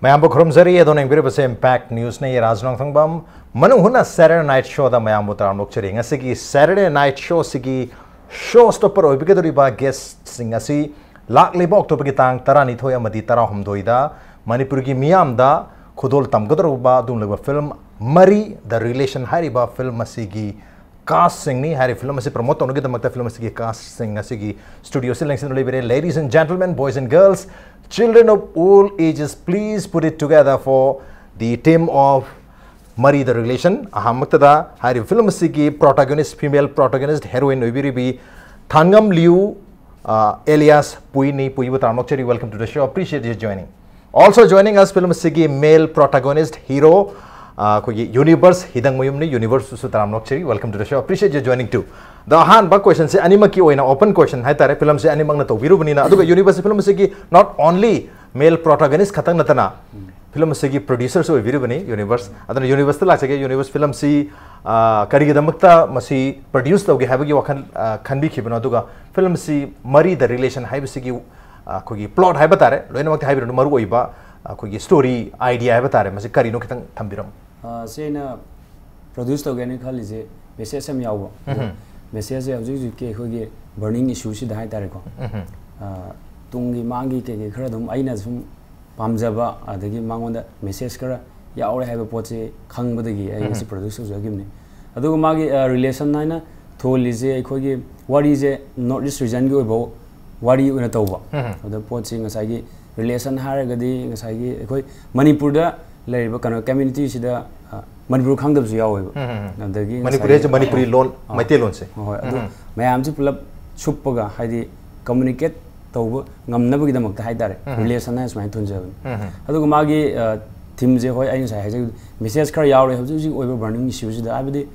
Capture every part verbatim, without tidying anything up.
ꯃꯌꯥꯝꯕꯨ ꯈꯨꯔꯨꯝꯖꯔꯤ꯫ ꯑꯗꯣꯝꯅ ꯌꯦꯡꯕꯤꯔꯤꯕꯁꯦ Impact Newsꯅꯤ꯫ ꯔꯥꯖ ꯅꯣꯡꯊꯣꯡꯕꯝ꯫ ꯃꯅꯨꯡ ꯍꯨꯠꯅ Saturday Night Showꯗ ꯃꯌꯥꯝꯕꯨ ꯇꯔꯥꯝꯅ ꯑꯣꯛꯆꯔꯤ꯫ ꯉꯁꯤꯒꯤ Saturday Night Showꯁꯤꯒꯤ show stopper ꯑꯣꯏꯕꯤꯒꯗꯧꯔꯤꯕ guestꯁꯤꯡ ꯑꯁꯤ ꯂꯥꯛꯂꯤꯕ Octoberꯒꯤ ꯇꯥꯡ ꯇꯔꯥꯅꯤꯊꯣꯏ ꯑꯃꯗꯤ ꯇꯔꯥꯍꯨꯝꯗꯣꯏꯗ ꯃꯅꯤꯄꯨꯔꯒꯤ ꯃꯤꯌꯥꯝꯗ ꯈꯨꯗꯣꯜ ꯇꯝꯒꯗꯧꯔꯕ ꯑꯗꯨꯒꯨꯝꯂꯕ film ꯃꯔꯤ, The Relation ꯍꯥꯏꯔꯤꯕ film ꯑꯁꯤꯒꯤ castꯁꯤꯡꯅꯤ꯫ ꯍꯥꯏꯔꯤꯕ film ꯑꯁꯤ promote ꯇꯧꯅꯕꯒꯤꯗꯃꯛꯇ film ꯑꯁꯤꯒꯤ castꯁꯤꯡ ꯑꯁꯤꯒꯤ studioꯁꯤ ꯂꯦꯡꯁꯤꯟꯗꯨꯅ ꯂꯩꯕꯤꯔꯦ꯫ Ladies and gentlemen, boys and girls, children of all ages, please put it together for the team of Mari, The Relation꯫ ꯑꯍꯥꯟꯕꯃꯛꯇꯗ ꯍꯥꯏꯔꯤꯕ film ꯑꯁꯤꯒꯤ protagonist, female protagonist, heroine ꯑꯣꯏꯕꯤꯔꯤꯕꯤ ꯊꯥꯡꯉꯝ ꯂꯤꯌꯨ, ꯑ, alias ꯄꯨꯏꯅꯤ꯫ ꯄꯨꯏꯕꯨ ꯇꯔꯥꯝꯅ ꯑꯣꯛꯆꯔꯤ꯫ Welcome to the show. Appreciate your joining. Also joining us film ꯑꯁꯤꯒꯤ male protagonist hero, ꯑ, ꯑꯩꯈꯣꯏꯒꯤ universe ꯍꯤꯗꯪꯃꯌꯨꯝꯅꯤ꯫ ꯌꯨꯅꯤꯚꯔꯁꯁꯨ ꯇꯔꯥꯝꯅ ꯑꯣꯛꯆꯔꯤ꯫ Welcome to the show. Appreciate your joining too. ꯑꯗꯣ ꯑꯍꯥꯟꯕ questionꯁꯦ ꯑꯅꯤꯃꯛꯀꯤ ꯑꯣꯏꯅ open question ꯍꯥꯏꯇꯥꯔꯦ꯫ Filmꯁꯦ ꯑꯅꯤꯃꯛꯅ ꯇꯧꯕꯤꯔꯨꯕꯅꯤꯅ, ꯑꯗꯨꯒ ꯌꯨꯅꯤꯚꯔꯁ film ꯑꯁꯤꯒꯤ not only male protagonist ꯈꯛꯇꯪ ꯅꯠꯇꯅ film ꯑꯁꯤꯒꯤ producerꯁꯨ ꯑꯣꯏꯕꯤꯔꯤꯕꯅꯤ ꯌꯨꯅꯤꯚꯔꯁ꯫ ꯑꯗꯨꯅ ꯌꯨꯅꯤꯚꯔꯁꯇ ꯂꯥꯛꯆꯒꯦ꯫ ꯌꯨꯅꯤꯚꯔꯁ, filmꯁꯤ, ꯑ, ꯀꯔꯤꯒꯤꯗꯃꯛꯇ ꯃꯁꯤ produce ꯇꯧꯒꯦ ꯍꯥꯏꯕꯒꯤ ꯋꯥꯈꯜ, ꯑ, ꯈꯟꯕꯤꯈꯤꯕꯅꯣ? ꯑꯗꯨꯒ filmꯁꯤ ꯃꯔꯤ, The Relation ꯍꯥꯏꯕꯁꯤꯒꯤ, ꯑ, ꯑꯩꯈꯣꯏꯒꯤ plot ꯍꯥꯏꯕ ꯇꯥꯔꯦ, ꯂꯣꯏꯅꯃꯛꯇꯤ ꯍꯥꯏꯕꯤꯔꯨꯅꯨ, ꯃꯔꯨ ꯑꯣꯏꯕ, ꯑ, ꯑꯩꯈꯣꯏꯒꯤ story idea ꯍꯥꯏꯕ ꯇꯥꯔꯦ, ꯃꯁꯤ ꯀꯔꯤꯅꯣ ꯈꯤꯇꯪ ꯊꯝꯕꯤꯔꯝꯃꯨ꯫ ꯑ, ꯁꯤ ꯑꯩꯅ produce ꯇꯧꯒꯦꯅ ꯈꯜꯂꯤꯁꯦ message ꯌꯥꯝ ꯌꯥꯎꯕ꯫ ꯎꯝꯍꯨꯝ꯫ Messageꯁꯦ ꯍꯧꯖꯤꯛ ꯍꯧꯖꯤꯛꯀꯤ ꯑꯩꯈꯣꯏꯒꯤ burning issueꯁꯤꯗ ꯍꯥꯏꯇꯥꯔꯦꯀꯣ꯫ ꯎꯝꯍꯨꯝ꯫ ꯑ, ꯇꯨꯡꯒꯤ ꯃꯥꯡꯒꯤ ꯀꯩꯀꯩ ꯈꯔ ꯑꯗꯨꯝ ꯑꯩꯅ ꯁꯨꯝ ꯄꯥꯝꯖꯕ, ꯑꯗꯒꯤ ꯃꯉꯣꯟꯗ message ꯈꯔ ꯌꯥꯎꯔꯦ ꯍꯥꯏꯕ ꯄꯣꯠꯁꯦ ꯈꯪꯕꯗꯒꯤ ꯑꯩ ꯉꯁꯤ ꯎꯝꯍꯨꯝ꯫ Produce ꯇꯧꯖꯈꯤꯕꯅꯤ꯫ ꯑꯗꯨꯒ ꯃꯥꯒꯤ, ꯑ, relation ꯍꯥꯏꯅ ꯊꯣꯜꯂꯤꯁꯦ ꯑꯩꯈꯣꯏꯒꯤ ꯋꯥꯔꯤꯁꯦ North East regionꯒꯤ ꯑꯣꯏꯕ ꯋꯥꯔꯤ ꯑꯣꯏꯅ ꯇꯧꯕ꯫ ꯎꯝꯍꯨꯝ꯫ ꯑꯗ ꯄꯣꯠꯁꯤ ꯉꯁꯥꯏꯒꯤ relation ꯍꯥꯏꯔꯒꯗꯤ ꯉꯁꯥꯏꯒꯤ ꯑꯩꯈꯣꯏ ꯃꯅꯤꯄꯨꯔꯗ ꯂꯩꯔꯤꯕ ꯀꯩꯅꯣ communityꯁꯤꯗ, ꯑ, ꯃꯅꯤꯄꯨꯔ ꯈꯪꯗꯕꯁꯨ ꯌꯥꯎꯋꯦꯕ꯫ ꯎꯝ, ꯎꯝ, ꯎꯝ꯫ ꯑꯗꯒꯤ ꯃꯅꯤꯄꯨꯔꯤ ꯉꯁꯥꯏꯒꯤ ꯍꯥꯏꯁꯦ ꯃꯅꯤꯄꯨꯔꯤ ꯑ, ꯂꯣꯟ, ꯑ, ꯃꯩꯇꯩꯂꯣꯟꯁꯦ꯫ ꯍꯣꯏ, ꯍꯣꯏ꯫ ꯑꯗꯨ ꯎꯝ, ꯎꯝ꯫ ꯃꯌꯥꯝꯁꯤ ꯄꯨꯂꯞ ꯁꯨꯞꯄꯒ, ꯍꯥꯏꯗꯤ communicate ꯇꯧꯕ ꯉꯝꯅꯕꯒꯤꯗꯃꯛꯇ ꯍꯥꯏꯇꯥꯔꯦ, ꯎꯝ, ꯎꯝ꯫ Relation ꯍꯥꯏꯅ ꯁꯨꯃꯥꯏꯅ ꯊꯣꯟꯖꯕꯅꯤ꯫ ꯎꯝ, ꯎꯝ꯫ ꯑꯗꯨꯒ ꯃꯥꯒꯤ, ꯑ, themeꯁꯦ, ꯍꯣꯏ, ꯑꯩ ꯉꯁꯥꯏ ꯍꯥꯏꯖꯈꯤꯕꯗꯣ, message ꯈꯔ ꯌꯥꯎꯔꯦ ꯍꯧꯖꯤꯛ ꯍꯧꯖꯤꯛ ꯑꯣꯏꯕ burning issueꯁꯤꯗ, ꯍꯥꯏꯕꯗꯤ,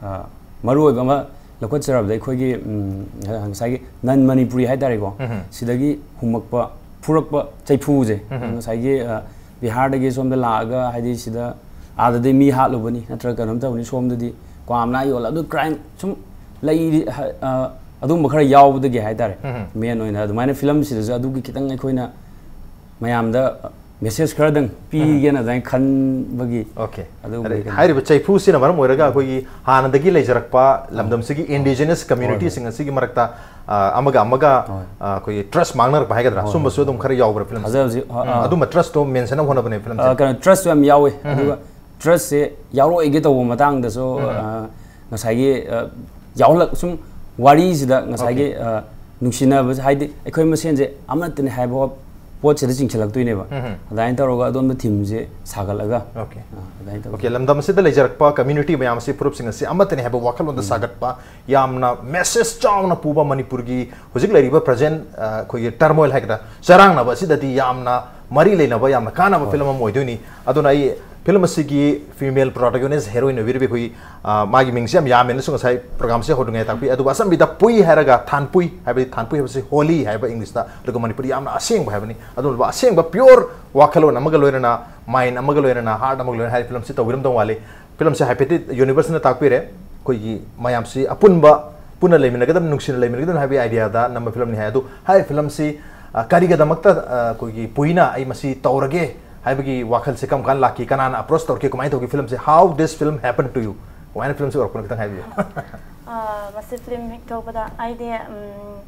ꯑ, ꯃꯔꯨꯑꯣꯏꯕ ꯑꯃ ꯂꯧꯈꯠꯆꯔꯕꯗ ꯑꯩꯈꯣꯏꯒꯤ, ꯎꯝ, ꯉꯁꯥꯏꯒꯤ non Manipuri ꯍꯥꯏꯇꯥꯔꯦꯀꯣ, ꯎꯝ, ꯎꯝ꯫ ꯁꯤꯗꯒꯤ ꯍꯨꯝꯃꯛꯄ, ꯐꯨꯔꯛꯄ ꯆꯩꯐꯨꯁꯦ, ꯎꯝ, ꯎꯝ꯫ ꯉꯁꯥꯏꯒꯤ, ꯑ, ꯕꯤꯍꯥꯔꯗꯒꯤ ꯁꯣꯝꯗ ꯂꯥꯛꯑꯒ, ꯍꯥꯏꯗꯤ, ꯁꯤꯗ ꯑꯥꯗꯗꯤ ꯃꯤ ꯍꯥꯠꯂꯨꯕꯅꯤ, ꯅꯠꯇ꯭ꯔꯒ ꯀꯩꯅꯣꯝ ꯇꯧꯕꯅꯤ, ꯁꯣꯝꯗꯗꯤ ꯀ꯭ꯋꯥ ꯃꯅꯥ ꯌꯣꯜꯂ, ꯑꯗꯨ crime ꯁꯨꯝ ꯂꯩꯔꯤ, ꯍ-, ꯑ, ꯑꯗꯨꯝꯕ ꯈꯔ ꯌꯥꯎꯕꯗꯒꯤ ꯍꯥꯏꯇꯥꯔꯦ꯫ ꯎꯝ꯫ Main ꯑꯣꯏꯅ ꯑꯗꯨꯃꯥꯏꯅ filmꯁꯤꯗꯁꯨ ꯑꯗꯨꯒꯤ ꯈꯤꯇꯪ ꯑꯩꯈꯣꯏꯅ ꯃꯌꯥꯝꯗ, ꯑ, ꯃꯦꯁꯦꯖ ꯈꯔꯗꯪ ꯄꯤꯒꯦꯅ ꯑꯗꯨꯃꯥꯏꯅ ꯈꯟꯕꯒꯤ ꯑꯣꯀꯦ ꯑꯗꯨꯒꯨꯝꯕꯒꯤ ꯀꯩꯅꯣ꯫ ꯍꯥꯏꯔꯤꯕ ꯆꯩꯐꯨꯁꯤꯅ ꯃꯔꯝ ꯑꯣꯏꯔꯒ ꯑꯩꯈꯣꯏꯒꯤ ꯍꯥꯟꯅꯗꯒꯤ ꯂꯩꯖꯔꯛꯄ ꯂꯝꯗꯝꯁꯤꯒꯤ ꯏꯟꯗꯤꯖꯤꯅꯁ ꯀꯝꯃ꯭ꯌꯨꯅꯤꯇꯤꯁꯤꯡ ꯑꯁꯤꯒꯤ ꯃꯔꯛꯇ ꯑ, ꯑꯃꯒ ꯑꯃꯒ ꯍꯣꯏ꯫ ꯑ, ꯑꯩꯈꯣꯏꯒꯤ ꯇ꯭ꯔꯁ ꯃꯥꯡꯅꯔꯛꯄ ꯍꯥꯏꯒꯗ꯭ꯔꯥ ꯁꯨꯝꯕꯁꯨ ꯑꯗꯨꯝ ꯈꯔ ꯌꯥꯎꯕ꯭ꯔꯥ ꯐꯤꯂꯝꯁꯦ? ꯊꯥꯖꯕꯁꯤ ꯑ, ꯑ, ꯑꯗꯨꯝꯕ ꯇ꯭ꯔꯁꯇꯣ ꯃꯦꯟꯁꯟ ꯇꯧꯅꯕꯅꯦ ꯐꯤꯂꯝꯁꯦ꯫ ꯑ, ꯀꯩꯅꯣ ꯇ꯭ꯔꯁꯁꯨ ꯌꯥꯝ ꯌꯥꯎꯋꯦ꯫ ꯑꯗꯨꯒ ꯇ꯭ꯔꯁꯁꯦ ꯌꯥꯎꯔꯛꯑꯣꯏꯒꯦ ꯇꯧꯕ ꯃꯇꯥꯡꯗꯁꯨ ꯑ, ꯉꯁꯥꯏꯒꯤ ꯑ, ꯌꯥꯎꯍꯜꯂꯛ ꯁꯨꯝ ꯋꯥꯔꯤꯁꯤꯗ ꯉꯁꯥꯏꯒꯤ ꯑ, ꯅꯨꯡꯁꯤꯅꯕꯁꯦ ꯍꯥꯏꯗꯤ ꯑꯩꯈꯣꯏ ꯃꯁꯦꯟꯁꯦ ꯑꯃꯠꯇꯅꯤ ꯍꯥꯏꯕ ꯄꯣꯠꯁꯤꯗ ꯆꯤꯡꯁꯤꯜꯂꯛꯇꯣꯏꯅꯦꯕ꯫ ꯑꯗꯨꯃꯥꯏꯅ ꯇꯧꯔꯒ ꯑꯗꯣꯝꯗ ꯊꯤꯝꯁꯦ ꯁꯥꯒꯠꯂꯒ ꯑꯣꯀꯦ ꯑ, ꯑꯗꯨꯃꯥꯏꯅ ꯇꯧ ꯑꯣꯀꯦ ꯂꯝꯗꯝ ꯑꯁꯤꯗ ꯂꯩꯖꯔꯛꯄ ꯀꯝꯃ꯭ꯌꯨꯅꯤꯇꯤ ꯃꯌꯥꯝ ꯑꯁꯤ ꯐꯨꯔꯨꯞꯁꯤꯡ ꯑꯁꯤ ꯑꯃꯠꯇꯅꯤ ꯍꯥꯏꯕ ꯋꯥꯈꯜꯂꯣꯟꯗ ꯁꯥꯒꯠꯄ ꯌꯥꯝꯅ ꯃꯦꯁꯦꯖ ꯆꯥꯎꯅ ꯄꯨꯕ ꯃꯅꯤꯄꯨꯔꯒꯤ ꯍꯧꯖꯤꯛ ꯂꯩꯔꯤꯕ ꯄ꯭ꯔꯖꯦꯟ ꯑꯩꯈꯣꯏꯒꯤ ꯇꯔꯃꯣꯏꯜ ꯍꯥꯏꯒꯗ꯭ꯔꯥ ꯆꯔꯥꯡꯅꯕ ꯑꯁꯤꯗꯗꯤ ꯌꯥꯝꯅ ꯃꯔꯤ ꯂꯩꯅꯕ ꯌꯥꯝꯅ ꯀꯥꯟꯅꯕ ꯐꯤꯂꯝ ꯑꯃ ꯑꯣꯏꯗꯣꯏꯅꯤ꯫ ꯑꯗꯨꯅ ꯑꯩ ꯐꯤꯂꯝ ꯑꯁꯤꯒꯤ ꯐꯤꯃꯦꯜ ꯄ꯭ꯔꯣꯇꯥꯒꯣꯅꯤꯁ ꯍꯦꯔꯣꯏꯟ ꯑꯣꯏꯕꯤꯔꯤꯕ ꯑꯩꯈꯣꯏ ꯑ, ꯃꯥꯒꯤ ꯃꯤꯡꯁꯦ ꯌꯥꯝ ꯌꯥꯝꯃꯦꯅꯁꯨ ꯉꯁꯥꯏ ꯄ꯭ꯔꯣꯒꯥꯝꯁꯦ ꯍꯧꯗ꯭ꯔꯤꯉꯩ ꯇꯥꯛꯄꯤ꯫ ꯑꯗꯨꯒ ꯑꯁꯝꯕꯤꯗ ꯄꯨꯏ ꯍꯥꯏꯔꯒ ꯊꯥꯟꯄꯨꯏ ꯍꯥꯏꯕꯗꯤ ꯊꯥꯟꯄꯨꯏ ꯍꯥꯏꯕꯁꯤ ꯍꯣꯂꯤ ꯍꯥꯏꯕ ꯏꯪꯂꯤꯁꯇ, ꯑꯗꯨꯒ ꯃꯅꯤꯄꯨꯔꯤ ꯌꯥꯝꯅ ꯑꯁꯦꯡꯕ ꯍꯥꯏꯕꯅꯤ꯫ ꯑꯗꯨꯒꯨꯝꯂꯕ ꯑꯁꯦꯡꯕ ꯄ꯭ꯌꯣꯔ ꯋꯥꯈꯜꯂꯣꯟ ꯑꯃꯒ ꯂꯣꯏꯅꯅ ꯃꯥꯏꯟ ꯑꯃꯒ ꯂꯣꯏꯅꯅ ꯍꯥꯔꯠ ꯑꯃꯒ ꯂꯣꯏꯅꯅ ꯍꯥꯏꯔꯤꯕ ꯐꯤꯂꯝꯁꯤ ꯇꯧꯕꯤꯔꯝꯗꯧ ꯃꯥꯜꯂꯤ꯫ ꯐꯤꯂꯝꯁꯦ ꯍꯥꯏꯐꯦꯠꯇꯤ ꯌꯨꯅꯤꯚꯔꯁꯅ ꯇꯥꯛꯄꯤꯔꯦ꯫ ꯑꯩꯈꯣꯏꯒꯤ ꯃꯌꯥꯝꯁꯤ ꯑꯄꯨꯟꯕ ꯄꯨꯟꯅ ꯂꯩꯃꯤꯟꯅꯒꯗꯕ, ꯅꯨꯡꯁꯤꯅ ꯂꯩꯃꯤꯟꯅꯒꯗꯕ ꯍꯥꯏꯕꯒꯤ ꯑꯥꯏꯗꯤꯌꯥꯗ ꯅꯝꯕ ꯐꯤꯂꯝꯅꯤ ꯍꯥꯏ꯫ ꯑꯗꯨ ꯍꯥꯏꯔꯤꯕ ꯐꯤꯂꯝꯁꯤ ꯑ, ꯀꯔꯤꯒꯗꯃꯛꯇ ꯑ, ꯑꯩꯈꯣꯏꯒꯤ ꯄꯨꯏꯅ ꯑꯩ ꯃꯁꯤ ꯇꯧꯔꯒꯦ ꯍꯥꯏꯕꯒꯤ ꯋꯥꯈꯜꯁꯦ ꯀꯔꯝ ꯀꯥꯟꯗ ꯂꯥꯛꯈꯤ? ꯀꯅꯥꯅ ꯑꯦꯄ꯭ꯔꯣꯁ ꯇꯧꯔꯛꯈꯤ? ꯀꯃꯥꯏꯅ ꯇꯧꯈꯤ? ꯐꯤꯂꯝꯁꯦ How this film happened to you? ꯀꯃꯥꯏꯅ ꯐꯤꯂꯝꯁꯦ ꯎꯔꯛꯄꯅꯣ ꯈꯤꯇꯪ ꯍꯥꯏꯕꯤꯌꯨ꯫ ꯑ, ꯃꯁꯤ ꯐꯤꯂꯝ ꯍꯦꯛ ꯊꯣꯛꯄꯗ ꯑꯩꯗꯤ ꯎꯝ,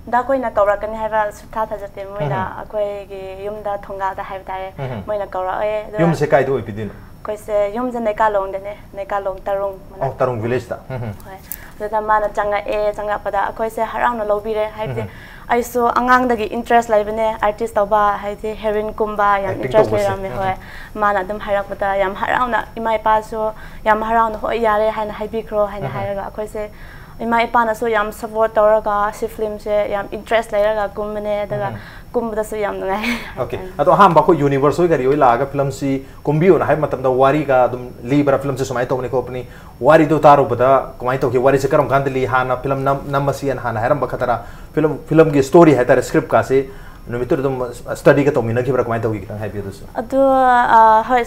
ꯗꯥ ꯑꯩꯈꯣꯏꯅ ꯀꯧꯔꯛꯀꯅꯤ ꯍꯥꯏꯕ ꯁꯨꯛꯊꯥ ꯊꯥꯖꯗꯦ꯫ ꯃꯣꯏꯅ ꯑꯩꯈꯣꯏꯒꯤ ꯌꯨꯝꯗ ꯊꯣꯡꯒꯥꯜꯗ ꯍꯥꯏꯕ ꯇꯥꯔꯦ, ꯃꯣꯏꯅ ꯀꯧꯔꯛꯑꯦ꯫ ꯑꯗꯨꯒ ꯌꯨꯝꯁꯦ ꯀꯥꯏꯗ ꯑꯣꯏꯕꯤꯗꯣꯏꯅꯣ? ꯑꯩꯈꯣꯏꯁꯦ ꯌꯨꯝꯁꯦ ꯅꯩꯀꯥꯂꯣꯡꯗꯅꯦ, ꯅꯩꯀꯥꯂꯣꯡ ꯇꯔꯨꯡ ꯃꯅꯥꯛ꯫ ꯑꯣ, ꯇꯔꯨꯡ ꯚꯤꯂꯦꯖꯇ꯫ ꯎꯝ, ꯎꯝ꯫ ꯍꯣꯏ꯫ ꯑꯗꯨꯗ ꯃꯥꯅ ꯆꯪꯉꯛꯑꯦ, ꯆꯪꯉꯛꯄꯗ ꯑꯩꯈꯣꯏꯁꯦ ꯍꯔꯥꯎꯅ ꯂꯧꯕꯤꯔꯦ, ꯍꯥꯏꯕꯗꯤ ꯑꯩꯁꯨ ꯑꯉꯥꯡꯗꯒꯤ ꯏꯟꯇꯔꯦꯁ ꯂꯩꯕꯅꯦ ꯑꯥꯔꯇꯤꯁ ꯇꯧꯕ, ꯍꯥꯏꯗꯤ ꯍꯦꯔꯣꯏꯟꯒꯨꯝꯕ ꯌꯥꯝ Acting ꯏꯟꯇꯔꯦꯁ ꯇꯧꯕꯁꯦ꯫ ꯂꯩꯔꯝꯃꯦ꯫ ꯍꯣꯏ꯫ ꯃꯥꯅ ꯑꯗꯨꯝ ꯍꯥꯏꯔꯛꯄꯗ ꯌꯥꯝ ꯍꯔꯥꯎꯅ, ꯏꯃꯥ ꯏꯄꯥꯁꯨ ꯌꯥꯝ ꯍꯔꯥꯎꯅ "ꯍꯣꯏ, ꯌꯥꯔꯦ" ꯍꯥꯏꯅ ꯍꯥꯏꯕꯤꯈ꯭ꯔꯣ ꯍꯥꯏꯅ ꯍꯥꯏꯔꯒ ꯑꯩꯈꯣꯏꯁꯦ ꯏꯃꯥ ꯏꯄꯥꯅꯁꯨ ꯌꯥꯝ ꯁꯞꯄꯣꯔꯠ ꯇꯧꯔꯒ ꯁꯤ ꯐꯤꯂꯝꯁꯦ ꯌꯥꯝ ꯏꯟꯇꯔꯦꯁ ꯂꯩꯔꯒ ꯀꯨꯝꯕꯅꯦ꯫ ꯑꯗꯨꯒ ꯀꯨꯝꯕꯗꯁꯨ ꯌꯥꯝ ꯅꯨꯡꯉꯥꯏ꯫ ꯑꯣꯀꯦ꯫ ꯑꯗꯣ ꯑꯍꯥꯟꯕ ꯑꯩꯈꯣꯏ ꯌꯨꯅꯤꯚꯔꯁ ꯍꯣꯏ ꯀꯔꯤ ꯍꯣꯏ ꯂꯥꯛꯑꯒ ꯐꯤꯂꯝꯁꯤ ꯀꯨꯝꯕꯤꯌꯣꯅ ꯍꯥꯏꯕ ꯃꯇꯝꯗ ꯋꯥꯔꯤꯒ ꯑꯗꯨꯝ ꯂꯤꯕ꯭ꯔꯥ? ꯐꯤꯂꯝꯁꯦ ꯁꯨꯃꯥꯏꯅ ꯇꯧꯕꯅꯤ ꯈꯣꯠꯄꯅꯤ, ꯋꯥꯔꯤꯗꯣ ꯇꯥꯔꯨꯕꯗ ꯀꯃꯥꯏꯅ ꯇꯧꯈꯤ? ꯋꯥꯔꯤꯁꯦ ꯀꯔꯝ ꯀꯥꯟꯗ ꯂꯤ? ꯍꯥꯟꯅ ꯐꯤꯂꯝ ꯅꯝ ꯅꯝꯃꯁꯤꯅ ꯍꯥꯟꯅ ꯍꯥꯏꯔꯝꯕ ꯈꯛꯇꯔꯥ? ꯐꯤꯂꯝ ꯐꯤꯂꯝꯒꯤ ꯁ꯭ꯇꯣꯔꯤ ꯍꯥꯏꯇꯥꯔꯦ, ꯁ꯭ꯀ꯭ꯔꯤꯞꯀꯥꯁꯦ ꯅꯨꯃꯤꯠꯇꯨꯗ ꯑꯗꯨꯝ ꯁ꯭ꯇꯗꯤꯒ ꯇꯧꯃꯤꯟꯅꯈꯤꯕ꯭ꯔꯥ? ꯀꯃꯥꯏꯅ ꯇꯧꯈꯤ? ꯈꯤꯇꯪ ꯍꯥꯏꯕꯤꯌꯨ ꯑꯗꯨꯁꯨ꯫ ꯑꯗꯨ ꯑ, ꯍꯣꯏ,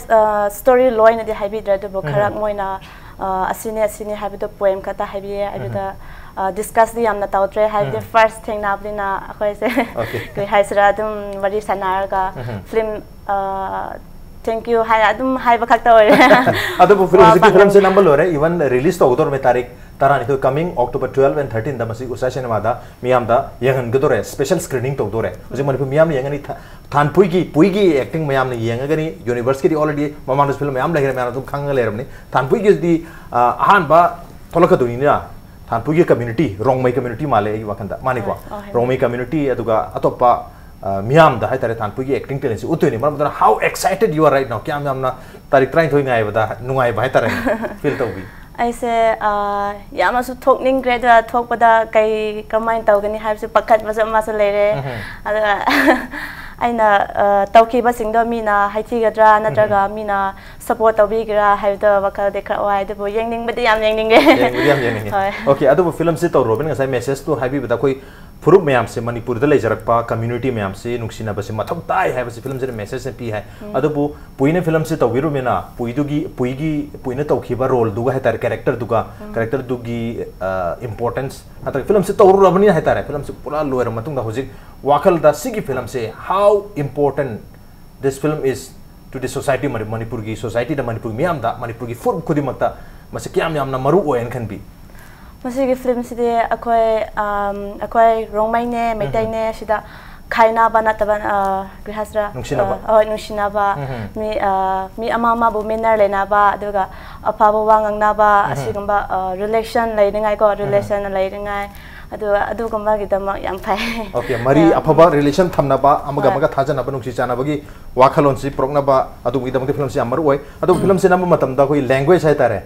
ꯁ꯭ꯇꯣꯔꯤ ꯂꯣꯏꯅꯗꯤ ꯍꯥꯏꯕꯤꯗ꯭ꯔꯦ, ꯑꯗꯨꯕꯨ ꯈꯔ ꯃꯣꯏꯅ ꯑ, ꯑꯁꯤꯅꯦ ꯑꯁꯤꯅꯦ ꯍꯥꯏꯕꯗꯣ ꯄꯣꯏꯝ ꯈꯛꯇ ꯍꯥꯏꯕꯤꯌꯦ꯫ ꯑꯗꯨꯗ ꯗꯤꯁꯀꯁꯇꯤ ꯌꯥꯝꯅ ꯇꯧꯗ꯭ꯔꯦ, ꯍꯥꯏꯕꯗꯤ ꯎꯝ. ꯐꯥꯔꯁ ꯊꯦꯡꯅꯕꯅꯤꯅ ꯑꯩꯈꯣꯏꯁꯦ Okay. ꯀꯔꯤ ꯍꯥꯏꯁꯤꯔꯥ, ꯑꯗꯨꯝ ꯋꯥꯔꯤ ꯁꯥꯟꯅꯔꯒ ꯎꯝ. ꯐꯤꯂꯝ ꯊꯦꯡꯛ ꯌꯨ ꯍꯥꯏꯔ ꯑꯗꯨꯝ ꯍꯥꯏꯕ ꯈꯛꯇ ꯑꯣꯏꯔꯦ꯫ ꯑꯗꯨꯕꯨ ꯐꯤꯂꯝ ꯋꯥ ꯍꯧꯖꯤꯛꯀꯤ ꯄꯥꯛ ꯐꯤꯂꯝꯁꯦ ꯉꯥꯡꯗꯦ꯫ ꯅꯝꯕ ꯂꯣꯏꯔꯦ, even release ꯇꯧꯒꯗꯧꯔꯕꯅꯤ ꯇꯥꯔꯤꯛ ꯇꯔꯥꯅꯤꯊꯣꯏ, coming October twelve and thirteenꯗ ꯃꯁꯤ ꯎꯁꯥ ꯁꯤꯅꯦꯃꯥꯗ ꯃꯤꯌꯥꯝꯗ ꯌꯦꯡꯍꯟꯒꯗꯧꯔꯦ, special screening ꯇꯧꯗꯧꯔꯦ꯫ ꯍꯧꯖꯤꯛ ꯃꯅꯤꯄꯨꯔ ꯃꯤꯌꯥꯝꯅ ꯌꯦꯡꯒꯅꯤ꯫ ꯊꯥ- ꯊꯥꯟꯄꯨꯏꯒꯤ ꯄꯨꯏꯒꯤ ꯑꯦꯛꯇꯤꯡ ꯃꯌꯥꯝꯅ ꯌꯦꯡꯉꯒꯅꯤ꯫ ꯌꯨꯅꯤꯚꯔꯁꯀꯤꯗꯤ already ꯃꯃꯥꯡꯗꯁꯨ ꯐꯤꯂꯝ ꯃꯌꯥꯝ ꯂꯩꯈ꯭ꯔꯦ, ꯃꯌꯥꯝꯅ ꯑꯗꯨꯝ ꯈꯪꯉ ꯂꯩꯔꯕꯅꯤ꯫ ꯊꯥꯟꯄꯨꯏꯒꯤꯗꯤ ꯑ, ꯑꯍꯥꯟꯕ ꯊꯣꯛꯂꯛꯀꯗꯣꯏꯅꯤꯅ ꯊꯥꯟꯄꯨꯏꯒꯤ community, ꯔꯣꯡꯃꯩ community ꯃꯥꯜꯂꯦ ꯑꯩꯒꯤ ꯋꯥꯈꯜꯗ, ꯃꯥꯅꯤꯀꯣ? ꯍꯣꯏ, ꯍꯣꯏ, ꯔꯣꯡꯃꯩ community ꯑꯗꯨꯒ ꯑꯇꯣꯞꯄ ꯑ, ꯃꯤꯌꯥꯝꯗ ꯍꯥꯏꯇꯥꯔꯦ, ꯊꯥꯟꯄꯨꯏꯒꯤ ꯑꯦꯛꯇꯤꯡ ꯇꯦꯂꯦꯟꯁꯤ ꯎꯠꯇꯣꯏꯅꯤ꯫ ꯃꯔꯝ ꯑꯗꯨꯅ, how excited you are right now? ꯀꯌꯥꯝ ꯌꯥꯝꯅ ꯇꯥꯔꯤꯛ ꯇꯔꯥꯅꯤꯊꯣꯏ ꯉꯥꯏꯕꯗ ꯅꯨꯡꯉꯥꯏꯕ ꯍꯥꯏꯇꯥꯔꯦ, ꯐꯤꯜ ꯇꯧꯕꯤ? ꯑꯩꯁꯦ ꯑ, ꯌꯥꯝꯅꯁꯨ ꯊꯣꯛꯅꯤꯡꯈ꯭ꯔꯦ꯫ ꯑꯗꯨꯒ ꯊꯣꯛꯄꯗ ꯀꯩ ꯀꯃꯥꯏꯅ ꯇꯧꯒꯅꯤ ꯍꯥꯏꯕꯁꯨ ꯄꯥꯈꯠꯄꯁꯨ ꯑꯃꯁꯨ ꯂꯩꯔꯦ꯫ ꯎꯝꯍꯨꯝ. ꯑꯗꯨꯒ ꯑꯩꯅ ꯑ, ꯇꯧꯈꯤꯕꯁꯤꯡꯗꯣ ꯃꯤꯅ ꯍꯥꯏꯊꯤꯒꯗ꯭ꯔꯥ ꯅꯠꯇ꯭ꯔꯒ ꯃꯤꯅ ꯁꯞꯄꯣꯔꯠ ꯇꯧꯕꯤꯒꯦꯔꯥ ꯍꯥꯏꯕꯗꯣ ꯋꯥꯈꯜꯗꯤ ꯈꯔ ꯋꯥꯏ, ꯑꯗꯨꯕꯨ ꯌꯦꯡꯅꯤꯡꯕꯗꯤ ꯌꯥꯝ ꯌꯦꯡꯅꯤꯡꯉꯦ꯫ ꯌꯦꯡꯕꯗꯤ ꯌꯥꯝ ꯌꯦꯡꯅꯤꯡꯉꯦ꯫ ꯍꯣꯏ. Okay, ꯑꯗꯨꯕꯨ ꯐꯤꯂꯝꯁꯤ ꯇꯧꯔꯨꯔꯕꯅꯤꯅ ꯉꯁꯥꯏ ꯃꯦꯁꯦꯖꯇꯨ ꯍꯥꯏꯕꯤꯕꯗ ꯑꯩꯈꯣꯏ ꯐꯨꯔꯨꯞ ꯃꯌꯥꯝꯁꯦ, ꯃꯅꯤꯄꯨꯔꯗ ꯂꯩꯖꯔꯛꯄ community ꯃꯌꯥꯝꯁꯤ ꯅꯨꯡꯁꯤꯅꯕꯁꯤ ꯃꯊꯧ ꯇꯥꯏ ꯍꯥꯏꯕꯁꯤ ꯐꯤꯂꯝꯁꯤꯅ ꯃꯦꯁꯦꯖ ꯑꯃ ꯄꯤ ꯍꯥꯏ꯫ ꯑꯗꯨꯕꯨ ꯄꯨꯏꯅ ꯐꯤꯂꯝꯁꯤ ꯇꯧꯕꯤꯔꯨꯕꯅꯤꯅ ꯄꯨꯏꯗꯨꯒꯤ, ꯄꯨꯏꯒꯤ, ꯄꯨꯏꯅ ꯇꯧꯈꯤꯕ ꯔꯣꯜꯗꯨꯒ ꯍꯥꯏꯇꯥꯔꯦ, ꯀꯦꯔꯦꯛꯇꯔꯗꯨꯒ, ꯀꯦꯔꯦꯛꯇꯔꯗꯨꯒꯤ ꯏꯝꯄꯣꯔꯇꯦꯟꯁ ꯅꯠꯇ꯭ꯔꯒ ꯐꯤꯂꯝꯁꯤ ꯇꯧꯔꯨꯔꯕꯅꯤꯅ ꯍꯥꯏꯇꯥꯔꯦ, ꯐꯤꯂꯝꯁꯤ ꯄꯨꯔꯥ ꯂꯣꯏꯔ ꯃꯇꯨꯡꯗ ꯍꯧꯖꯤꯛ ꯋꯥꯈꯜꯗ ꯁꯤꯒꯤ ꯐꯤꯂꯝꯁꯦ, how important this film is to the society, ꯃꯅꯤ- ꯃꯅꯤꯄꯨꯔꯒꯤ ꯁꯣꯁꯥꯏꯇꯤꯗ, ꯃꯅꯤꯄꯨꯔꯒꯤ ꯃꯤꯌꯥꯝꯗ, ꯃꯅꯤꯄꯨꯔꯒꯤ ꯐꯨꯔꯨꯞ ꯈꯨꯗꯤꯡꯃꯛꯇ ꯃꯁꯤ ꯀꯌꯥꯝ ꯌꯥꯝꯅ ꯃꯔꯨ ꯑꯣꯏ ꯍꯥꯏꯅ ꯈꯟꯕꯤ? ꯃꯁꯤꯒꯤ ꯐꯤꯂꯝꯁꯤꯗꯤ ꯑꯩꯈꯣꯏ ꯑꯝ, ꯑꯩꯈꯣꯏ ꯔꯣꯡꯃꯩꯅꯦ, ꯃꯩꯇꯩꯅꯦ, ꯁꯤꯗ ꯈꯥꯏꯅꯕ ꯅꯠꯇꯕ ꯑ, ꯀꯔꯤ ꯍꯥꯏꯁꯤꯔꯥ? ꯅꯨꯡꯁꯤꯅꯕ. ꯑ, ꯍꯣꯏ, ꯅꯨꯡꯁꯤꯅꯕ꯫ ꯎꯝꯍꯨꯝ. ꯃꯤ ꯑ, ꯃꯤ ꯑꯃ ꯑꯃꯕꯨ ꯃꯦꯅꯔ ꯂꯩꯅꯕ, ꯑꯗꯨꯒ ꯑꯐꯕ ꯋꯥ ꯉꯥꯡꯅꯕ, ꯑꯁꯤꯒꯨꯝꯕ ꯔꯤꯂꯦꯁꯟ ꯂꯩꯅꯤꯡꯉꯥꯏꯀꯣ, ꯔꯤꯂꯦꯁꯟ ꯂꯩꯅꯤꯡꯉꯥꯏ, ꯑꯗꯨꯒ ꯑꯗꯨꯒꯨꯝꯕꯒꯤꯗꯃꯛ ꯌꯥꯝ ꯐꯩ꯫ Okay, ꯃꯔꯤ ꯌꯥꯝ ꯑꯐꯕ ꯔꯤꯂꯦꯁꯟ ꯊꯝꯅꯕ, ꯑꯃꯒ ꯍꯣꯏ. ꯑꯃꯒ ꯊꯥꯖꯅꯕ, ꯅꯨꯡꯁꯤ ꯆꯥꯟꯅꯕꯒꯤ ꯋꯥꯈꯜꯂꯣꯟꯁꯤ ꯄꯨꯔꯛꯅꯕ, ꯑꯗꯨꯒꯤꯗꯃꯛꯇ ꯐꯤꯂꯝꯁꯤ ꯌꯥꯝ ꯃꯔꯨ ꯑꯣꯏ꯫ ꯑꯗꯨꯕꯨ ꯐꯤꯂꯝꯁꯤ ꯅꯝꯕ ꯃꯇꯝꯗ ꯑꯩꯈꯣꯏ ꯂꯦꯡꯒ꯭ꯋꯦꯖ ꯍꯥꯏꯇꯥꯔꯦ,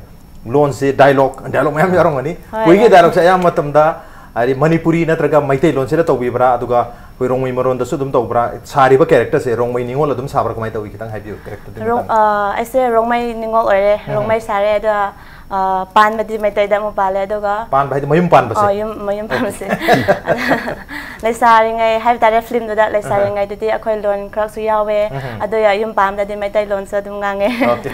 ꯂꯣꯟꯁꯤ, ꯗꯥꯏꯂꯣꯛ, ꯗꯥꯏꯂꯣꯛ ꯃꯌꯥꯝ ꯌꯥꯎꯔꯝꯒꯅꯤ꯫ ꯍꯣꯏ, ꯄꯨꯏꯒꯤ ꯍꯣꯏ. ꯗꯥꯏꯂꯣꯛꯁꯦ ꯑꯌꯥꯝꯕ ꯃꯇꯝꯗ ꯍꯥꯏꯗꯤ ꯃꯅꯤꯄꯨꯔꯤ ꯅꯠꯇ꯭ꯔꯒ ꯃꯩꯇꯩꯂꯣꯟꯁꯤꯗ ꯇꯧꯕꯤꯕ꯭ꯔꯥ, ꯑꯗꯨꯒ ꯑꯩꯈꯣꯏ ꯔꯣꯡꯃꯩ ꯃꯔꯣꯟꯗꯁꯨ ꯑꯗꯨꯝ ꯇꯧꯕ꯭ꯔꯥ? ꯁꯥꯔꯤꯕ ꯀꯦꯔꯦꯛꯇꯔꯁꯦ ꯔꯣꯡꯃꯩ ꯅꯤꯉꯣꯜ ꯑꯗꯨꯝ ꯁꯥꯕ꯭ꯔꯥ, ꯀꯃꯥꯏꯅ ꯇꯧꯏ? ꯈꯤꯇꯪ ꯍꯥꯏꯕꯤꯌꯨ, ꯀꯦꯔꯦꯛꯇꯔꯗꯨꯒꯤ ꯔꯣꯡ- ꯃꯇꯥꯡꯗ꯫ ꯑ, ꯑꯩꯁꯦ ꯔꯣꯡꯃꯩ ꯅꯤꯉꯣꯜ ꯑꯣꯏꯔꯦ, ꯔꯣꯡꯃꯩ ꯁꯥꯔꯦ, ꯑꯗꯣ ꯑ, ꯄꯥꯟꯕꯗꯤ ꯃꯩꯇꯩꯗ ꯑꯃꯨꯛ ꯄꯥꯜꯂꯦ꯫ ꯑꯗꯨꯒ ꯄꯥꯟꯕ ꯍꯥꯏꯗꯤ ꯃꯌꯨꯝ ꯄꯥꯟꯕꯁꯦ? ꯑ, ꯌꯨꯝ, ꯃꯌꯨꯝ ꯄꯥꯟꯕꯁꯦ꯫ ꯂꯩꯁꯥꯔꯤꯉꯩ ꯍꯥꯏꯕ ꯇꯥꯔꯦ, ꯐꯤꯂꯝꯗꯨꯗ ꯂꯩꯁꯥꯔꯤꯉꯩꯗꯗꯤ ꯑꯩꯈꯣꯏ ꯂꯣꯟ ꯈꯔꯁꯨ ꯌꯥꯎꯋꯦ꯫ ꯑꯗꯨꯒ ꯌꯨꯝ ꯄꯥꯟꯕꯗꯗꯤ ꯃꯩꯇꯩꯂꯣꯟꯁꯨ ꯑꯗꯨꯝ ꯉꯥꯡꯉꯦ꯫ Okay.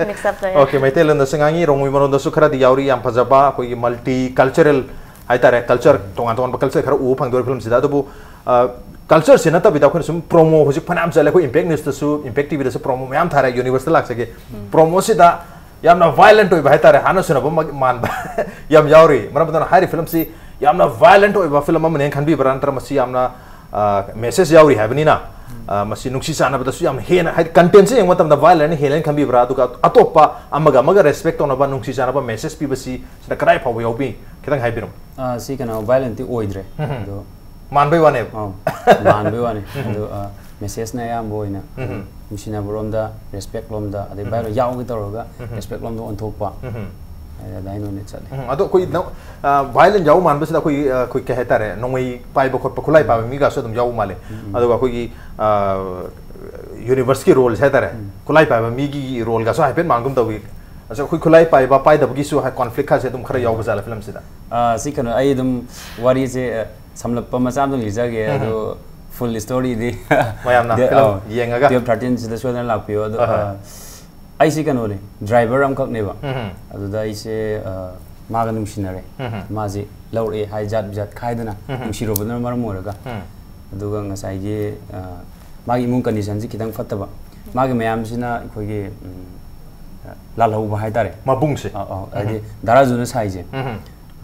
ꯃꯤꯛꯁ ꯑꯞ ꯂꯩꯔꯦ꯫ Okay, ꯃꯩꯇꯩꯂꯣꯟꯗꯁꯨ ꯉꯥꯡꯉꯤ, ꯔꯣꯡꯃꯩ ꯃꯔꯣꯟꯗꯁꯨ ꯈꯔꯗꯤ ꯌꯥꯎꯔꯤ꯫ ꯌꯥꯝ ꯐꯖꯕ ꯑꯩꯈꯣꯏꯒꯤ ꯃꯜꯇꯤ ꯀꯜꯆꯔꯦꯜ ꯍꯥꯏꯇꯥꯔꯦ, ꯀꯜꯆꯔ, ꯇꯣꯉꯥꯟ ꯇꯣꯉꯥꯟꯕ ꯀꯜꯆꯔ ꯈꯔ ꯎꯕ ꯐꯪꯗꯣꯔꯦ ꯐꯤꯂꯝꯁꯤꯗ꯫ ꯑꯗꯨꯕꯨ ꯀꯜꯆꯔꯁꯤ ꯅꯠꯇꯕꯤꯗ ꯑꯩꯈꯣꯏꯅ ꯁꯨꯝ ꯄ꯭ꯔꯣꯃꯣ ꯍꯧꯖꯤꯛ ꯐꯅꯌꯥꯝ ꯆꯠꯂꯦ, ꯑꯩꯈꯣꯏ ꯏꯝꯄꯦꯛ ꯅ꯭ꯌꯨꯁꯇꯁꯨ, ꯏꯝꯄꯦꯛ ꯇꯤꯚꯤꯗꯁꯨ ꯄ꯭ꯔꯣꯃꯣ ꯃꯌꯥꯝ ꯊꯥꯔꯦ, ꯌꯨꯅꯤꯚꯔꯁꯇ ꯂꯥꯛꯆꯒꯦ꯫ ꯄ꯭ꯔꯣꯃꯣꯁꯤꯗ ꯌꯥꯝꯅ ꯚꯥꯏꯂꯦꯟꯠ ꯑꯣꯏꯕ ꯍꯥꯏꯇꯥꯔꯦ, ꯍꯥꯟꯅ ꯁꯨꯅꯕ ꯃꯥꯟꯕ ꯌꯥꯝ ꯌꯥꯎꯔꯤ꯫ ꯃꯔꯝ ꯑꯗꯨꯅ ꯍꯥꯏꯔꯤꯕ ꯐꯤꯂꯝꯁꯤ ꯌꯥꯝꯅ ꯚꯥꯏꯂꯦꯟꯠ ꯑꯣꯏꯕ ꯐꯤꯂꯝ ꯑꯃꯅꯦꯅ ꯈꯟꯕꯤꯕ꯭ꯔꯥ, ꯅꯠꯇ꯭ꯔꯒ ꯃꯁꯤ ꯌꯥꯝꯅ ꯃꯦꯁꯦꯖ ꯌꯥꯎꯔꯤ ꯍꯥꯏꯕꯅꯤꯅ, ꯃꯁꯤ ꯅꯨꯡꯁꯤ ꯆꯥꯟꯅꯕꯗꯁꯨ ꯌꯥꯝꯅ ꯍꯦꯟꯅ, ꯍꯥꯏꯗꯤ ꯀꯟꯇꯦꯟꯁꯦ ꯌꯦꯡꯕ ꯃꯇꯝꯗ ꯚꯥꯏꯂꯦꯟꯠꯅ ꯍꯦꯜꯂꯦꯅ ꯈꯟꯕꯤꯕ꯭ꯔꯥ? ꯑꯗꯨꯒ ꯑꯇꯣꯞꯄ ꯑꯃꯒ ꯑꯃꯒ ꯔꯦꯁꯄꯦꯛ ꯇꯧꯅꯕ, ꯅꯨꯡꯁꯤ ꯆꯥꯟꯅꯕ ꯃꯦꯁꯦꯖ ꯄꯤꯕꯁꯤ ꯁꯤꯅ ꯀꯗꯥꯏ ꯐꯥꯎꯕ ꯌꯥꯎꯕꯤ? ꯈꯤꯇꯪ ꯍꯥꯏꯕꯤꯔꯝꯃꯨ꯫ ꯑ, ꯁꯤ ꯀꯩꯅꯣ ꯚꯥꯏꯂꯦꯟꯇꯤ ꯑꯣꯏꯗ꯭ꯔꯦ꯫ ꯑꯗꯣ ꯃꯥꯟꯕꯩ ꯋꯥꯅꯦꯕ꯫ ꯑꯧ, ꯃꯥꯟꯕꯩ ꯋꯥꯅꯤ꯫ ꯑꯗꯣ ꯃꯦꯁꯦꯖꯅ ꯑꯌꯥꯝꯕ ꯑꯣꯏꯅ ꯅꯨꯡꯁꯤꯅꯕꯔꯣꯝꯗ, ꯔꯦꯁꯄꯦꯛꯂꯣꯝꯗ, ꯑꯗꯩ ꯚꯥꯏꯂꯦꯟ ꯌꯥꯎꯒꯦ ꯇꯧꯔꯒ ꯔꯦꯁꯄꯦꯛꯂꯣꯝꯗ ꯑꯣꯟꯊꯣꯛꯄ꯫ ꯑꯗꯨꯃꯥꯏꯅ ꯑꯣꯏꯅ ꯆꯠꯂꯦ꯫ ꯑꯗꯣ ꯑꯩꯈꯣꯏ ꯚꯥꯏꯂꯦꯟ ꯌꯥꯎ ꯃꯥꯟꯕꯁꯤꯗ ꯑꯩꯈꯣꯏ, ꯑꯩꯈꯣꯏ ꯀꯩ ꯍꯥꯏꯇꯥꯔꯦ, ꯅꯣꯡꯃꯩ ꯄꯥꯏꯕ ꯈꯣꯠꯄ, ꯈꯨꯠꯂꯥꯏ ꯄꯥꯏꯕ ꯃꯤꯒꯁꯨ ꯑꯗꯨꯝ ꯌꯥꯎꯕ ꯃꯥꯜꯂꯦ꯫ ꯑꯗꯨꯒ ꯑꯩꯈꯣꯏꯒꯤ ꯌꯨꯅꯤꯚꯔꯁꯀꯤ ꯔꯣꯜꯁꯦ ꯍꯥꯏꯇꯥꯔꯦ, ꯈꯨꯠꯂꯥꯏ ꯄꯥꯏꯕ ꯃꯤꯒꯤ ꯔꯣꯜꯒꯁꯨ ꯍꯥꯏꯐꯦꯠ ꯃꯥꯟꯒꯨꯝ ꯇꯧꯏ꯫ ꯑꯁ, ꯑꯩꯈꯣꯏ ꯈꯨꯠꯂꯥꯏ ꯄꯥꯏꯕ ꯄꯥꯏꯗꯕꯒꯤꯁꯨ ꯀꯣꯟꯐ꯭ꯂꯤꯛ ꯈꯔꯁꯦ ꯑꯗꯨꯝ ꯈꯔ ꯌꯥꯎꯕ ꯖꯥꯠꯂ ꯐꯤꯂꯝꯁꯤꯗ? ꯑ, ꯁꯤ ꯀꯩꯅꯣ, ꯑꯩ ꯑꯗꯨꯝ ꯋꯥꯔꯤꯁꯦ, ꯑ, ꯁꯝꯂꯞꯄ ꯃꯆꯥ ꯑꯃꯗꯪ ꯂꯤꯖꯒꯦ꯫ ꯑꯗꯣ ꯐꯨꯜ ꯁ꯭ꯇꯣꯔꯤꯗꯤ ꯃꯌꯥꯝꯅ ꯐꯤꯂꯝ ꯌꯦꯡꯉꯒ꯫ ꯇꯨꯌꯦꯜꯞ ꯊꯥꯔꯇꯤꯟꯁꯤꯗ ꯁꯣꯏꯗꯅ ꯂꯥꯛꯄꯤꯌꯣ꯫ ꯑꯗꯣ, ꯍꯣꯏ, ꯍꯣꯏ꯫ ꯑ, ꯑꯩꯁꯤ ꯀꯩꯅꯣꯅꯦ, ꯗ꯭ꯔꯥꯏꯚꯔ ꯑꯃꯈꯛꯅꯦꯕ꯫ ꯑꯗꯨꯗ ꯑꯩꯁꯦ, ꯑ, ꯃꯥꯒ ꯅꯨꯡꯁꯤꯅꯔꯦ꯫ ꯃꯥꯁꯦ ꯂꯧꯔꯛꯑꯦ ꯍꯥꯏ, ꯖꯥꯠ ꯕꯤꯖꯥꯠ ꯈꯥꯏꯗꯅ, ꯅꯨꯡꯁꯤꯔꯨꯕꯅ ꯃꯔꯝ ꯑꯣꯏꯔꯒ꯫ ꯑꯗꯨꯒ ꯉꯁꯥꯏꯒꯤ, ꯑ, ꯃꯥꯒꯤ ꯏꯃꯨꯡ ꯀꯟꯗꯤꯁꯟꯁꯤ ꯈꯤꯇꯪ ꯐꯠꯇꯕ꯫ ꯃꯥꯒꯤ ꯃꯌꯥꯝꯁꯤꯅ ꯑꯩꯈꯣꯏꯒꯤ, ꯎꯝ, ꯂꯥꯜꯍꯧꯕ ꯍꯥꯏꯇꯥꯔꯦ꯫ ꯃꯕꯨꯡꯁꯦ꯫ ꯑ, ꯑ, ꯍꯥꯏꯗꯤ ꯗꯥꯔꯥꯖꯨꯅ ꯁꯥꯏꯁꯦ꯫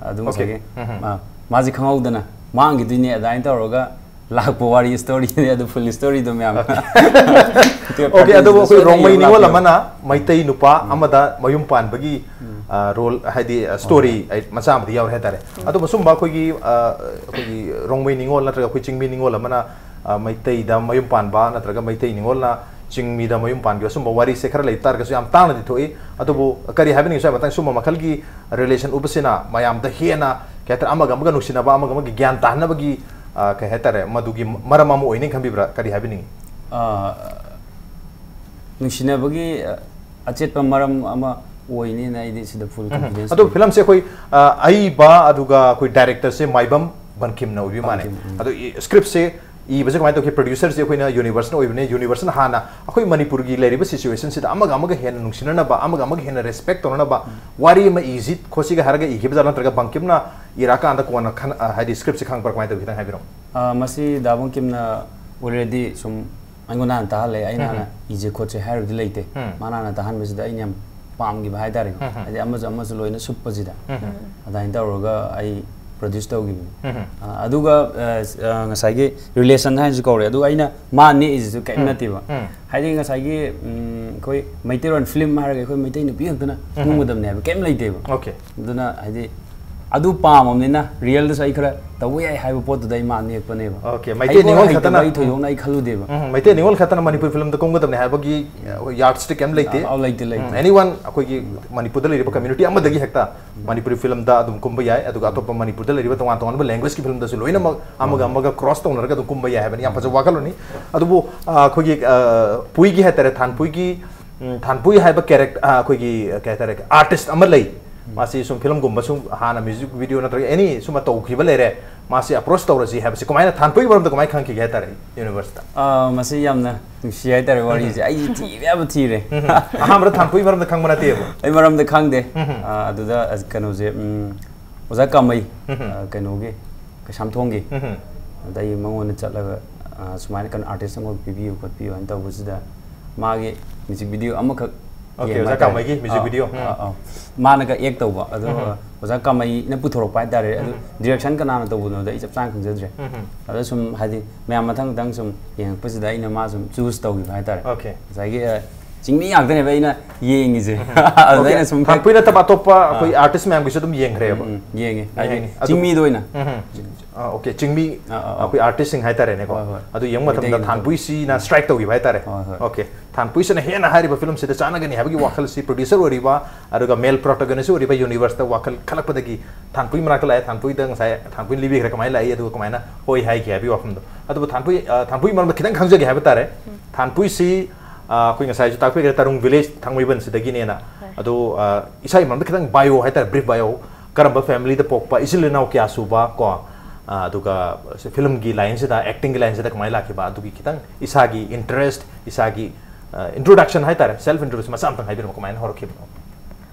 ꯑꯗꯨ ꯑꯣꯀꯦ꯫ ꯉꯁꯥꯏꯒꯤ, ꯑ, ꯃꯥꯁꯦ ꯈꯪꯍꯧꯗꯅ ꯃꯥꯡꯈꯤꯗꯣꯏꯅꯦ ꯑꯗꯨꯃꯥꯏꯅ ꯇꯧꯔꯒ ꯂꯥꯛꯄ ꯋꯥꯔꯤ ꯁ꯭ꯇꯣꯔꯤꯅꯦ꯫ ꯑꯗꯨ ꯐꯨꯜ ꯁ꯭ꯇꯣꯔꯤꯗꯣ ꯃꯌꯥꯝ ꯑꯣꯀꯦ, ꯑꯗꯨꯕꯨ ꯑꯩꯈꯣꯏ ꯔꯣꯡꯃꯩ ꯅꯤꯉꯣꯜ ꯑꯃꯅ ꯃꯩꯇꯩ ꯅꯨꯄꯥ ꯑꯃꯗ ꯃꯌꯨꯝ ꯄꯥꯟꯕꯒꯤ, ꯑ, ꯔꯣꯜ, ꯍꯥꯏꯗꯤ, ꯑ, ꯁ꯭ꯇꯣꯔꯤ ꯃꯆꯥ ꯑꯃꯗꯤ ꯌꯥꯎꯔꯦ ꯍꯥꯏꯇꯥꯔꯦ꯫ ꯑꯗꯨꯕꯨ ꯁꯨꯝꯕ ꯑꯩꯈꯣꯏꯒꯤ, ꯑ, ꯑꯩꯈꯣꯏꯒꯤ ꯔꯣꯡꯃꯩ ꯅꯤꯉꯣꯜ ꯅꯠꯇ꯭ꯔꯒ ꯑꯩꯈꯣꯏ ꯆꯤꯡꯃꯤ ꯅꯤꯉꯣꯜ ꯑꯃꯅ, ꯑ, ꯃꯩꯇꯩꯗ ꯃꯌꯨꯝ ꯄꯥꯟꯕ ꯅꯠꯇ꯭ꯔꯒ ꯃꯩꯇꯩ ꯅꯤꯉꯣꯜꯅ ꯆꯤꯡꯃꯤꯗ ꯃꯌꯨꯝ ꯄꯥꯟꯈꯤꯕ ꯁꯨꯝꯕ ꯋꯥꯔꯤꯁꯦ ꯈꯔ ꯂꯩꯕ ꯇꯥꯔꯒꯁꯨ ꯌꯥꯝ ꯇꯥꯡꯅꯗꯤ ꯊꯣꯛꯏ꯫ ꯑꯗꯨꯕꯨ ꯀꯔꯤ ꯍꯥꯏꯕꯤꯅꯤꯡꯉꯤ, ꯁ꯭ꯋꯥꯏ ꯃꯇꯥꯡ ꯁꯨꯝꯕ ꯃꯈꯜꯒꯤ ꯔꯤꯂꯦꯁꯟ ꯎꯕꯁꯤꯅ ꯃꯌꯥꯝꯗ ꯍꯦꯟꯅ, ꯀꯩ ꯍꯥꯏꯇꯥꯔꯦ, ꯑꯃꯒ ꯑꯃꯒ ꯅꯨꯡꯁꯤꯅꯕ, ꯑꯃꯒ ꯑꯃꯒꯤ ꯒ꯭ꯌꯥꯟ ꯇꯥꯍꯟꯅꯕꯒꯤ, ꯑ, ꯀꯩ ꯍꯥꯏꯇꯥꯔꯦ, ꯃꯗꯨꯒꯤ ꯃꯔꯝ ꯑꯃ ꯑꯣꯏꯅꯤ ꯈꯟꯕꯤꯕ꯭ꯔꯥ? ꯀꯔꯤ ꯍꯥꯏꯕꯤꯅꯤꯡꯉꯤ? ꯑ, ꯅꯨꯡꯁꯤꯅꯕꯒꯤ, ꯑ, ꯑꯆꯦꯠꯄ ꯃꯔꯝ ꯑꯃ ꯑꯣꯏꯅꯤꯅ ꯑꯩꯗꯤ ꯁꯤꯗ ꯐꯨꯜ ꯀꯟꯐꯤꯗꯦꯟꯁ ꯑꯗꯣ ꯂꯩ꯫ ꯐꯤꯂꯝꯁꯦ ꯑꯩꯈꯣꯏ, ꯑ, ꯑꯏꯕ ꯑꯗꯨꯒ ꯑꯩꯈꯣꯏ ꯗꯥꯏꯔꯦꯛꯇꯔꯁꯦ ꯃꯥꯏꯕꯝ ꯕꯟꯈꯤꯝꯅ ꯑꯣꯏꯕꯤ ꯃꯥꯜꯂꯦ꯫ ꯕꯟꯈꯤꯝ, ꯎꯝ꯫ ꯑꯗꯣ ꯏ-, ꯁ꯭ꯀ꯭ꯔꯤꯞꯁꯦ ꯏꯕꯁꯦ ꯀꯃꯥꯏꯅ ꯇꯧꯒꯦ? ꯄ꯭ꯔꯣꯗ꯭ꯌꯨꯁꯔꯁꯦ ꯑꯩꯈꯣꯏꯅ ꯌꯨꯅꯤꯚꯔꯁꯅ ꯑꯣꯏꯕꯅꯦ, ꯌꯨꯅꯤꯚꯔꯁꯅ ꯍꯥꯟꯅ ꯑꯩꯈꯣꯏ ꯃꯅꯤꯄꯨꯔꯒꯤ ꯂꯩꯔꯤꯕ ꯁꯤꯆꯨꯋꯦꯁꯟꯁꯤꯗ ꯑꯃꯒ ꯑꯃꯒ ꯍꯦꯟꯅ ꯅꯨꯡꯁꯤꯅꯅꯕ, ꯑꯃꯒ ꯑꯃꯒ ꯍꯦꯟꯅ ꯔꯦꯁꯄꯦꯛ ꯇꯧꯅꯅꯕ ꯋꯥꯔꯤ ꯑꯃ ꯏꯁꯤ ꯈꯣꯠꯁꯤꯒ ꯍꯥꯏꯔꯒ ꯏꯈꯤꯕ ꯖꯥꯠꯂꯣ, ꯅꯠꯇ꯭ꯔꯒ ꯕꯪꯀꯤꯝꯅ ꯏꯔꯛꯑꯀꯥꯟꯗ ꯀꯣꯟꯅ ꯈꯟ-, ꯑ, ꯍꯥꯏꯗꯤ ꯁ꯭ꯀ꯭ꯔꯤꯞꯁꯦ ꯈꯪꯕ꯭ꯔꯥ, ꯀꯃꯥꯏꯅ ꯇꯧꯒꯦ? ꯈꯤꯇꯪ ꯍꯥꯏꯕꯤꯔꯛꯑꯣ꯫ ꯑ, ꯃꯁꯤ ꯗꯥ ꯕꯪꯀꯤꯝꯅ already ꯁꯨꯝ ꯑꯩꯉꯣꯟꯗ ꯍꯥꯟꯅ ꯇꯥꯍꯜꯂꯦ, ꯑꯩꯅ ꯎꯝ꯫ ꯍꯥꯟꯅ ꯏꯁꯦ ꯈꯣꯠꯁꯦ ꯍꯥꯏꯔꯨꯕꯗꯤ ꯂꯩꯇꯦ꯫ ꯎꯝ꯫ ꯃꯥꯅ ꯍꯥꯟꯅ ꯇꯥꯍꯟꯕꯁꯤꯗ ꯑꯩꯅ ꯌꯥꯝ ꯄꯥꯝꯈꯤꯕ ꯍꯥꯏꯇꯥꯔꯦꯀꯣ꯫ ꯎꯝ꯫ ꯍꯥꯏꯗꯤ ꯑꯃꯁꯨ ꯑꯃꯁꯨ ꯂꯣꯏꯅ ꯁꯨꯞꯄꯁꯤꯗ꯫ ꯎꯝ꯫ ꯑꯗꯨꯃꯥꯏꯅ ꯇꯧꯔꯒ ꯑꯩ ꯄ꯭ꯔꯣꯗ꯭ꯌꯨꯁ ꯇꯧꯈꯤꯕꯅꯤ꯫ ꯎꯝ꯫ ꯑ, ꯑꯗꯨꯒ, ꯑ, ꯑ, ꯉꯁꯥꯏꯒꯤ ꯔꯤꯂꯦꯁꯟ ꯍꯥꯏꯅꯁꯨ ꯀꯧꯔꯦ꯫ ꯑꯗꯨ ꯑꯩꯅ ꯃꯥ ꯅꯦꯛꯏꯁꯤꯁꯨ ꯀꯔꯤꯝ ꯎꯝ꯫ ꯅꯠꯇꯦꯕ꯫ ꯎꯝ꯫ ꯍꯥꯏꯗꯤ ꯉꯁꯥꯏꯒꯤ, ꯎꯝ, ꯑꯩꯈꯣꯏ ꯃꯩꯇꯩꯔꯣꯟ ꯐꯤꯂꯝ ꯍꯥꯏꯔꯒ ꯑꯩꯈꯣꯏ ꯃꯩꯇꯩ ꯅꯨꯄꯤ ꯈꯛꯇꯅ ꯎꯝ꯫ ꯀꯨꯝꯒꯗꯕꯅꯦ ꯍꯥꯏꯕ ꯀꯔꯤꯝ ꯂꯩꯇꯦꯕ꯫ ꯑꯣꯀꯦ꯫ ꯑꯗꯨꯅ ꯍꯥꯏꯗꯤ ꯑꯗꯨ ꯄꯥꯝꯃꯕꯅꯤꯅ ꯔꯤꯌꯦꯜꯗꯁꯨ ꯑꯩ ꯈꯔ ꯇꯧꯕ ꯌꯥꯏ ꯍꯥꯏꯕ ꯄꯣꯠꯇꯨꯗ ꯑꯩ ꯃꯥ ꯅꯦꯛꯄꯅꯦꯕ꯫ ꯑꯣꯀꯦ, ꯃꯩꯇꯩ ꯍꯩꯕ ꯅꯤꯉꯣꯜ ꯍꯩꯇꯕ ꯈꯛꯇꯅ ꯑꯩ ꯊꯣꯏꯗꯣꯛꯅ ꯑꯩ ꯈꯜꯂꯨꯗꯦꯕ꯫ ꯎꯝ, ꯃꯩꯇꯩ ꯅꯤꯉꯣꯜ ꯈꯛꯇꯅ ꯃꯅꯤꯄꯨꯔꯤ ꯐꯤꯂꯝꯗ ꯀꯨꯝꯒꯗꯕꯅꯦ ꯍꯥꯏꯕꯒꯤ, ꯑ, ꯌꯥꯔꯠꯁꯇꯤꯛ ꯀꯩꯝ ꯂꯩꯇꯦ꯫ ꯑ, ꯑ, ꯂꯩꯇꯦ, ꯂꯩꯇꯦ꯫ ꯎꯝ, anyone ꯑꯩꯈꯣꯏꯒꯤ ꯃꯅꯤꯄꯨꯔꯗ ꯂꯩꯔꯤꯕ ꯀꯝꯃ꯭ꯌꯨꯅꯤꯇꯤ ꯑꯃꯗꯒꯤ ꯍꯦꯛꯇ ꯃꯅꯤꯄꯨꯔꯤ ꯐꯤꯂꯝꯗ ꯑꯗꯨꯝ ꯀꯨꯝꯕ ꯌꯥꯏ, ꯑꯗꯨꯒ ꯑꯇꯣꯞꯄ ꯃꯅꯤꯄꯨꯔꯗ ꯂꯩꯔꯤꯕ ꯇꯣꯉꯥꯟ ꯇꯣꯉꯥꯟꯕ ꯂꯦꯡꯒ꯭ꯋꯦꯖꯀꯤ ꯐꯤꯂꯝꯗꯁꯨ ꯂꯣꯏꯅꯃꯛ ꯑꯃꯒ ꯑꯃꯒ ꯀ꯭ꯔꯣꯁ ꯇꯧꯅꯔꯒ ꯑꯗꯨꯝ ꯀꯨꯝꯕ ꯌꯥꯏ ꯍꯥꯏꯕꯅꯤ꯫ ꯌꯥꯝ ꯐꯖꯕ ꯋꯥꯈꯜꯂꯣꯟꯅꯤ꯫ ꯑꯗꯨꯕꯨ, ꯑ, ꯑꯩꯈꯣꯏꯒꯤ, ꯑ, ꯄꯨꯏꯒꯤ ꯍꯥꯏꯇꯥꯔꯦ, ꯊꯥꯟꯄꯨꯏꯒꯤ, ꯎꯝ, ꯊꯥꯟꯄꯨꯏ ꯍꯥꯏꯕ ꯀꯦꯔꯦꯛ-, ꯑ, ꯑꯩꯈꯣꯏꯒꯤ, ꯀꯩ ꯍꯥꯏꯇꯥꯔꯦ, ꯑꯥꯔꯇꯤꯁ ꯑꯃ ꯂꯩ꯫ ꯃꯥꯁꯤ ꯁꯨꯝ ꯐꯤꯂꯝꯒꯨꯝꯕ ꯁꯨꯝ ꯍꯥꯟꯅ ꯃ꯭ꯌꯨꯖꯤꯛ ꯚꯤꯗꯤꯑꯣ ꯅꯠꯇ꯭ꯔꯒ ꯑꯦꯅꯤ ꯁꯨꯝꯕ ꯇꯧꯈꯤꯕ ꯂꯩꯔꯦ, ꯃꯥꯁꯤ ꯑꯦꯄ꯭ꯔꯣꯁ ꯇꯧꯔꯁꯤ ꯍꯥꯏꯕꯁꯤ ꯀꯃꯥꯏꯅ, ꯊꯥꯟꯄꯨꯏꯒꯤ ꯃꯔꯝꯗ ꯀꯃꯥꯏꯅ ꯈꯪꯈꯤꯒꯦ ꯍꯥꯏꯇꯥꯔꯦ ꯌꯨꯅꯤꯚꯔꯁꯇ? ꯑ, ꯃꯁꯤ ꯌꯥꯝꯅ ꯅꯨꯡꯁꯤ ꯍꯥꯏꯇꯥꯔꯦ ꯋꯥꯔꯤꯁꯦ꯫ ꯑꯩ ꯊꯤꯕ ꯌꯥꯕ ꯊꯤꯔꯦ꯫ ꯑꯍꯥꯟꯕꯗ ꯊꯥꯟꯄꯨꯏ ꯃꯔꯝꯗ ꯈꯪꯕ ꯅꯠꯇꯦꯕ? ꯑꯩ ꯃꯔꯝꯗ ꯈꯪꯗꯦ꯫ ꯑ, ꯑꯗꯨꯗ, ꯑ, ꯀꯩꯅꯣꯁꯦ, ꯎꯝ, ꯑꯣꯖꯥ ꯀꯥꯃꯩ, ꯑ, ꯀꯩꯅꯣꯒꯤ, ꯀꯩꯁꯥꯝꯊꯣꯡꯒꯤ꯫ ꯑꯗ ꯑꯩ ꯃꯉꯣꯟꯗ ꯆꯠꯂꯒ, ꯑ, ꯁꯨꯃꯥꯏꯅ ꯀꯩꯅꯣ ꯑꯥꯔꯇꯤꯁ ꯑꯃꯈꯛ ꯄꯤꯕꯤꯌꯨ ꯈꯣꯠꯄꯤꯌꯨ ꯍꯥꯏꯅ ꯇꯧꯕꯁꯤꯗ ꯃꯥꯒꯤ ꯃ꯭ꯌꯨꯖꯤꯛ ꯚꯤꯗꯤꯑꯣ ꯑꯃꯈꯛ ꯑꯣꯀꯦ, ꯌꯦꯡꯕ ꯑꯣꯖꯥ ꯍꯥꯏꯇꯥꯔꯦ꯫ ꯀꯥꯃꯩꯒꯤ ꯃ꯭ꯌꯨꯖꯤꯛ ꯑꯥ, ꯚꯤꯗꯤꯑꯣ꯫ ꯑꯥ, ꯑꯥ꯫ ꯃꯥꯅꯒ ꯑꯦꯛ ꯇꯧꯕ꯫ ꯑꯗꯣ, ꯑꯣꯖꯥ ꯀꯥꯃꯩꯅ ꯄꯨꯊꯣꯔꯛꯄ ꯍꯥꯏꯇꯥꯔꯦ꯫ ꯑꯗꯨ ꯗꯤꯔꯦꯛꯁꯟ ꯀꯅꯥꯅ ꯇꯧꯕꯅꯣꯗ ꯑꯩ ꯆꯞ ꯆꯥꯅ ꯈꯪꯖꯗ꯭ꯔꯦ꯫ ꯑꯗ ꯁꯨꯝ ꯍꯥꯏꯗꯤ ꯃꯌꯥꯝ ꯃꯊꯪ ꯃꯊꯪ ꯁꯨꯝ ꯌꯦꯡꯉꯛꯄꯁꯤꯗ ꯑꯩꯅ ꯃꯥ ꯁꯨꯝ ꯆꯨꯁ ꯇꯧꯈꯤꯕ ꯍꯥꯏꯇꯥꯔꯦ꯫ ꯑꯣꯀꯦ꯫ ꯉꯁꯥꯏꯒꯤ, ꯑ, ꯆꯤꯡꯃꯤ ꯉꯥꯛꯇꯅꯦꯕ ꯑꯩꯅ ꯌꯦꯡꯉꯤꯁꯦ꯫ ꯑꯗꯨꯗ ꯑꯣꯀꯦ꯫ ꯑꯩꯅ ꯁꯨꯝ ꯊꯥꯟꯄꯨꯏ ꯅꯠꯇꯕ ꯑꯇꯣꯞꯄ ꯑꯥ꯫ ꯑꯩꯈꯣꯏ ꯑꯥꯔꯇꯤꯁ ꯃꯌꯥꯝꯒꯤꯁꯨ ꯑꯗꯨꯝ ꯌꯦꯡꯈ꯭ꯔꯦꯕ? ꯎꯝ, ꯎꯝ, ꯌꯦꯡꯉꯦ꯫ ꯍꯥꯏꯗꯤ ꯌꯦꯡꯉꯦ꯫ ꯑꯗꯨ ꯆꯤꯡꯃꯤꯗ ꯑꯣꯏꯅ꯫ ꯎꯝ꯫ ꯑꯥ, ꯑꯣꯀꯦ, ꯆꯤꯡꯃꯤ, ꯑꯥ, ꯑꯥ, ꯑꯥ꯫ ꯑꯩꯈꯣꯏ ꯑꯥꯔꯇꯤꯁꯁꯤꯡ ꯍꯥꯏꯇꯥꯔꯦꯅꯦꯀꯣ꯫ ꯍꯣꯏ, ꯍꯣꯏ꯫ ꯑꯗꯨ ꯌꯦꯡꯕ ꯃꯇꯝꯗ ꯃꯩꯇꯩꯒꯤꯅ ꯊꯥꯟꯄꯨꯏꯁꯤꯅ ꯁ꯭ꯇ꯭ꯔꯥꯏꯛ ꯇꯧꯈꯤꯕ ꯍꯥꯏꯇꯥꯔꯦ꯫ ꯍꯣꯏ, ꯍꯣꯏ꯫ ꯑꯣꯀꯦ, ꯊꯥꯟꯄꯨꯏꯁꯤꯅ ꯍꯦꯟꯅ ꯍꯥꯏꯔꯤꯕ ꯐꯤꯂꯝꯁꯤꯗ ꯆꯥꯟꯅꯒꯅꯤ ꯍꯥꯏꯕꯒꯤ ꯋꯥꯈꯜꯁꯤ ꯄ꯭ꯔꯣꯗ꯭ꯌꯨꯁꯔ ꯑꯣꯏꯔꯤꯕ, ꯑꯗꯨꯒ ꯃꯦꯜ ꯄ꯭ꯔꯣꯇꯥꯒꯣꯅꯤꯁ ꯑꯣꯏꯔꯤꯕ ꯌꯨꯅꯤꯚꯔꯁꯇ ꯋꯥꯈꯜ ꯈꯜꯂꯛꯄꯗꯒꯤ ꯊꯥꯟꯄꯨꯏ ꯃꯅꯥꯛꯇ ꯂꯥꯛꯑꯦ꯫ ꯊꯥꯟꯄꯨꯏꯗ ꯉꯁꯥꯏ ꯊꯥꯟꯄꯨꯏꯅ ꯂꯤꯕꯤꯈ꯭ꯔꯦ ꯀꯃꯥꯏꯅ ꯂꯥꯛꯏ, ꯑꯗꯨꯒ ꯀꯃꯥꯏꯅ ꯍꯣꯏ ꯍꯥꯏꯈꯤ ꯍꯥꯏꯕꯒꯤ ꯋꯥꯐꯝꯗꯣ꯫ ꯑꯗꯨꯕꯨ ꯊꯥꯟꯄꯨꯏ, ꯑ, ꯊꯥꯟꯄꯨꯏ ꯃꯔꯝꯗ ꯈꯤꯇꯪ ꯈꯪꯖꯒꯦ ꯍꯥꯏꯕ ꯇꯥꯔꯦ꯫ ꯎꯝ꯫ ꯊꯥꯟꯄꯨꯏꯁꯤ, ꯑ, ꯑꯩꯈꯣꯏ ꯉꯁꯥꯏꯁꯨ ꯇꯥꯛꯄꯤꯈ꯭ꯔꯦ, ꯇꯔꯨꯡ ꯚꯤꯂꯦꯖ ꯊꯥꯡꯃꯩꯕꯟꯁꯤꯗꯒꯤꯅꯦꯅ꯫ ꯍꯣꯏ꯫ ꯑꯗꯣ, ꯑ, ꯏꯁꯥꯒꯤ ꯃꯔꯝꯗ ꯈꯤꯇꯪ ꯕꯥꯏꯑꯣ ꯍꯥꯏꯇꯥꯔꯦ, ꯕ꯭ꯔꯤꯐ ꯕꯥꯏꯑꯣ, ꯀꯔꯝꯕ ꯐꯦꯃꯤꯂꯤꯗ ꯄꯣꯛꯄ, ꯏꯆꯤꯜ ꯏꯅꯥꯎ ꯀꯌꯥ ꯁꯨꯕ, ꯀꯣ, ꯑꯗꯨꯒ ꯐꯤꯂꯝꯒꯤ ꯂꯥꯏꯟꯁꯤꯗ, ꯑꯦꯛꯇꯤꯡꯒꯤ ꯂꯥꯏꯟꯁꯤꯗ ꯀꯃꯥꯏꯅ ꯂꯥꯛꯈꯤꯕ, ꯑꯗꯨꯒꯤ ꯈꯤꯇꯪ ꯏꯁꯥꯒꯤ ꯏꯟꯇꯔꯦꯁ, ꯏꯁꯥꯒꯤ ꯏꯟꯇ꯭ꯔꯣꯗꯛꯁꯟ ꯍꯥꯏꯇꯥꯔꯦ, ꯁꯦꯜꯐ ꯏꯟꯇ꯭ꯔꯣꯗ꯭ꯌꯨꯁ ꯃꯆꯥ ꯑꯃꯇꯪ ꯍꯥꯏꯕꯤꯔꯝꯃꯣ, ꯀꯃꯥꯏꯅ ꯍꯧꯔꯛꯈꯤꯕꯅꯣ?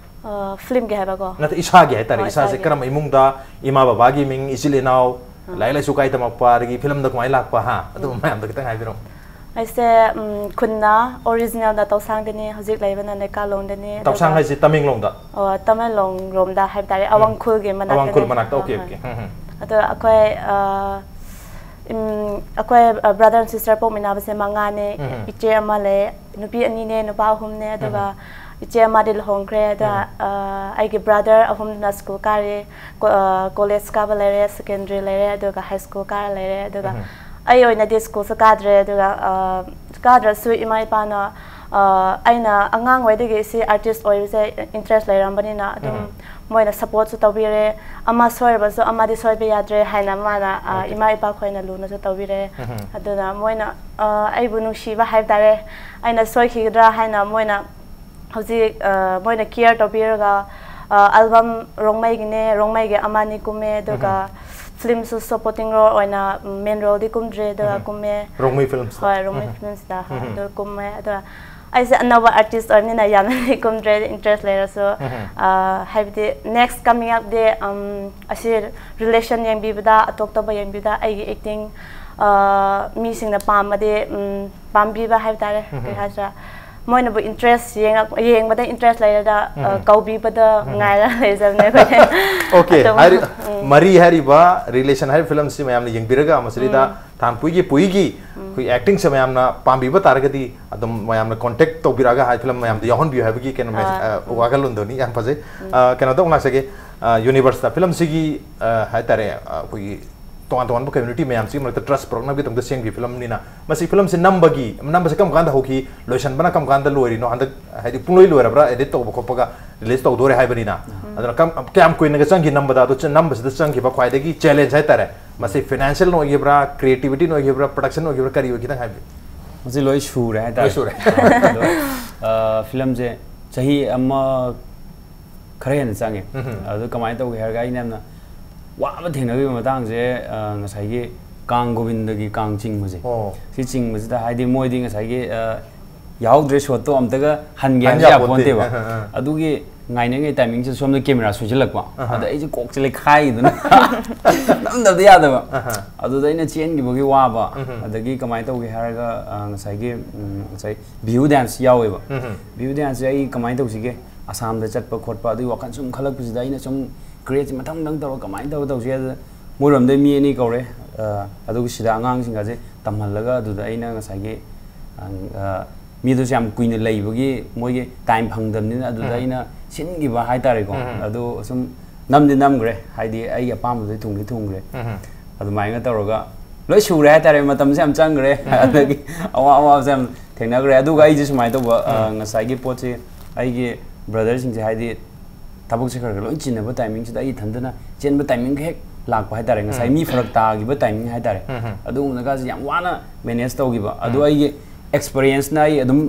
ꯐꯤꯂꯝꯒꯤ ꯍꯥꯏꯕꯀꯣ? ꯅꯠꯇꯦ, ꯏꯁꯥꯒꯤ ꯍꯥꯏꯇꯥꯔꯦ, ꯑꯣ, ꯏꯁꯥꯁꯦ ꯏꯁꯥꯒꯤ꯫ ꯀꯔꯝꯕ ꯏꯃꯨꯡꯗ, ꯏꯃꯥ ꯕꯕꯥꯒꯤ ꯃꯤꯡ, ꯏꯆꯤꯜ ꯏꯅꯥꯎ, ꯂꯥꯏꯔꯤꯛ ꯂꯥꯏꯁꯨ ꯀꯥꯏ ꯇꯝꯃꯛꯄ, ꯑꯗꯒꯤ ꯐꯤꯂꯝꯗ ꯀꯃꯥꯏꯅ ꯂꯥꯛꯄ, ꯍꯥ, ꯑꯗꯨꯝꯕ ꯃꯌꯥꯝꯗꯣ ꯈꯤꯇꯪ ꯍꯥꯏꯕꯤꯔꯝꯃꯣ꯫ ꯑꯩꯁꯦ ꯎꯝ, ꯈꯨꯟꯅ ꯑꯣꯔꯤꯖꯤꯅꯦꯜꯅ ꯇꯧꯁꯥꯡꯗꯅꯤ, ꯍꯧꯖꯤꯛ ꯂꯩꯕꯅ ꯅꯦꯀꯥꯂꯣꯡꯗꯅꯤ꯫ ꯇꯧꯁꯥꯡ ꯑꯗꯨꯒ ꯍꯥꯏꯁꯦ ꯇꯃꯦꯡꯂꯣꯡꯗ? ꯑꯣ, ꯇꯃꯦꯡꯂꯣꯡ ꯔꯣꯝꯗ ꯍꯥꯏꯕ ꯇꯥꯔꯦ, ꯑꯋꯥꯡꯈꯨꯜꯒꯤ ꯃꯅꯥꯛꯇꯅꯦ꯫ ꯑꯋꯥꯡꯈꯨꯜ ꯃꯅꯥꯛꯇ, ꯑꯥ, ꯑꯣꯀꯦ, ꯑꯥ꯫ ꯑꯣꯀꯦ꯫ ꯎꯝ, ꯎꯝ꯫ ꯑꯗꯣ ꯑꯩꯈꯣꯏ ꯑ, ꯎꯝ, ꯑꯩꯈꯣꯏ ꯕ꯭ꯔꯗꯔ ꯑꯦꯟ ꯁꯤꯁꯇꯔ ꯄꯣꯛꯃꯤꯟꯅꯕꯁꯦ ꯃꯉꯥꯅꯦ꯫ ꯎꯝ꯫ ꯏꯆꯦ ꯑꯃ ꯂꯩ, ꯅꯨꯄꯤ ꯑꯅꯤꯅꯦ, ꯅꯨꯄꯥ ꯑꯍꯨꯝꯅꯦ꯫ ꯑꯗꯨꯒ ꯏꯆꯦ ꯑꯃꯗꯤ ꯂꯨꯍꯣꯡꯈ꯭ꯔꯦ꯫ ꯑꯗ ꯎꯝ꯫ ꯑ, ꯑꯩꯒꯤ ꯕ꯭ꯔꯗꯔ ꯑꯍꯨꯝꯅ ꯁ꯭ꯀꯨꯜ ꯀꯥꯔꯤ꯫ ꯀꯣ-, ꯑ, ꯀꯣꯂꯦꯖ ꯀꯥꯕ ꯂꯩꯔꯦ, ꯁꯦꯀꯦꯟꯗꯔꯤ ꯂꯩꯔꯦ, ꯑꯗꯨꯒ ꯍꯥꯏ ꯁ꯭ꯀꯨꯜ ꯀꯥꯔ ꯂꯩꯔꯦ꯫ ꯑꯗꯨꯒ ꯎꯝ꯫ ꯑꯩ ꯑꯣꯏꯅꯗꯤ ꯁ꯭ꯀꯨꯜꯁꯨ ꯀꯥꯗ꯭ꯔꯦ꯫ ꯑꯗꯨꯒ ꯑ, ꯀꯥꯗ꯭ꯔꯁꯨ ꯏꯃꯥ ꯏꯄꯥꯅ ꯑ, ꯑꯩꯅ ꯑꯉꯥꯡ ꯑꯣꯏꯗꯒꯤ ꯁꯤ ꯑꯥꯔꯇꯤꯁ ꯑꯣꯏꯕꯁꯦ ꯏꯟꯇꯔꯦꯁ ꯂꯩꯔꯝꯕꯅꯤꯅ ꯑꯗꯨꯝ ꯎꯝ꯫ ꯃꯣꯏꯅ ꯁꯞꯄꯣꯔꯠꯁꯨ ꯇꯧꯕꯤꯔꯦ꯫ ꯑꯃ ꯁꯣꯏꯔꯕꯁꯨ ꯑꯃꯗꯤ ꯁꯣꯏꯕ ꯌꯥꯗ꯭ꯔꯦ ꯍꯥꯏꯅ ꯃꯥꯅ ꯑ, ꯑꯣꯀꯦ꯫ ꯏꯃꯥ ꯏꯄꯥ ꯈꯣꯏꯅ ꯂꯨꯅꯁꯨ ꯇꯧꯕꯤꯔꯦ꯫ ꯎꯝ꯫ ꯑꯗꯨꯅ ꯃꯣꯏꯅ ꯑ, ꯑꯩꯕꯨ ꯅꯨꯡꯁꯤꯕ ꯍꯥꯏꯕ ꯇꯥꯔꯦ꯫ ꯑꯩꯅ ꯁꯣꯏꯈꯤꯒꯗ꯭ꯔꯥ ꯍꯥꯏꯅ ꯃꯣꯏꯅ ꯍꯧꯖꯤꯛ ꯑ, ꯃꯣꯏꯅ ꯀꯤꯌꯔ ꯇꯧꯕꯤꯔꯒ ꯑ, ꯑꯦꯜꯕꯝ ꯔꯣꯡꯃꯩꯒꯤꯅꯦ, ꯔꯣꯡꯃꯩꯒꯤ ꯑꯃꯅꯤ ꯀꯨꯝꯃꯦ꯫ ꯑꯗꯨꯒ ꯐꯤꯂꯝꯁꯨ ꯁꯄꯣꯔꯇꯤꯡ ꯔꯣꯜ ꯑꯣꯏꯅ ꯃꯦꯟ ꯔꯣꯜꯗꯤ ꯀꯨꯝꯗ꯭ꯔꯦ꯫ ꯑꯗꯨꯒ ꯎꯝ꯫ ꯀꯨꯝꯃꯦ꯫ ꯔꯣꯡꯃꯩ ꯐꯤꯂꯝꯁꯇ? ꯍꯣꯏ, ꯔꯣꯡꯃꯩ ꯎꯝ꯫ ꯐꯤꯂꯝꯁꯇ ꯍꯣꯏ, ꯎꯝ꯫ ꯑꯗꯨ ꯀꯨꯝꯃꯦ꯫ ꯑꯗꯨꯒ ꯑꯩꯁꯦ ꯑꯅꯧꯕ ꯑꯥꯔꯇꯤꯁ ꯑꯣꯏꯕꯅꯤꯅ ꯌꯥꯝꯅꯗꯤ ꯀꯨꯝꯗ꯭ꯔꯦ, ꯏꯟꯇꯔꯦꯁ ꯂꯩꯔꯁꯨ꯫ ꯎꯝ꯫ ꯑ, ꯍꯥꯏꯕꯗꯤ ꯅꯦꯛꯁ ꯀꯃꯤꯡ ꯑꯞꯗꯤ, ꯎꯝ, ꯑꯁꯤ ꯔꯤꯂꯦꯁꯟ ꯌꯦꯡꯕꯤꯕꯗ, ꯑꯇꯣꯞ ꯑꯇꯣꯞꯄ ꯌꯦꯡꯕꯤꯕꯗ ꯑꯩꯒꯤ ꯑꯦꯛꯇꯤꯡ, ꯑ, ꯃꯤꯁꯤꯡꯅ ꯄꯥꯝꯃꯗꯤ, ꯎꯝ, ꯄꯥꯝꯕꯤꯕ ꯍꯥꯏꯕ ꯇꯥꯔꯦ꯫ ꯎꯝ꯫ ꯀꯩ ꯍꯥꯏꯁꯤꯔꯥ? ꯃꯣꯏꯅꯕꯨ ꯏꯟꯇꯔꯦꯁ ꯌꯦꯡꯉꯛ-, ꯌꯦꯡꯕꯗ ꯏꯟꯇꯔꯦꯁ ꯂꯩꯔꯒ, ꯑ, ꯎꯝ꯫ ꯀꯧꯕꯤꯕꯗ ꯎꯝ꯫ ꯉꯥꯏꯔ ꯂꯩꯖꯕꯅꯦ ꯑꯩꯈꯣꯏ꯫ ꯑꯣꯀꯦ, ꯑꯗꯨꯝ, ꯍꯥꯏꯔꯤ-, ꯎꯝ꯫ ꯃꯔꯤ ꯍꯥꯏꯔꯤꯕ ꯔꯤꯂꯦꯁꯟ ꯍꯥꯏꯔꯤꯕ ꯐꯤꯂꯝꯁꯤ ꯃꯌꯥꯝꯅ ꯌꯦꯡꯕꯤꯔꯒ ꯃꯁꯤꯗꯩꯗ ꯎꯝ꯫ ꯊꯥꯟꯄꯨꯏꯒꯤ ꯄꯨꯏꯒꯤ ꯑꯩꯈꯣꯏ ꯑꯦꯛꯇꯤꯡꯁꯦ ꯃꯌꯥꯝꯅ ꯄꯥꯝꯕꯤꯕ ꯇꯥꯔꯒꯗꯤ ꯑꯗꯨꯝ ꯃꯌꯥꯝꯅ ꯀꯣꯟꯇꯦꯛ ꯇꯧꯕꯤꯔꯛꯑꯒ ꯍꯥꯏ ꯐꯤꯂꯝ ꯃꯌꯥꯝꯗ ꯌꯥꯎꯍꯟꯕꯤꯌꯨ ꯍꯥꯏꯕꯒꯤ ꯀꯩꯅꯣ ꯃꯦꯁꯦꯖ, ꯑꯥ, ꯑ, ꯎꯝ꯫ ꯋꯥꯈꯜꯂꯣꯟꯗꯨꯅꯤ꯫ ꯌꯥꯝ ꯐꯖꯩ꯫ ꯑ, ꯀꯩꯅꯣꯗ ꯑꯃꯨꯛ ꯂꯥꯛꯆꯒꯦ, ꯑ, ꯌꯨꯅꯤꯚꯔꯁꯇ ꯐꯤꯂꯝꯁꯤꯒꯤ, ꯑ, ꯍꯥꯏꯇꯥꯔꯦ, ꯑ, ꯑꯩꯈꯣꯏꯒꯤ ꯇꯣꯉꯥꯟ ꯇꯣꯉꯥꯟꯕ ꯀꯝꯃ꯭ꯌꯨꯅꯤꯇꯤ ꯃꯌꯥꯝꯁꯤꯒꯤ ꯃꯔꯛꯇ ꯇ꯭ꯔꯁ ꯄꯨꯔꯛꯅꯕꯒꯤꯗꯃꯛꯇ ꯁꯦꯝꯈꯤꯕ ꯐꯤꯂꯝꯅꯤꯅ, ꯃꯁꯤ ꯐꯤꯂꯝꯁꯤ ꯅꯝꯕꯒꯤ, ꯅꯝꯕꯁꯤ ꯀꯔꯝ ꯀꯥꯟꯗ ꯍꯧꯈꯤ, ꯂꯣꯏꯁꯟꯕꯅ ꯀꯔꯝ ꯀꯥꯟꯗ ꯂꯣꯏꯔꯤꯅꯣ, ꯍꯟꯗꯛ ꯍꯥꯏꯗꯤ ꯄꯨꯡꯂꯣꯏ ꯂꯣꯏꯔꯕ꯭ꯔꯥ, ꯑꯦꯗꯤꯠ ꯇꯧꯕ ꯈꯣꯠꯄꯒ ꯔꯤꯂꯤꯁ ꯇꯧꯗꯣꯔꯦ ꯍꯥꯏꯕꯅꯤꯅ? ꯑꯗꯨꯅ ꯀꯔꯝ-, ꯀꯌꯥꯝ ꯀꯨꯏꯅꯒ ꯆꯪꯈꯤ ꯅꯝꯕꯗ? ꯑꯗꯨ ꯆ-, ꯅꯝꯕꯁꯤꯗ ꯆꯪꯈꯤꯕ ꯈ꯭ꯋꯥꯏꯗꯒꯤ ꯆꯦꯂꯦꯟꯖ ꯍꯥꯏꯇꯥꯔꯦ, ꯃꯁꯤ ꯐꯤꯅꯥꯟꯁꯤꯌꯦꯜꯅ ꯑꯣꯏꯈꯤꯕ꯭ꯔꯥ, ꯀ꯭ꯔꯤꯌꯦꯇꯤꯕꯤꯇꯤꯅ ꯑꯣꯏꯈꯤꯕ꯭ꯔꯥ, ꯄ꯭ꯔꯗꯛꯁꯟ ꯑꯣꯏꯈꯤꯕ꯭ꯔꯥ, ꯀꯔꯤ ꯑꯣꯏꯈꯤ? ꯈꯤꯇꯪ ꯍꯥꯏꯕꯤꯌꯨ꯫ ꯃꯁꯤ ꯂꯣꯏ ꯁꯨꯔꯦ ꯍꯥꯏꯇꯥꯔꯦ꯫ ꯂꯣꯏ ꯁꯨꯔꯦ꯫ ꯑꯗꯣ, ꯑ, ꯐꯤꯂꯝꯁꯦ ꯆꯍꯤ ꯑꯃ ꯈꯔ ꯍꯦꯟꯅ ꯆꯪꯉꯦ꯫ ꯎꯝ꯫ ꯑꯗꯨ ꯀꯃꯥꯏꯅ ꯇꯧꯒꯦ ꯍꯥꯏꯔꯒ, ꯑꯩꯅ ꯌꯥꯝꯅ ꯋꯥꯕ ꯊꯦꯡꯅꯈꯤꯕ ꯃꯇꯥꯡꯁꯦ, ꯑ, ꯉꯁꯥꯏꯒꯤ ꯀꯥꯡ ꯒꯣꯕꯤꯟꯗꯒꯤ ꯀꯥꯡ ꯆꯤꯡꯕꯁꯦ, ꯑꯣ꯫ ꯁꯤ ꯆꯤꯡꯕꯁꯤꯗ ꯍꯥꯏꯗꯤ ꯃꯣꯏꯗꯤ ꯉꯁꯥꯏꯒꯤ, ꯑ, ꯌꯥꯎꯗ꯭ꯔꯦ ꯁꯣꯠꯇꯣ ꯑꯝꯇꯒ ꯍꯟꯒꯦ ꯍꯟ ꯍꯥꯏꯕꯁꯨ ꯌꯥꯄꯣꯟꯇꯦ꯫ ꯌꯥꯄꯣꯟꯇꯦꯕ꯫ ꯑꯍ, ꯑꯍ꯫ ꯑꯗꯨꯒꯤ ꯉꯥꯏꯅꯉꯩ ꯇꯥꯏꯃꯤꯡꯁꯤꯗ ꯁꯣꯝꯗ ꯀꯦꯃꯦꯔꯥ ꯁꯣꯏꯁꯤꯜꯂꯛꯄ꯫ ꯑꯍ꯫ ꯑꯗ ꯑꯩꯁꯦ ꯀꯣꯛꯁꯦ ꯂꯩꯈꯥꯏꯗꯅ ꯅꯝꯗꯕꯗꯤ ꯌꯥꯗꯕ꯫ ꯑꯍ꯫ ꯑꯗꯨꯗ ꯑꯩꯅ ꯆꯦꯟꯈꯤꯕꯒꯤ ꯋꯥꯕ꯫ ꯎꯝ꯫ ꯑꯗꯒꯤ ꯀꯃꯥꯏꯅ ꯇꯧꯒꯦ ꯍꯥꯏꯔꯒ, ꯑ, ꯉꯁꯥꯏꯒꯤ, ꯎꯝ, ꯉꯁꯥꯏ ꯕꯤꯍꯨ ꯗꯥꯟꯁ ꯌꯥꯎꯋꯦꯕ꯫ ꯎꯝ꯫ ꯕꯤꯍꯨ ꯗꯥꯟꯁꯁꯦ ꯑꯩ ꯀꯃꯥꯏꯅ ꯇꯧꯁꯤꯒꯦ, ꯑꯁꯥꯝꯗ ꯆꯠꯄ ꯈꯣꯠꯄ ꯑꯗꯨꯒꯤ ꯋꯥꯈꯜ ꯁꯨꯝ ꯈꯜꯂꯛꯄꯁꯤꯗ ꯑꯩꯅ ꯁꯨꯝ ꯀ꯭ꯔꯤꯌꯦꯠꯁꯦ ꯃꯊꯪ ꯃꯊꯪ ꯇꯧꯔꯒ ꯀꯃꯥꯏꯅ ꯇꯧꯔ ꯇꯧꯁꯤ ꯍꯥꯏꯗ ꯃꯣꯏꯔꯣꯝꯗꯩ ꯃꯤ ꯑꯅꯤ ꯀꯧꯔꯦ꯫ ꯑ, ꯑꯗꯨꯒ ꯁꯤꯗ ꯑꯉꯥꯡꯁꯤꯡꯒꯁꯦ ꯇꯝꯍꯜꯂꯒ ꯑꯗꯨꯗ ꯑꯩꯅ ꯉꯁꯥꯏꯒꯤ, ꯑ, ꯑ, ꯃꯤꯗꯨꯁꯨ ꯌꯥꯝ ꯀꯨꯏꯅ ꯂꯩꯕꯒꯤ ꯃꯣꯏꯒꯤ ꯇꯥꯏꯝ ꯐꯪꯗꯕꯅꯤꯅ ꯑꯗꯨꯗ ꯎꯝ꯫ ꯑꯩꯅ ꯁꯤꯟꯈꯤꯕ ꯍꯥꯏꯇꯥꯔꯦꯀꯣ꯫ ꯎꯝ꯫ ꯑꯗꯣ ꯁꯨꯝ ꯅꯝꯗꯤ ꯅꯝꯈ꯭ꯔꯦ, ꯍꯥꯏꯗꯤ ꯑꯩꯒꯤ ꯑꯄꯥꯝꯕꯗꯨꯗꯤ ꯊꯨꯡꯗꯤ ꯊꯨꯡꯈ꯭ꯔꯦ꯫ ꯎꯝ꯫ ꯑꯗꯨꯃꯥꯏꯅ ꯇꯧꯔꯒ ꯂꯣꯏ ꯁꯨꯔꯦ ꯍꯥꯏꯇꯥꯔꯦ, ꯃꯇꯝꯁꯦ ꯌꯥꯝ ꯆꯪꯈ꯭ꯔꯦ꯫ ꯑꯗꯒꯤ ꯑꯋꯥ ꯑꯋꯥꯕꯁꯦ ꯌꯥꯝ ꯊꯦꯡꯅꯈ꯭ꯔꯦ꯫ ꯑꯗꯨꯒ ꯑꯩꯁꯦ ꯁꯨꯃꯥꯏꯅ ꯇꯧꯕ, ꯑ, ꯎꯝ꯫ ꯉꯁꯥꯏꯒꯤ ꯄꯣꯠꯁꯦ ꯑꯩꯒꯤ ꯕ꯭ꯔꯗꯔꯁꯤꯡꯁꯦ ꯍꯥꯏꯗꯤ ꯊꯕꯛꯁꯦ ꯈꯔ ꯈꯔ ꯂꯣꯏ ꯆꯤꯟꯅꯕ ꯇꯥꯏꯃꯤꯡꯁꯤꯗ ꯑꯩ ꯏꯊꯟꯇꯅ ꯆꯦꯟꯕ ꯇꯥꯏꯃꯤꯡ ꯍꯦꯛ ꯂꯥꯛꯄ ꯍꯥꯏꯇꯥꯔꯦ, ꯉꯁꯥꯏ ꯎꯝ꯫ ꯃꯤ ꯐꯔꯛ ꯇꯥꯈꯤꯕ ꯇꯥꯏꯃꯤꯡ ꯍꯥꯏꯇꯥꯔꯦ꯫ ꯎꯝ꯫ ꯑꯗꯨꯒꯨꯝꯕꯗꯒꯁꯦ ꯌꯥꯝ ꯋꯥꯅ ꯃꯦꯅꯦꯖ ꯇꯧꯈꯤꯕ꯫ ꯑꯗꯨ ꯎꯝ꯫ ꯑꯩꯒꯤ ꯑꯦꯛꯁꯄꯔꯤꯌꯦꯟꯁꯅ ꯑꯩ ꯑꯗꯨꯝ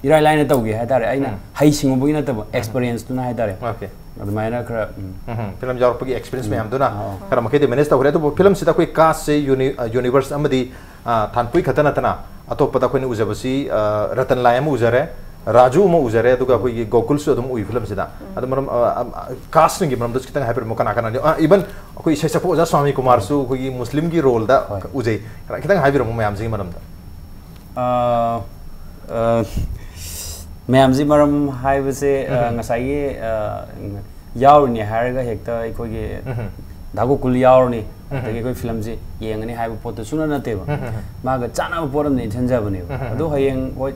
ꯏꯔꯥꯏ ꯂꯥꯏꯅ ꯇꯧꯈꯤ ꯍꯥꯏꯇꯥꯔꯦ꯫ ꯑꯩꯅ ꯎꯝ꯫ ꯍꯩ ꯁꯤꯡꯉꯨꯕꯒꯤ ꯅꯠꯇꯕ, ꯑꯦꯛꯁꯄꯔꯤꯌꯦꯟꯁꯇꯨꯅ ꯍꯥꯏꯇꯥꯔꯦ꯫ Okay꯫ ꯑꯗꯨꯃꯥꯏꯅ ꯈꯔ, ꯎꯝ꯫ ꯎꯝ, ꯐꯤꯂꯝ ꯌꯥꯎꯔꯛꯄꯒꯤ ꯑꯦꯛꯁꯄꯤꯔꯤꯌꯦꯟꯁ ꯎꯝ꯫ ꯃꯌꯥꯝꯗꯨꯅ ꯑꯥꯎ꯫ ꯈꯔ ꯃꯈꯩꯗꯤ ꯃꯦꯅꯦꯖ ꯇꯧꯈ꯭ꯔꯦ꯫ ꯑꯗꯨꯕꯨ ꯐꯤꯂꯝꯁꯤꯗ ꯑꯩꯈꯣꯏ ꯀꯥꯁꯁꯦ ꯌꯨꯅꯤ-, ꯑ, ꯌꯨꯅꯤꯚꯔꯁ ꯑꯃꯗꯤ, ꯑ, ꯊꯥꯟꯄꯨꯏ ꯈꯛꯇ ꯅꯠꯇꯅ ꯑꯇꯣꯞꯄꯗ ꯑꯩꯈꯣꯏꯅ ꯎꯖꯕꯁꯤ, ꯑ, ꯔꯇꯟ ꯂꯥꯏ ꯑꯃ ꯎꯖꯔꯦ, ꯔꯥꯖꯨ ꯑꯃ ꯎꯖꯔꯦ, ꯑꯗꯨꯒ ꯑꯩꯈꯣꯏꯒꯤ ꯒꯣꯀꯨꯜꯁꯨ ꯑꯗꯨꯝ ꯎꯏ ꯐꯤꯂꯝꯁꯤꯗ꯫ ꯑꯗꯨ ꯃꯔꯝ, ꯑ, ꯑ, ꯀꯥꯁꯁꯤꯡꯒꯤ ꯃꯔꯝꯗꯁꯨ ꯈꯤꯇꯪ ꯍꯥꯏꯕꯤꯔꯝꯃꯨ, ꯀꯅꯥ ꯀꯅꯥꯅꯣ? ꯑ, even ꯑꯩꯈꯣꯏ ꯏꯁꯩ ꯁꯛꯄ ꯑꯣꯖꯥ ꯁ꯭ꯋꯥꯃꯤ ꯀꯨꯃꯥꯔꯁꯨ ꯑꯩꯈꯣꯏꯒꯤ ꯃꯨꯁꯂꯤꯝꯒꯤ ꯔꯣꯜꯗ ꯍꯣꯏ꯫ ꯎꯖꯩ꯫ ꯈꯤꯇꯪ ꯍꯥꯏꯕꯤꯔꯝꯃꯨ ꯃꯌꯥꯝꯁꯤꯒꯤ ꯃꯔꯝꯗ꯫ ꯑ, ꯑ, ꯃꯌꯥꯝꯁꯤ ꯃꯔꯝ ꯍꯥꯏꯕꯁꯦ, ꯑ, ꯎꯝ꯫ ꯉꯁꯥꯏꯒꯤ, ꯑ, ꯌꯥꯎꯔꯤꯅꯤ ꯍꯥꯏꯔꯒ ꯍꯦꯛꯇ ꯑꯩꯈꯣꯏꯒꯤ ꯎꯝ꯫ ꯗꯥ ꯒꯣꯀꯨꯜ ꯌꯥꯎꯔꯅꯤ, ꯎꯝ꯫ ꯑꯗꯒꯤ ꯑꯩꯈꯣꯏ ꯐꯤꯂꯝꯁꯤ ꯌꯦꯡꯉꯅꯤ ꯍꯥꯏꯕ ꯄꯣꯠꯇꯨ ꯁꯨꯡꯅꯠ ꯅꯠꯇꯦꯕ꯫ ꯎꯝ꯫ ꯃꯥꯒ ꯆꯥꯟꯅꯕ ꯄꯣꯠ ꯑꯃꯗ ꯏꯟꯁꯤꯟꯖꯕꯅꯦꯕ꯫ ꯎꯝ꯫ ꯑꯗꯣ ꯍꯌꯦꯡ ꯍꯣꯏ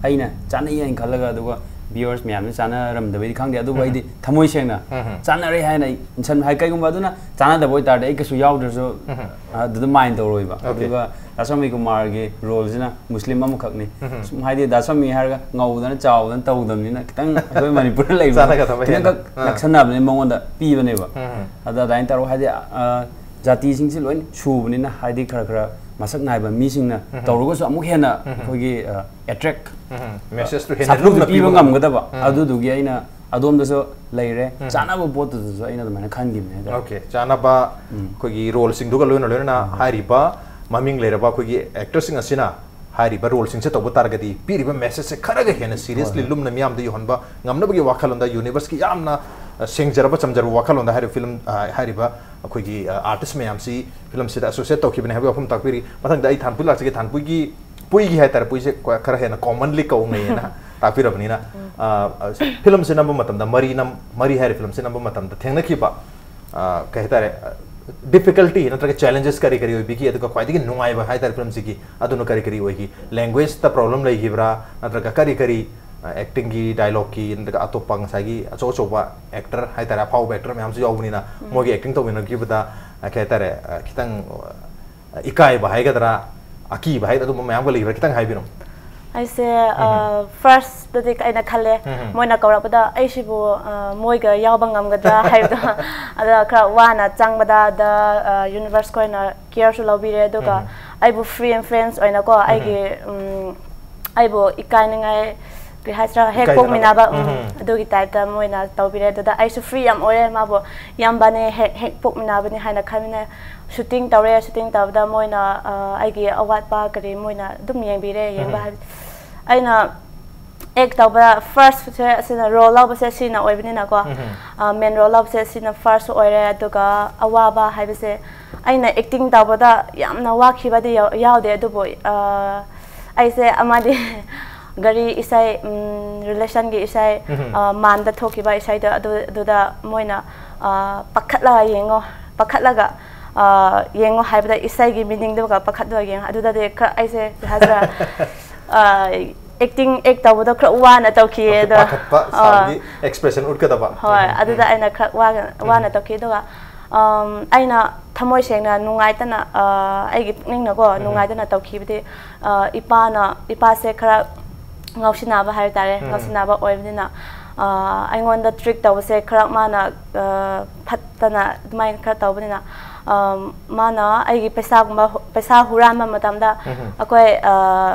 ꯑꯩꯅ ꯆꯥꯟꯅꯩ ꯍꯥꯏꯅ ꯈꯜꯂꯒ, ꯑꯗꯨꯒ ꯚꯤꯌꯨꯋꯔꯁ ꯃꯌꯥꯝꯅ ꯆꯥꯟꯅꯔꯝꯗꯕꯩꯗꯤ ꯈꯪꯗꯦ, ꯑꯗꯨꯕꯨ ꯎꯝ꯫ ꯑꯩꯗꯤ ꯊꯃꯣꯏ ꯁꯦꯡꯅ ꯎꯝ꯫ ꯆꯥꯟꯅꯔꯦ ꯍꯥꯏꯅ ꯏꯟꯁꯟ-, ꯍꯥꯏ, ꯀꯩꯒꯨꯝꯕ ꯑꯗꯨꯅ ꯆꯥꯟꯅꯗꯕ ꯑꯣꯏꯇꯥꯔꯗꯤ ꯑꯩ ꯀꯩꯁꯨ ꯌꯥꯎꯗ꯭ꯔꯁꯨ, ꯎꯝ꯫ ꯑꯗꯨꯗ ꯃꯥꯏꯟ ꯇꯧꯔꯣꯏꯕ꯫ Okay꯫ ꯑꯗꯨꯒ ꯗꯥ ꯁ꯭ꯋꯥꯃꯤ ꯀꯨꯃꯥꯔꯒꯤ ꯔꯣꯜꯁꯤꯅ ꯃꯨꯁꯂꯤꯝ ꯑꯃꯈꯛꯅꯤ꯫ ꯎꯝ꯫ ꯁꯨꯝ ꯍꯥꯏꯗꯤ ꯗꯥ ꯁ꯭ꯋꯥꯃꯤ ꯍꯥꯏꯔꯒ ꯉꯧꯗꯅ ꯆꯥꯎꯗꯅ ꯇꯧꯗꯕꯅꯤꯅ ꯈꯤꯇꯪ ꯑꯩꯈꯣꯏ ꯃꯅꯤꯄꯨꯔꯗ ꯂꯩꯕ ꯆꯥꯟꯅꯒꯗꯕ ꯈꯤꯇꯪꯈꯛ ꯍꯦꯟꯅ꯫ ꯑꯥ꯫ ꯅꯛꯁꯟꯅꯕꯅꯦ ꯃꯉꯣꯟꯗ ꯄꯤꯕꯅꯦꯕ꯫ ꯎꯝ꯫ ꯑꯗ ꯑꯗꯨꯃꯥꯏꯅ ꯇꯧꯔꯒ ꯍꯥꯏꯗꯤ, ꯑ, ꯖꯥꯇꯤꯁꯤꯡꯁꯤ ꯂꯣꯏ ꯁꯨꯕꯅꯤꯅ ꯍꯥꯏꯗꯤ ꯈꯔ ꯈꯔ ꯃꯁꯛ ꯅꯥꯏꯕ ꯃꯤꯁꯤꯡꯅ ꯎꯝ꯫ ꯇꯧꯔꯒꯁꯨ ꯑꯃꯨꯛ ꯍꯦꯟꯅ ꯎꯝ꯫ ꯑꯩꯈꯣꯏꯒꯤ, ꯑ, ꯑꯦꯇ꯭ꯔꯦꯛ ꯎꯝ꯫ ꯃꯦꯁꯦꯖꯇꯨ ꯍꯦꯟꯅ ꯁꯥꯐꯨꯁꯨ ꯂꯨꯝꯅ ꯄꯤꯕ ꯄꯤꯕ ꯉꯝꯒꯗꯕ꯫ ꯎꯝ꯫ ꯑꯗꯨꯗꯨꯒꯤ ꯑꯩꯅ ꯑꯗꯣꯝꯗꯁꯨ ꯂꯩꯔꯦ, ꯆꯥꯅꯕ ꯄꯣꯠꯇꯨꯗꯁꯨ ꯑꯩꯅ ꯑꯗꯨꯃꯥꯏꯅ ꯈꯟꯈꯤꯕꯅꯦ ꯍꯥꯏꯇꯥꯔꯦ꯫ ꯑꯣꯀꯦ, ꯆꯥꯅꯕ ꯑꯩꯈꯣꯏꯒꯤ ꯔꯣꯜꯁꯤꯡꯗꯨꯒ ꯂꯣꯏꯅ ꯂꯣꯏꯅꯅ ꯍꯥꯏꯔꯤꯕ ꯃꯃꯤꯡ ꯂꯩꯔꯕ ꯑꯩꯈꯣꯏꯒꯤ ꯑꯦꯛꯇꯔꯁꯤꯡ ꯑꯁꯤꯅ ꯍꯥꯏꯔꯤꯕ ꯔꯣꯜꯁꯤꯡꯁꯦ ꯇꯧꯕ ꯇꯥꯔꯒꯗꯤ ꯄꯤꯔꯤꯕ ꯃꯦꯁꯦꯖꯁꯦ ꯈꯔꯒ ꯍꯦꯟꯅ ꯁꯤꯔꯤꯌꯁꯂꯤ ꯂꯨꯝꯅ ꯃꯤꯌꯥꯝꯗ ꯌꯧꯍꯟꯕ ꯉꯝꯅꯕꯒꯤ ꯋꯥꯈꯜꯂꯣꯟꯗ, ꯌꯨꯅꯤꯚꯔꯁꯀꯤ ꯌꯥꯝꯅ ꯁꯦꯡꯖꯔꯕ ꯆꯝꯖꯔꯕ ꯋꯥꯈꯜꯂꯣꯟꯗ ꯍꯥꯏꯔꯤꯕ ꯐꯤꯂꯝ, ꯍꯥꯏꯔꯤꯕ ꯑꯩꯈꯣꯏꯒꯤ ꯑꯥꯔꯇꯤꯁ ꯃꯌꯥꯝꯁꯤ ꯐꯤꯂꯝꯁꯤꯗ ꯑꯦꯁꯣꯁꯤꯌꯦꯠ ꯇꯧꯈꯤꯕꯅꯦ ꯍꯥꯏꯕꯒꯤ ꯋꯥꯐꯝ ꯇꯥꯛꯄꯤꯔꯤ꯫ ꯃꯊꯪꯗ ꯑꯩ ꯊꯥꯟꯄꯨꯏ ꯂꯥꯛꯆꯒꯦ꯫ ꯊꯥꯟꯄꯨꯏꯒꯤ ꯄꯨꯏꯒꯤ ꯍꯥꯏꯇꯥꯔꯦ, ꯄꯨꯏꯁꯦ ꯈꯔ ꯍꯦꯟꯅ ꯀꯣꯃꯟꯂꯤ ꯀꯧꯅꯩꯌꯦꯅ ꯇꯥꯛꯄꯤꯔꯕꯅꯤꯅ, ꯐꯤꯂꯝꯁꯦ ꯅꯝꯕ ꯃꯇꯝꯗ, ꯃꯔꯤ ꯅꯝ ꯃꯔꯤ ꯍꯥꯏꯔꯤꯕ ꯐꯤꯂꯝꯁꯦ ꯅꯝꯕ ꯃꯇꯝꯗ ꯊꯦꯡꯅꯈꯤꯕ ꯀꯩ ꯍꯥꯏꯇꯥꯔꯦ, ꯗꯤꯐꯤꯀꯜꯇꯤ ꯅꯠꯇ꯭ꯔꯒ ꯆꯦꯂꯦꯟꯖꯦꯁ ꯀꯔꯤ ꯀꯔꯤ ꯑꯣꯏꯕꯤꯈꯤ, ꯑꯗꯨꯒ ꯈ꯭ꯋꯥꯏꯗꯒꯤ ꯅꯨꯡꯉꯥꯏꯕ ꯍꯥꯏꯇꯥꯔꯦ ꯐꯤꯂꯝꯁꯤꯒꯤ ꯑꯗꯨꯅ ꯀꯔꯤ ꯀꯔꯤ ꯑꯣꯏꯈꯤ? ꯂꯦꯡꯒ꯭ꯋꯦꯖꯇ ꯄ꯭ꯔꯣꯕ꯭ꯂꯦꯝ ꯂꯩꯈꯤꯕ꯭ꯔꯥ, ꯅꯠꯇ꯭ꯔꯒ ꯀꯔꯤ ꯀꯔꯤ ꯑꯦꯛꯇꯤꯡꯒꯤ ꯗꯥꯏꯂꯣꯛꯀꯤ ꯅꯠꯇ꯭ꯔꯒ ꯑꯇꯣꯞꯄ ꯉꯁꯥꯏꯒꯤ ꯑꯆꯧ ꯑꯆꯧꯕ ꯑꯦꯛꯇꯔ ꯍꯥꯏꯇꯥꯔꯦ, ꯑꯐꯥꯎꯕ ꯑꯦꯛꯇꯔ ꯃꯌꯥꯝꯁꯨ ꯌꯥꯎꯕꯅꯤꯅ ꯃꯣꯏꯒꯤ ꯑꯦꯛꯇꯤꯡ ꯇꯧꯃꯤꯟꯅꯈꯤꯕꯗ ꯀꯩ ꯍꯥꯏꯇꯥꯔꯦ, ꯈꯤꯇꯪ ꯏꯀꯥꯏꯕ ꯍꯥꯏꯒꯗ꯭ꯔꯥ, ꯑꯀꯤꯕ ꯍꯥꯏꯒꯗ꯭ꯔꯥ, ꯑꯗꯨꯝꯕ ꯃꯌꯥꯝꯒ ꯂꯩꯕ꯭ꯔꯥ? ꯈꯤꯇꯪ ꯍꯥꯏꯕꯤꯔꯣ꯫ ꯑꯩꯁꯦ ꯐꯥꯔꯁꯇꯗꯤ ꯑꯩꯅ ꯈꯜꯂꯦ, ꯃꯣꯏꯅ ꯀꯧꯔꯛꯄꯗ ꯑꯩꯁꯤꯕꯨ ꯃꯣꯏꯒ ꯌꯥꯎꯕ ꯉꯝꯒꯗ꯭ꯔꯥ ꯍꯥꯏꯕꯗꯣ꯫ ꯑꯗ ꯈꯔ ꯋꯥꯅ ꯆꯪꯕꯗ, ꯑꯗ ꯌꯨꯅꯤꯚꯔꯁ ꯈꯣꯏꯅ ꯀꯦꯌꯔꯁꯨ ꯂꯧꯕꯤꯔꯦ, ꯑꯗꯨꯒ ꯑꯩꯕꯨ ꯐ꯭ꯔꯤ ꯑꯦꯟ ꯐ꯭ꯔꯦꯟꯁ ꯑꯣꯏꯅꯀꯣ, ꯑꯩꯒꯤ ꯑꯩꯕꯨ ꯏꯀꯥꯏꯅꯤꯡꯉꯥꯏ ꯀꯔꯤ ꯍꯥꯏꯁꯤꯔꯥ, ꯍꯦꯛ ꯄꯣꯛꯃꯤꯟꯅꯕ, ꯑꯗꯨꯒꯤ ꯇꯥꯏꯞꯇ ꯃꯣꯏꯅ ꯇꯧꯕꯤꯔꯦ꯫ ꯑꯗꯨꯗ ꯑꯩꯁꯨ ꯐ꯭ꯔꯤ ꯌꯥꯝ ꯑꯣꯏꯔꯦ, ꯃꯥꯕꯨ ꯏꯌꯥꯝꯕꯅꯦ, ꯍꯦꯛ ꯍꯦꯛ ꯄꯣꯛꯃꯤꯟꯅꯕꯅꯦ ꯍꯥꯏꯅ ꯈꯟꯕꯅꯦ꯫ ꯁꯨꯇꯤꯡ ꯇꯧꯔꯦ꯫ ꯁꯨꯇꯤꯡ ꯇꯧꯕꯗ ꯃꯣꯏꯅ ꯑꯩꯒꯤ ꯑꯋꯥꯠꯄ ꯀꯔꯤ ꯃꯣꯏꯅ ꯑꯗꯨꯝ ꯌꯦꯡꯕꯤꯔꯦ꯫ ꯌꯦꯡꯕ ꯍꯥꯏꯕꯗꯤ ꯑꯩꯅ ꯑꯦꯛ ꯇꯧꯕ ꯐꯥꯔꯁꯁꯦ ꯑꯁꯤꯅ, ꯔꯣꯜ ꯂꯧꯕꯁꯦ ꯁꯤꯅ ꯑꯣꯏꯕꯅꯤꯅꯀꯣ, ꯃꯦꯟ ꯔꯣꯜ ꯂꯧꯕꯁꯦ ꯁꯤꯅ ꯐꯥꯔꯁ ꯑꯣꯏꯔꯦ꯫ ꯑꯗꯨꯒ ꯑꯋꯥꯕ ꯍꯥꯏꯕꯁꯦ ꯑꯩꯅ ꯑꯦꯛꯇꯤꯡ ꯇꯧꯕꯗ ꯌꯥꯝꯅ ꯋꯥꯈꯤꯕꯗꯤ ꯌꯥꯎꯗꯦ, ꯑꯗꯨꯕꯨ ꯑꯩꯁꯦ ꯑꯃꯗꯤ ꯒꯥꯔꯤ ꯏꯁꯩ, ꯔꯤꯂꯦꯁꯟꯒꯤ ꯏꯁꯩ, ꯃꯥꯟꯗ ꯊꯣꯛꯈꯤꯕ ꯏꯁꯩꯗꯣ, ꯑꯗꯨ ꯑꯗꯨꯗ ꯃꯣꯏꯅ ꯄꯥꯈꯠꯂꯒ ꯌꯦꯡꯉꯣ, ꯄꯥꯈꯠꯂꯒ ꯌꯦꯡꯉꯣ ꯍꯥꯏꯕꯗ ꯏꯁꯩꯒꯤ ꯃꯤꯅꯤꯡꯗꯨꯒ ꯄꯥꯈꯠꯂꯒ ꯌꯦꯡꯉꯣ꯫ ꯑꯗꯨꯗꯗꯤ ꯈꯔ ꯑꯩꯁꯦ ꯀꯩ ꯍꯥꯏꯁꯤꯔꯥ, ꯑꯦꯛꯇꯤꯡ ꯑꯦꯛ ꯇꯧꯕꯗꯣ ꯈꯔ ꯋꯥꯅ ꯇꯧꯈꯤꯌꯦ꯫ ꯑꯗꯣ ꯄꯥꯈꯠꯄ ꯁꯥꯎꯟꯒꯤ ꯑꯦꯛꯁꯄ꯭ꯔꯦꯁꯟ ꯎꯠꯀꯗꯕ꯫ ꯍꯣꯏ, ꯑꯗꯨꯗ ꯑꯩꯅ ꯈꯔ ꯋꯥꯅ ꯇꯧꯈꯤ꯫ ꯑꯗꯨꯒ ꯑꯩꯅ ꯊꯃꯣꯏ ꯁꯦꯡꯅ ꯅꯨꯡꯉꯥꯏꯇꯅ, ꯑꯩꯒꯤ ꯄꯨꯛꯅꯤꯡꯅꯀꯣ ꯅꯨꯡꯉꯥꯏꯇꯅ ꯇꯧꯈꯤꯕꯗꯤ, ꯏꯄꯥꯅ, ꯏꯄꯥꯁꯦ ꯈꯔ ꯉꯥꯎꯁꯤꯟꯅꯕ ꯍꯥꯏꯕ ꯇꯥꯔꯦ, ꯉꯥꯎꯁꯤꯟꯅꯕ ꯑꯣꯏꯕꯅꯤꯅ, ꯑꯩꯉꯣꯟꯗ ꯇ꯭ꯔꯤꯛ ꯇꯧꯕꯁꯦ ꯈꯔ ꯃꯥꯅ ꯐꯠꯇꯅ ꯑꯗꯨꯃꯥꯏꯅ ꯈꯔ ꯇꯧꯕꯅꯤꯅ, ꯃꯥꯅ ꯑꯩꯒꯤ ꯄꯩꯁꯥꯒꯨꯝꯕ, ꯄꯩꯁꯥ ꯍꯨꯔꯥꯟꯕ ꯃꯇꯝꯗ ꯑꯩꯈꯣꯏ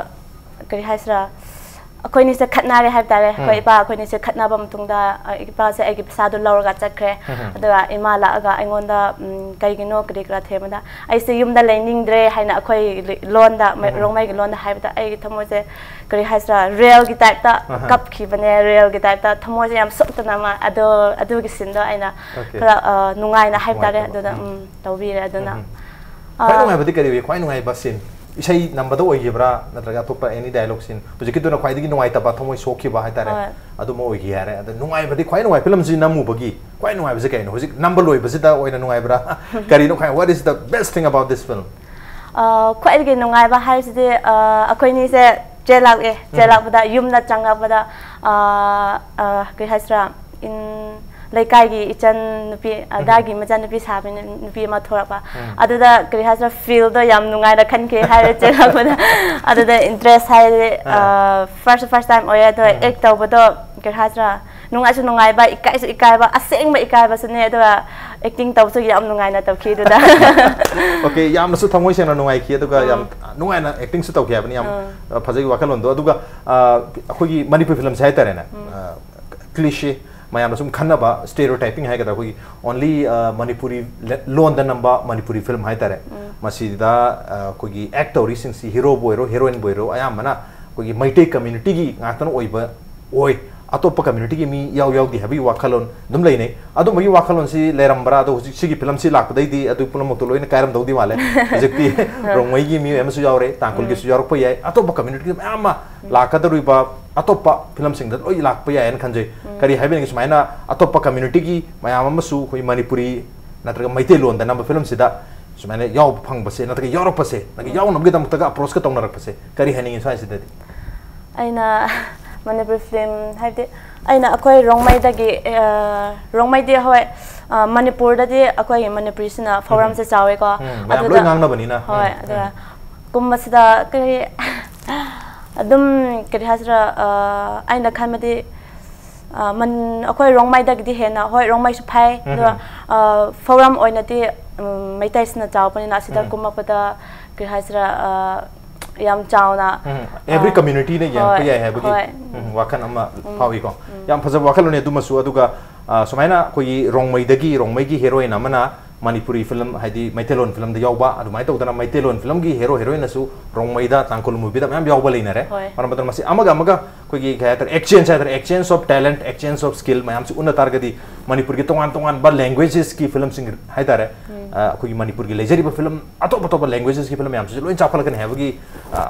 ꯀꯔꯤ ꯍꯥꯏꯁꯤꯔꯥ, ꯑꯩꯈꯣꯏꯅꯤꯁꯦ ꯈꯠꯅꯔꯦ ꯍꯥꯏꯕ ꯇꯥꯔꯦ꯫ ꯑꯩꯈꯣꯏ ꯏꯄꯥ ꯑꯩꯈꯣꯏꯅꯤꯁꯦ ꯈꯠꯅꯕ ꯃꯇꯨꯡꯗ, ꯑ, ꯏꯄꯥꯁꯦ ꯑꯩꯒꯤ ꯄꯩꯁꯥꯗꯣ ꯂꯧꯔꯒ ꯆꯠꯈ꯭ꯔꯦ꯫ ꯑꯗꯨꯒ ꯏꯃꯥ ꯂꯥꯛꯑꯒ ꯑꯩꯉꯣꯟꯗ, ꯎꯝ, "ꯀꯩꯒꯤꯅꯣ?" ꯀꯔꯤ ꯀꯔꯥ ꯊꯦꯝꯕꯗ, "ꯑꯩꯁꯦ ꯌꯨꯝꯗ ꯂꯩꯅꯤꯡꯗ꯭ꯔꯦ" ꯍꯥꯏꯅ ꯑꯩꯈꯣꯏ ꯂꯣꯟꯗ, ꯃ-, ꯔꯣꯡꯃꯩꯒꯤ ꯂꯣꯟꯗ ꯍꯥꯏꯕꯗ, ꯑꯩꯒꯤ ꯊꯃꯣꯏꯁꯦ, ꯀꯔꯤ ꯍꯥꯏꯁꯤꯔꯥ, ꯔꯦꯜꯒꯤ ꯇꯥꯏꯞꯇ ꯀꯞꯈꯤꯕꯅꯦ, ꯔꯦꯜꯒꯤ ꯇꯥꯏꯞꯇ ꯊꯃꯣꯏꯁꯦ ꯌꯥꯝ ꯁꯣꯛꯇꯅ ꯑꯃ꯫ ꯑꯗꯣ, ꯑꯗꯨꯒꯤ ꯁꯤꯟꯗꯣ ꯑꯩꯅ ꯈꯔ, ꯑ, ꯅꯨꯡꯉꯥꯏꯅ ꯍꯥꯏꯕ ꯇꯥꯔꯦ, ꯑꯗꯨꯗ, ꯎꯝ, ꯇꯧꯕꯤꯔꯦ꯫ ꯑꯗꯨꯅ, ꯈ꯭ꯋꯥꯏ ꯑ, ꯅꯨꯡꯉꯥꯏꯕꯗꯤ ꯀꯔꯤ ꯑꯣꯏ? ꯈ꯭ꯋꯥꯏ ꯅꯨꯡꯉꯥꯏꯕ ꯁꯤꯟ? ꯏꯁꯩ ꯅꯝꯕꯗ ꯑꯣꯏꯈꯤꯕ꯭ꯔꯥ, ꯅꯠꯇ꯭ꯔꯒ ꯑꯇꯣꯞꯄ any dialogue scene? ꯍꯧꯖꯤꯛꯀꯤꯗꯨꯅ ꯈ꯭ꯋꯥꯏꯗꯒꯤ ꯅꯨꯡꯉꯥꯏꯇꯕ, ꯊꯃꯣꯏ ꯁꯣꯛꯈꯤꯕ ꯍꯥꯏꯇꯥꯔꯦ, ꯍꯣꯏ꯫ ꯑꯗꯨꯃ ꯑꯣꯏꯈꯤ ꯍꯥꯏꯔꯦ꯫ ꯑꯗꯣ ꯅꯨꯡꯉꯥꯏꯕꯗꯤ, ꯈ꯭ꯋꯥꯏ ꯅꯨꯡꯉꯥꯏ, ꯐꯤꯂꯝꯁꯤ ꯅꯝꯃꯨꯕꯒꯤ ꯈ꯭ꯋꯥꯏ ꯅꯨꯡꯉꯥꯏꯕꯁꯤ ꯀꯩꯅꯣ? ꯍꯧꯖꯤꯛ ꯅꯝꯕ ꯂꯣꯏꯕꯁꯤꯗ ꯑꯣꯏꯅ ꯅꯨꯡꯉꯥꯏꯕ꯭ꯔꯥ? ꯀꯔꯤꯅꯣ ꯈ꯭ꯋꯥꯏ, what is the best thing about this film? ꯑ, ꯈ꯭ꯋꯥꯏꯗꯒꯤ ꯅꯨꯡꯉꯥꯏꯕ ꯍꯥꯏꯕꯁꯤꯗꯤ, ꯑ, ꯑꯩꯈꯣꯏꯅꯤꯁꯦ ꯆꯦꯜꯂꯛꯑꯦ꯫ ꯎꯝ꯫ ꯆꯦꯜꯂꯛꯄꯗ, ꯌꯨꯝꯗ ꯆꯪꯂꯛꯄꯗ, ꯑ, ꯑ, ꯀꯔꯤ ꯍꯥꯏꯁꯤꯔꯥ, ꯏꯟ-, ꯂꯩꯀꯥꯏꯒꯤ ꯏꯆꯟ ꯅꯨꯄꯤ, ꯑ, ꯎꯝ꯫ ꯗꯥꯒꯤ ꯃꯆꯥꯅꯨꯄꯤ ꯁꯥꯕꯅꯤ, ꯅꯨꯄꯤ ꯑꯃ ꯊꯣꯔꯛꯄ꯫ ꯎꯝ꯫ ꯑꯗꯨꯗ, ꯀꯔꯤ ꯍꯥꯏꯁꯤꯔꯥ, feel ꯗꯣ ꯌꯥꯝ ꯅꯨꯡꯉꯥꯏꯅ ꯈꯟꯈꯤ ꯍꯥꯏꯔꯦ ꯆꯦꯜꯂꯛꯄꯗ꯫ ꯑꯗꯨꯗ interest ꯍꯥꯏꯔꯦ, ꯑ, ꯑꯥ꯫ First, first time ꯑꯣꯏꯌꯦ, ꯑꯗꯣ ꯎꯝ꯫ Act ꯇꯧꯕꯗꯣ, ꯀꯔꯤ ꯍꯥꯏꯁꯤꯔꯥ, ꯅꯨꯡꯉꯥꯏꯁꯨ ꯅꯨꯡꯉꯥꯏꯕ, ꯏꯀꯥꯏꯁꯨ ꯏꯀꯥꯏꯕ, ꯑꯁꯦꯡꯕ ꯏꯀꯥꯏꯕꯁꯨꯅꯦ, ꯑꯗꯨꯒ acting ꯇꯧꯕꯁꯨ ꯌꯥꯝ ꯅꯨꯡꯉꯥꯏꯅ ꯇꯧꯈꯤ ꯑꯗꯨꯗ꯫ Okay, ꯌꯥꯝꯅꯁꯨ ꯊꯃꯣꯏ ꯁꯦꯡꯅ ꯅꯨꯡꯉꯥꯏꯈꯤ, ꯑꯗꯨꯒ ꯌꯥꯝ ꯎꯝ꯫ ꯅꯨꯡꯉꯥꯏꯅ acting ꯁꯨ ꯇꯧꯈꯤ ꯍꯥꯏꯕꯅꯤ, ꯌꯥꯝ, ꯎꯝ꯫ ꯑ, ꯐꯖꯩ ꯋꯥꯈꯜꯂꯣꯟꯗꯣ꯫ ꯑꯗꯨꯒ, ꯑ, ꯑꯩꯈꯣꯏꯒꯤ ꯃꯅꯤꯄꯨꯔꯤ ꯐꯤꯂꯝꯁꯦ ꯍꯥꯏꯇꯥꯔꯦꯅꯦ, ꯎꯝ꯫ ꯑ, cliche, ꯃꯌꯥꯝꯅ ꯁꯨꯝ ꯈꯟꯅꯕ stereotyping ꯍꯥꯏꯒꯗ꯭ꯔꯥ, ꯑꯩꯈꯣꯏꯒꯤ only, ꯑ, ꯃꯅꯤꯄꯨꯔꯤ ꯂ-, ꯂꯣꯟꯗ ꯅꯝꯕ ꯃꯅꯤꯄꯨꯔꯤ ꯐꯤꯂꯝ ꯍꯥꯏꯇꯥꯔꯦ꯫ ꯎꯝ꯫ ꯃꯁꯤꯗ, ꯑ, ꯑꯩꯈꯣꯏꯒꯤ act ꯇꯧꯔꯤꯁꯤꯡꯁꯤ, heroꯕꯨ ꯑꯣꯏꯔꯣ, heroineꯕꯨ ꯑꯣꯏꯔꯣ, ꯑꯌꯥꯝꯕꯅ ꯑꯩꯈꯣꯏꯒꯤ ꯃꯩꯇꯩ communityꯒꯤ ꯉꯥꯛꯇꯅ ꯑꯣꯏꯕ ꯑꯣꯏ, ꯑꯇꯣꯞꯄ communityꯒꯤ ꯃꯤ ꯌꯥꯎ ꯌꯥꯎꯗꯦ ꯍꯥꯏꯕꯒꯤ ꯋꯥꯈꯜꯂꯣꯟ ꯑꯗꯨꯝ ꯂꯩꯅꯩ꯫ ꯑꯗꯨꯝꯕꯒꯤ ꯋꯥꯈꯜꯂꯣꯟꯁꯤ ꯂꯩꯔꯝꯕ꯭ꯔꯥ? ꯑꯗꯣ ꯍꯧꯖꯤꯛ ꯁꯤꯒꯤ ꯐꯤꯂꯝꯁꯤ ꯂꯥꯛꯄꯗꯩꯗꯤ ꯑꯗꯨ ꯄꯨꯝꯅꯃꯛꯇꯣ ꯂꯣꯏꯅ ꯀꯥꯏꯔꯝꯗꯧꯗꯤ ꯃꯥꯜꯂꯦ꯫ ꯍꯧꯖꯤꯛꯇꯤ ꯑ꯫ ꯔꯣꯡꯃꯩꯒꯤ ꯃꯤꯑꯣꯏ ꯑꯃꯁꯨ ꯌꯥꯎꯔꯦ, ꯇꯥꯡꯈꯨꯜꯒꯤꯁꯨ ꯎꯝ꯫ ꯌꯥꯎꯔꯛꯄ ꯌꯥꯏ, ꯑꯇꯣꯞꯄ communityꯒꯤ ꯃꯌꯥꯝ ꯑꯃ ꯎꯝ꯫ ꯂꯥꯛꯀꯗꯧꯔꯤꯕ ꯑꯇꯣꯞꯄ ꯐꯤꯂꯝꯁꯤꯡꯗ ꯂꯣꯏ ꯂꯥꯛꯄ ꯌꯥꯏꯅ ꯈꯟꯖꯩ꯫ ꯎꯝ꯫ ꯀꯔꯤ ꯍꯥꯏꯕꯤꯅꯤꯡꯉꯤ? ꯁꯨꯃꯥꯏꯅ ꯑꯇꯣꯞꯄ communityꯒꯤ ꯃꯌꯥꯝ ꯑꯃꯁꯨ ꯑꯩꯈꯣꯏ ꯃꯅꯤꯄꯨꯔꯤ ꯅꯠꯇ꯭ꯔꯒ ꯃꯩꯇꯩꯂꯣꯟꯗ ꯅꯝꯕ ꯐꯤꯂꯝꯁꯤꯗ ꯁꯨꯃꯥꯏꯅ ꯌꯥꯎꯕ ꯐꯪꯕꯁꯦ, ꯅꯠꯇ꯭ꯔꯒ ꯌꯥꯎꯔꯛꯄꯁꯦ, ꯅꯪꯒꯤ ꯎꯝ꯫ ꯌꯥꯎꯅꯕꯒꯤꯗꯃꯛꯇꯒ approachꯀ ꯇꯧꯅꯔꯛꯄꯁꯦ, ꯀꯔꯤ ꯍꯥꯏꯅꯤꯡꯉꯤ ꯁ꯭ꯋꯥꯏꯁꯤꯗꯗꯤ? ꯑꯩꯅ ꯃꯅꯤꯄꯨꯔꯤ ꯐꯤꯂꯝ ꯍꯥꯏꯕꯗꯤ, ꯑꯩꯅ ꯑꯩꯈꯣꯏ ꯔꯣꯡꯃꯩꯗꯒꯤ, ꯑ, ꯔꯣꯡꯃꯩꯗꯤ ꯍꯣꯏ, ꯑ, ꯃꯅꯤꯄꯨꯔꯗꯗꯤ ꯑꯩꯈꯣꯏꯒꯤ ꯃꯅꯤꯄꯨꯔꯤꯁꯤꯅ ꯎꯝ꯫ ꯐꯥꯎꯔꯝꯁꯦ ꯆꯥꯎꯋꯦꯀꯣ꯫ ꯎꯝ, ꯃꯌꯥꯝ ꯑꯗꯨꯗ ꯂꯣꯏ ꯉꯥꯡꯅꯕꯅꯤꯅ꯫ ꯍꯣꯏ, ꯎꯝ, ꯑꯗꯨꯒ ꯎꯝ꯫ ꯀꯨꯝꯕꯁꯤꯗ ꯀꯔꯤ, ꯑꯗꯨꯝ ꯀꯔꯤ ꯍꯥꯏꯁꯤꯔꯥ, ꯑ, ꯑꯩꯅ ꯈꯟꯕꯗꯤ, ꯑ, ꯃꯟ-, ꯑꯩꯈꯣꯏ ꯔꯣꯡꯃꯩꯗꯒꯤꯗꯤ ꯍꯦꯟꯅ, ꯍꯣꯏ, ꯔꯣꯡꯃꯩꯁꯨ ꯐꯩ, ꯎꯝ, ꯑꯗꯨꯒ, ꯎꯝ꯫ ꯑ, ꯐꯥꯎꯔꯝ ꯑꯣꯏꯅꯗꯤ, ꯎꯝ, ꯃꯩꯇꯩꯁꯤꯅ ꯆꯥꯎꯕꯅꯤꯅ ꯑꯁꯤꯗ ꯎꯝ꯫ ꯀꯨꯝꯃꯛꯄꯗ ꯀꯔꯤ ꯍꯥꯏꯁꯤꯔꯥ, ꯑ, ꯌꯥꯝ ꯆꯥꯎꯅ ꯎꯝ, every communityꯅ ꯌꯦꯡꯉꯛꯄ ꯌꯥꯏ ꯍꯥꯏꯕꯒꯤ ꯎꯝ, ꯋꯥꯈꯜ ꯑꯃ ꯐꯥꯎꯏꯀꯣ꯫ ꯌꯥꯝ ꯐꯖꯕ ꯋꯥꯈꯜꯂꯣꯟꯅꯦ꯫ ꯑꯗꯨꯃꯁꯨ ꯑꯗꯨꯒ ꯑ, ꯁꯨꯃꯥꯏꯅ ꯑꯩꯈꯣꯏꯒꯤ ꯔꯣꯡꯃꯩꯗꯒꯤ, ꯔꯣꯡꯃꯩꯒꯤ heroine ꯑꯃꯅ ꯃꯅꯤꯄꯨꯔꯤ film, ꯍꯥꯏꯗꯤ ꯃꯩꯇꯩꯂꯣꯟ filmꯗ ꯌꯥꯎꯕ, ꯑꯗꯨꯃꯥꯏꯅ ꯇꯧꯗꯅ ꯃꯩꯇꯩꯂꯣꯟ filmꯒꯤ hero heroineꯅꯁꯨ ꯔꯣꯡꯃꯩꯗ, ꯇꯥꯡꯈꯨꯜ movieꯗ ꯃꯌꯥꯝ ꯌꯥꯎꯕ ꯂꯩꯅꯔꯦ꯫ ꯍꯣꯏ꯫ ꯃꯔꯝ ꯑꯗꯨꯅ ꯃꯁꯤ ꯑꯃꯒ ꯑꯃꯒ ꯑꯩꯈꯣꯏꯒꯤ ꯀꯩ ꯍꯥꯏꯇꯥꯔꯦ, exchange ꯍꯥꯏꯇꯥꯔꯦ, exchange of talent, exchange of skill ꯃꯌꯥꯝꯁꯤ ꯎꯟꯅ ꯇꯥꯔꯒꯗꯤ ꯃꯅꯤꯄꯨꯔꯒꯤ ꯇꯣꯉꯥꯟ ꯇꯣꯉꯥꯟꯕ languagesꯀꯤ filmꯁꯤꯡ ꯍꯥꯏꯇꯥꯔꯦ, ꯑ, ꯑꯩꯈꯣꯏꯒꯤ ꯃꯅꯤꯄꯨꯔꯒꯤ ꯂꯩꯖꯔꯤꯕ film ꯑꯇꯣꯞ ꯑꯇꯣꯞꯄ languagesꯀꯤ film ꯃꯌꯥꯝꯁꯤꯁꯨ ꯂꯣꯏ ꯆꯥꯎꯈꯠꯂꯛꯀꯅꯤ ꯍꯥꯏꯕꯒꯤ, ꯑ,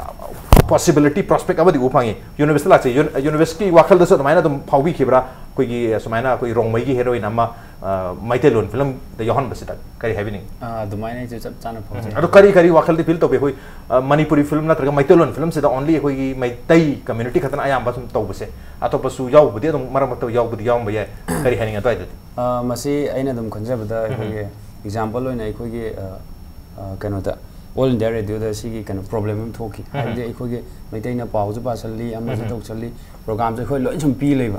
possibility, prospect ꯑꯃꯗꯤ ꯎꯕ ꯐꯪꯉꯤ꯫ ꯌꯨꯅꯤꯚꯔꯁꯇ ꯂꯥꯛꯆꯩ꯫ ꯌꯨꯅꯤꯚꯔꯁꯀꯤ ꯋꯥꯈꯜꯗꯁꯨ ꯑꯗꯨꯃꯥꯏꯅ ꯑꯗꯨꯝ ꯐꯥꯎꯕꯤꯈꯤꯕ꯭ꯔꯥ? ꯑꯩꯈꯣꯏꯒꯤ ꯁꯨꯃꯥꯏꯅ ꯑꯩꯈꯣꯏ ꯔꯣꯡꯃꯩꯒꯤ heroine ꯑꯃ, ꯑ, ꯃꯩꯇꯩꯂꯣꯟ filmꯗ ꯌꯥꯎꯍꯟꯕꯁꯤꯗ ꯀꯔꯤ ꯍꯥꯏꯕꯤꯅꯤꯡꯉꯤ? ꯑꯥ, ꯑꯗꯨꯃꯥꯏꯅ ꯑꯩꯁꯨ ꯆꯞ ꯆꯥꯅ ꯐꯥꯎꯖꯩ꯫ ꯑꯗꯣ ꯀꯔꯤ ꯀꯔꯤ ꯋꯥꯈꯜꯗꯤ feel ꯇꯧꯕꯤ? ꯑꯩꯈꯣꯏ, ꯑ, ꯃꯅꯤꯄꯨꯔꯤ film ꯅꯠꯇ꯭ꯔꯒ ꯃꯩꯇꯩꯂꯣꯟ filmꯁꯤꯗ only ꯑꯩꯈꯣꯏꯒꯤ ꯃꯩꯇꯩ community ꯈꯛꯇꯅ ꯑꯌꯥꯝꯕ ꯁꯨꯝ ꯇꯧꯕꯁꯦ, ꯑꯇꯣꯞꯄꯁꯨ ꯌꯥꯎꯕꯗꯤ ꯑꯗꯨꯝ ꯃꯔꯛ ꯃꯔꯛꯇ ꯌꯥꯎꯕꯗꯤ ꯌꯥꯎꯔꯝꯕ ꯌꯥꯏ꯫ ꯀꯔꯤ ꯍꯥꯏꯅꯤꯡꯉꯤ ꯑꯗꯨꯋꯥꯏꯗꯗꯤ? ꯑ, ꯃꯁꯤ ꯑꯩꯅ ꯑꯗꯨꯝ ꯈꯟꯖꯕꯗ ꯑꯩꯈꯣꯏꯒꯤ example ꯑꯣꯏꯅ ꯑꯩꯈꯣꯏꯒꯤ, ꯑ, ꯑ, ꯀꯩꯅꯣꯗ, All India Radioꯗ ꯁꯤꯒꯤ ꯀꯩꯅꯣ problem ꯑꯃ ꯊꯣꯛꯈꯤ꯫ ꯍꯥꯏꯕꯗꯤ ꯑꯩꯈꯣꯏꯒꯤ ꯃꯩꯇꯩꯅ ꯄꯥꯎꯁꯨ ꯄꯥꯁꯜꯂꯤ, ꯑꯃꯁꯨ ꯇꯧꯁꯜꯂꯤ, programꯁꯦ ꯑꯩꯈꯣꯏ ꯂꯣꯏ ꯁꯨꯝ ꯄꯤ ꯂꯩꯕ꯫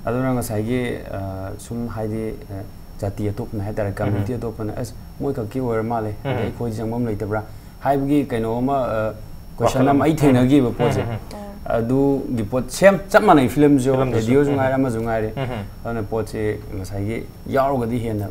ꯑꯗꯨꯅ ꯉꯁꯥꯏꯒꯤ, ꯑ, ꯁꯨꯝ ꯍꯥꯏꯗꯤ, ꯑ, ꯖꯥꯇꯤ ꯑꯇꯣꯞꯄꯅ ꯍꯥꯏꯇꯥꯔꯦ, community ꯑꯇꯣꯞꯄꯅ, "ꯑꯁ, ꯃꯣꯏ ꯈꯛꯀꯤ ꯑꯣꯏꯔ ꯃꯥꯜꯂꯦ, ꯑꯗꯩ ꯑꯩꯈꯣꯏꯗꯤ ꯆꯪꯐꯝ ꯂꯩꯇꯕ꯭ꯔꯥ?" ꯍꯥꯏꯕꯒꯤ ꯀꯩꯅꯣ ꯑꯃ, ꯑ, question ꯑꯃ ꯑꯩ ꯊꯦꯡꯅꯈꯤꯕ ꯄꯣꯠꯁꯦ꯫ ꯑꯗꯨꯒꯤ ꯄꯣꯠ same, ꯆꯞ ꯃꯥꯟꯅꯩ filmꯁꯨ, Filmꯗꯁꯨ, radioꯁꯨ ꯉꯥꯏꯔꯦ, ꯑꯃꯁꯨ ꯉꯥꯏꯔꯦ꯫ ꯑꯗꯨꯅ ꯄꯣꯠꯁꯦ ꯉꯁꯥꯏꯒꯤ ꯌꯥꯎꯔꯒꯗꯤ ꯍꯦꯟꯅ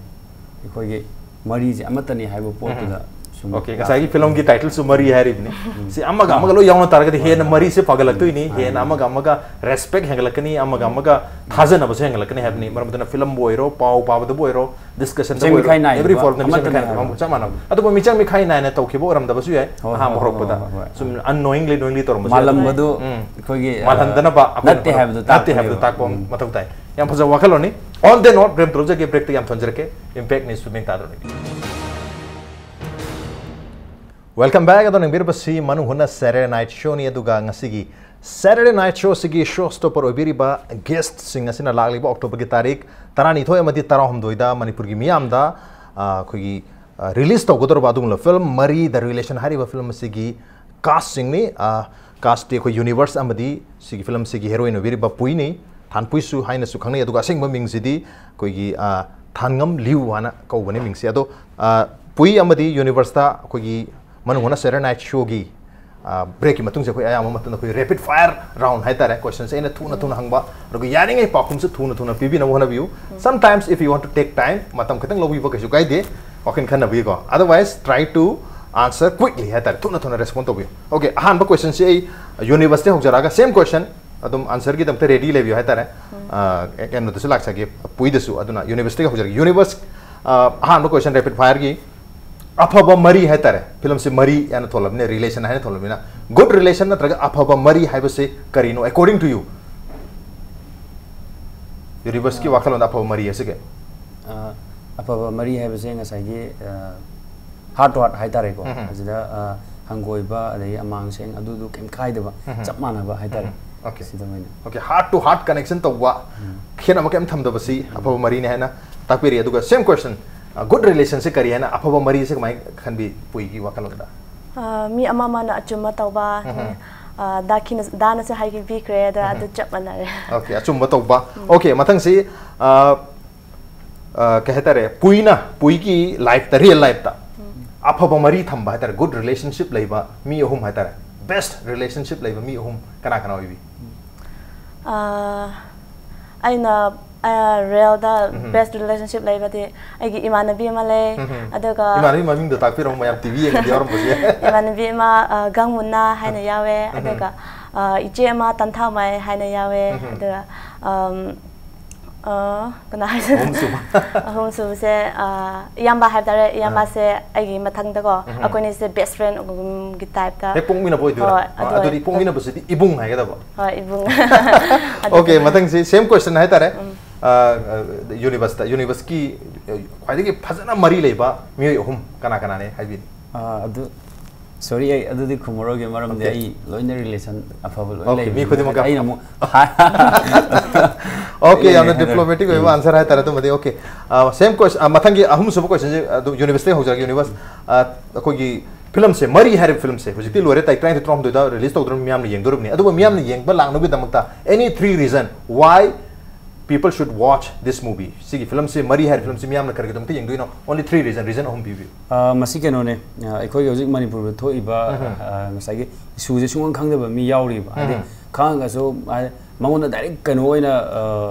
ꯑꯩꯈꯣꯏꯒꯤ ꯃꯔꯤꯁꯦ ꯑꯃꯠꯇꯅꯤ ꯍꯥꯏꯕ ꯄꯣꯠꯇꯨꯗ ꯁꯨꯝ Okay, ꯉꯁꯥꯏꯒꯤ filmꯒꯤ titleꯁꯨ ꯃꯔꯤ ꯍꯥꯏꯔꯤꯕꯅꯤ꯫ ꯁꯤ ꯑꯃꯒ ꯑꯃꯒ ꯂꯣꯏ ꯌꯥꯎꯅ ꯇꯥꯔꯒꯗꯤ ꯍꯦꯟꯅ ꯃꯔꯤꯁꯦ ꯐꯒꯠꯂꯛꯇꯣꯏꯅꯤ, ꯍꯦꯟꯅ ꯑꯃꯒ ꯑꯃꯒ respect ꯍꯦꯟꯒꯠꯂꯛꯀꯅꯤ, ꯑꯃꯒ ꯑꯃꯒ ꯊꯥꯖꯅꯕꯁꯨ ꯍꯦꯟꯒꯠꯂꯛꯀꯅꯤ ꯍꯥꯏꯕꯅꯤ꯫ ꯃꯔꯝ ꯑꯗꯨꯅ filmꯕꯨ ꯑꯣꯏꯔꯣ, ꯄꯥꯎ ꯄꯥꯕꯗꯕꯨ ꯑꯣꯏꯔꯣ, discussionꯗꯕꯨ ꯃꯤꯆꯪ ꯃꯤꯈꯥꯏ ꯅꯥꯏꯕ, ꯅꯥꯏꯕ every form ꯃꯤꯆꯪ ꯑꯃꯠꯇꯅꯤ ꯃꯤꯈꯥꯏ ꯍꯥꯏꯕ꯫ ꯅꯥꯏꯕ ꯆꯞ ꯃꯥꯟꯅꯕ꯫ ꯑꯗꯨꯕꯨ ꯃꯤꯆꯪ ꯃꯤꯈꯥꯏ ꯅꯥꯏꯅ ꯇꯧꯈꯤꯕ ꯑꯣꯏꯔꯝꯗꯕꯁꯨ ꯌꯥꯏ, ꯍꯣꯏ, ꯑꯍꯥꯟꯕ ꯍꯣꯏ, ꯍꯧꯔꯛꯄꯗ꯫ ꯍꯣꯏ, ꯍꯣꯏ꯫ ꯁꯨꯝ unknowingly, knowingly ꯇꯧꯔꯝꯕꯁꯨ ꯌꯥꯏ꯫ ꯃꯥꯜꯂꯝꯕꯗꯨ ꯎꯝ꯫ ꯑꯩꯈꯣꯏꯒꯤ, ꯑ, ꯃꯥꯜꯍꯟꯗꯅꯕ, ꯑꯩꯈꯣꯏꯅ ꯅꯠꯇꯦ ꯍꯥꯏꯕꯗꯨ ꯅꯠꯇꯦ ꯇꯥꯛꯄꯅꯦꯕ꯫ ꯎꯝ꯫ ꯃꯊꯧ ꯇꯥꯏ꯫ ꯌꯥꯝ ꯐꯖꯕ ꯋꯥꯈꯜꯂꯣꯟꯅꯤ꯫ On the note, ꯕ꯭ꯔꯦꯝ ꯇꯧꯖꯒꯦ, breakꯇ ꯌꯥꯝ ꯊꯣꯟꯖꯔꯛꯀꯦ꯫ Impact Newsꯇ ꯃꯤꯡ ꯇꯥꯗꯧꯔꯤ꯫ Welcome back. ꯑꯗꯣ ꯅꯪꯕꯤꯔꯕꯁꯤ ꯃꯅꯨꯡ ꯍꯨꯠꯅ Saturday Night Showꯅꯤ꯫ ꯑꯗꯨꯒ ꯉꯁꯤꯒꯤ Saturday Night Showꯁꯤꯒꯤ showstopper ꯑꯣꯏꯕꯤꯔꯤꯕ guestꯁꯤꯡ ꯑꯁꯤꯅ ꯂꯥꯛꯂꯤꯕ Octoberꯒꯤ ꯇꯥꯔꯤꯛ ꯇꯔꯥꯅꯤꯊꯣꯏ ꯑꯃꯗꯤ ꯇꯔꯥꯍꯨꯝꯗꯣꯏꯗ ꯃꯅꯤꯄꯨꯔꯒꯤ ꯃꯤꯌꯥꯝꯗ, ꯑ, ꯑꯩꯈꯣꯏꯒꯤ, ꯑ, release ꯇꯧꯒꯗꯧꯔꯕ ꯑꯗꯨꯒꯨꯝꯂꯕ film ꯃꯔꯤ, The Relation ꯍꯥꯏꯔꯤꯕ film ꯑꯁꯤꯒꯤ castꯁꯤꯡꯅꯤ꯫ ꯑ, castꯇꯤ ꯑꯩꯈꯣꯏ ꯌꯨꯅꯤꯚꯔꯁ ꯑꯃꯗꯤ ꯁꯤꯒꯤ filmꯁꯤꯒꯤ heroine ꯑꯣꯏꯕꯤꯔꯤꯕ ꯄꯨꯏꯅꯤ꯫ ꯊꯥꯟꯄꯨꯏꯁꯨ ꯍꯥꯏꯅꯁꯨ ꯈꯪꯅꯩ, ꯑꯗꯨꯒ ꯑꯁꯦꯡꯕ ꯃꯤꯡꯁꯤꯗꯤ ꯑꯩꯈꯣꯏꯒꯤ, ꯑ, ꯊꯥꯟꯉꯝ ꯂꯤꯌꯨ ꯍꯥꯏꯅ ꯀꯧꯕꯅꯦ ꯃꯤꯡꯁꯦ꯫ ꯑꯗꯣ, ꯑ, ꯄꯨꯏ ꯑꯃꯗꯤ ꯌꯨꯅꯤꯚꯔꯁꯇ ꯑꯩꯈꯣꯏꯒꯤ ꯃꯅꯨꯡ ꯍꯨꯠꯅ Saturday Night Showꯒꯤ ꯕ꯭ꯔꯦꯛꯀꯤ ꯃꯇꯨꯡꯁꯦ ꯑꯩꯈꯣꯏ ꯑꯌꯥꯝꯕ ꯃꯇꯝꯗ ꯑꯩꯈꯣꯏ rapid fire round ꯍꯥꯏꯇꯥꯔꯦ, ꯀꯣꯏꯁꯟꯁꯦ ꯑꯩꯅ ꯊꯨꯅ ꯊꯨꯅ ꯍꯪꯕ, ꯑꯗꯨꯒ ꯌꯥꯔꯤꯉꯩ ꯄꯥꯎꯈꯨꯝꯁꯨ ꯊꯨꯅ ꯊꯨꯅ ꯄꯤꯕꯤꯅꯕ ꯍꯣꯠꯅꯕꯤꯌꯨ. Sometimes if you want to take time, ꯃꯇꯝ ꯈꯤꯇꯪ ꯂꯧꯕꯤꯕ ꯀꯩꯁꯨ ꯀꯥꯏꯗꯦ, ꯋꯥꯈꯜ ꯈꯟꯅꯕꯒꯤꯀꯣ. Otherwise, try to answer quickly ꯍꯥꯏꯇꯥꯔꯦ, ꯊꯨꯅ ꯊꯨꯅ ꯔꯦꯁꯄꯣꯟ ꯇꯧꯕꯤꯌꯨ. Okay, ꯑꯍꯥꯟꯕ ꯀꯣꯏꯁꯟꯁꯦ ꯑꯩ ꯌꯨꯅꯤꯚꯔꯁꯇ ꯍꯧꯖꯔꯛꯑꯒ, same question, ꯑꯗꯨꯝ ꯑꯟꯁꯔꯒꯤꯗꯃꯛꯇ ꯔꯦꯗꯤ ꯂꯩꯕꯤꯌꯨ ꯍꯥꯏꯇꯥꯔꯦ. ꯀꯩꯅꯣꯗꯁꯨ ꯂꯥꯛꯆꯒꯦ, ꯄꯨꯏꯗꯁꯨ. ꯑꯗꯨꯅ ꯌꯨꯅꯤꯚꯔꯁꯇꯒꯤ ꯍꯧꯖꯔꯒꯦ. ꯌꯨꯅꯤꯚꯔꯁ, ꯑꯍꯥꯟꯕ ꯀꯣꯏꯁꯟ, rapid fireꯒꯤ ꯑꯐꯕ ꯃꯔꯤ ꯍꯥꯏꯇꯥꯔꯦ, ꯐꯤꯂꯝꯁꯦ ꯃꯔꯤ ꯍꯥꯏꯅ ꯊꯣꯜꯂꯕꯅꯤꯅ, ꯔꯤꯂꯦꯁꯟ ꯍꯥꯏꯅ ꯊꯣꯜꯂꯕꯅꯤꯅ, good relation ꯅꯠꯇ꯭ꯔꯒ ꯑꯐꯕ ꯃꯔꯤ ꯍꯥꯏꯕꯁꯦ ꯀꯔꯤꯅꯣ, according to you? ꯌꯨꯅꯤꯚꯔꯁꯀꯤ ꯋꯥꯈꯜꯂꯣꯟꯗ ꯑꯐꯕ ꯃꯔꯤ ꯑꯁꯤꯒꯤ? ꯑ, ꯑꯐꯕ ꯃꯔꯤ ꯍꯥꯏꯕꯁꯦ ꯉꯁꯥꯏꯒꯤ heart to heart ꯍꯥꯏꯇꯥꯔꯦꯀꯣ. ꯑꯁꯤꯗ ꯍꯪꯒꯣꯏꯕ, ꯑꯗꯒꯤ ꯑꯃꯥꯡ ꯁꯦꯡ, ꯑꯗꯨꯗꯨ ꯀꯩꯝ ꯀꯥꯏꯗꯕ, ꯆꯞ ꯃꯥꯟꯅꯕ ꯍꯥꯏꯇꯥꯔꯦ. Okay. ꯁꯤꯗ ꯑꯣꯏꯅ. Okay, heart to heart connection ꯇꯧꯕ, ꯈꯦꯠꯅꯕ ꯀꯩꯝ ꯊꯝꯗꯕꯁꯤ ꯑꯐꯕ ꯃꯔꯤꯅꯤ ꯍꯥꯏꯅ ꯇꯥꯛꯄꯤꯔꯤ. ꯑꯗꯨꯒ same question, good relationꯁꯦ ꯀꯔꯤ ꯍꯥꯏꯅ, ꯑꯐꯕ ꯃꯔꯤꯁꯦ ꯀꯃꯥꯏꯅ ꯈꯟꯕꯤ, ꯄꯨꯏꯒꯤ ꯋꯥꯈꯜꯂꯣꯟꯗ? ꯑ, ꯃꯤ ꯑꯃ ꯑꯃꯅ ꯑꯆꯨꯝꯕ ꯇꯧꯕ, ꯑ, ꯗꯥꯀꯤꯅ, ꯗꯥꯅꯁꯨ ꯍꯥꯏꯕꯤꯈ꯭ꯔꯦ, ꯑꯗ ꯑꯗꯨ ꯆꯞ ꯃꯥꯟꯅꯔꯦ. Okay, ꯑꯆꯨꯝꯕ ꯇꯧꯕ. Okay, ꯃꯊꯪꯁꯤ, ꯑ, ꯑ, ꯀꯩ ꯍꯥꯏꯇꯥꯔꯦ, ꯄꯨꯏꯅ, ꯄꯨꯏꯒꯤ lifeꯇ, real lifeꯇ ꯑꯐꯕ ꯃꯔꯤ ꯊꯝꯕ ꯍꯥꯏꯇꯥꯔꯦ, good relationship ꯂꯩꯕ ꯃꯤ ꯑꯍꯨꯝ ꯍꯥꯏꯇꯥꯔꯦ, best relationship ꯂꯩꯕ ꯃꯤ ꯑꯍꯨꯝ ꯀꯅꯥ ꯀꯅꯥ ꯑꯣꯏꯕꯤ? ꯑ, ꯑꯩꯅ, ꯑ, realꯗ best relationship ꯂꯩꯕꯗꯤ ꯑꯩꯒꯤ ꯏꯃꯥꯟꯅꯕꯤ ꯑꯃ ꯂꯩ, ꯑꯗꯨꯒ ꯏꯃꯥꯟꯅꯕꯤ ꯃꯃꯤꯡꯗꯣ ꯇꯥꯛꯄꯤꯔꯝꯃꯣ, ꯃꯌꯥꯝ TV ꯌꯦꯡꯕꯗꯤ ꯌꯥꯎꯔꯝꯕꯁꯨ ꯌꯥꯏ꯫ ꯏꯃꯥꯟꯅꯕꯤ ꯑꯃ, ꯑ, ꯒꯥꯡꯃꯨꯟꯅꯥ ꯍꯥꯏꯅ ꯌꯥꯎꯋꯦ, ꯑꯗꯨꯒ, ꯑ, ꯏꯆꯦ ꯑꯃ ꯇꯟꯊꯥꯃꯩ ꯍꯥꯏꯅ ꯌꯥꯎꯋꯦ, ꯑꯗꯨꯒ, ꯑꯝ, ꯑ, ꯀꯅꯥ ꯍꯥꯏꯁꯤꯔ? ꯑꯍꯨꯝꯁꯨꯕ꯫ ꯑꯍꯨꯝꯁꯨꯕꯁꯦ, ꯑ, ꯏꯌꯥꯝꯕ ꯍꯥꯏꯕ ꯇꯥꯔꯦ, ꯏꯌꯥꯝꯕꯁꯦ ꯑꯩꯒꯤ ꯃꯊꯪꯗꯀꯣ, ꯑꯩꯈꯣꯏꯅꯤꯁꯦ best friendꯒꯤ typeꯇ. ꯍꯦꯛ ꯄꯣꯛꯃꯤꯟꯅꯕ ꯑꯣꯏꯗꯣꯏꯔꯥ? ꯍꯣꯏ, ꯑꯗꯨ ꯑꯗꯨꯗꯤ ꯑꯣꯏ-, ꯄꯣꯛꯃꯤꯟꯅꯕꯁꯤꯗꯤ ꯏꯕꯨꯡ ꯍꯥꯏꯒꯗꯕ꯫ ꯍꯣꯏ, ꯏꯕꯨꯡ꯫ Okay, ꯃꯊꯪꯁꯤ same question ꯍꯥꯏꯇꯥꯔꯦ. ꯑ, ꯑ, ꯌꯨꯅꯤꯚꯔꯁꯇ, ꯌꯨꯅꯤꯚꯔꯁꯀꯤ, ꯑ, ꯈ꯭ꯋꯥꯏꯗꯒꯤ ꯐꯖꯅ ꯃꯔꯤ ꯂꯩꯕ ꯃꯤꯑꯣꯏ ꯑꯍꯨꯝ ꯀꯅꯥ ꯀꯅꯥꯅꯦ ꯍꯥꯏꯕꯤꯅꯤ? ꯑ, ꯑꯗꯨ, sorry, ꯑꯩ ꯑꯗꯨꯗꯤ ꯈꯨꯝꯃꯔꯣꯏꯒꯦ, ꯃꯔꯝꯗꯤ Okay. ꯑꯩ ꯂꯣꯏꯅ relation ꯑꯐꯕ ꯂꯣꯏ Okay, ꯂꯩꯕꯅꯤꯅ. ꯃꯤ ꯈꯨꯗꯤꯡꯃꯛꯀ ꯑꯩꯅ ꯑꯃꯨꯛ Okay, ꯌꯥꯝꯅ ꯍꯥꯏꯔꯣ. diplomatic ꯑꯣꯏꯕ answer ꯍꯥꯏꯇꯥꯔꯦ ꯑꯗꯨꯃꯗꯤ. Okay, same question, ꯃꯊꯪꯒꯤ ꯑꯍꯨꯝꯁꯨꯕ questionꯁꯦ ꯑꯗꯨꯝ ꯌꯨꯅꯤꯚꯔꯁꯇꯒꯤ ꯍꯧꯖꯔꯒꯦ. ꯌꯨꯅꯤꯚꯔꯁ, ꯑ, ꯑꯩꯈꯣꯏꯒꯤ ꯐꯤꯂꯝꯁꯦ ꯃꯔꯤ ꯍꯥꯏꯔꯤꯕ ꯐꯤꯂꯝꯁꯦ ꯍꯧꯖꯤꯛꯇꯤ ꯂꯣꯏꯔꯦ, ꯇꯥꯔꯤꯛ ꯇꯔꯥꯅꯤꯊꯣꯏ, ꯇꯔꯥꯍꯨꯝꯗꯣꯏꯗ release ꯇꯧꯗꯣꯔꯕꯅꯤ, ꯃꯤꯌꯥꯝꯅ ꯌꯦꯡꯗꯣꯔꯕꯅꯤ. ꯑꯗꯨꯕꯨ ꯃꯤꯌꯥꯝꯅ ꯌꯦꯡꯕ ꯂꯥꯛꯅꯕꯒꯤꯗꯃꯛꯇ any three reason why People should watch this movie. ꯁꯤꯒꯤ ꯐꯤꯂꯝꯁꯤ, ꯃꯔꯤ ꯍꯥꯏꯔꯤꯕ ꯐꯤꯂꯝꯁꯤ ꯃꯤꯌꯥꯝꯅ ꯀꯔꯤꯒꯤꯗꯃꯛꯇ ꯌꯦꯡꯗꯣꯏꯅꯣ? Only three reason, reason ꯑꯍꯨꯝ ꯄꯤꯕꯤꯌꯨ꯫ ꯑ, ꯃꯁꯤ ꯀꯩꯅꯣꯅꯦ, ꯑ, ꯑꯩꯈꯣꯏꯒꯤ ꯍꯧꯖꯤꯛ ꯃꯅꯤꯄꯨꯔꯗ ꯊꯣꯛꯏꯕ, ꯑ, ꯉꯁꯥꯏꯒꯤ issue ꯁꯦ ꯁꯨꯡꯈꯪ ꯈꯪꯗꯕ ꯃꯤ ꯌꯥꯎꯔꯤꯕ꯫ ꯍꯥꯏꯗꯤ ꯈꯪꯉꯒꯁꯨ, ꯍꯥꯏꯗꯤ ꯃꯉꯣꯟꯗ direct ꯀꯩꯅꯣ ꯑꯣꯏꯅ, ꯑ,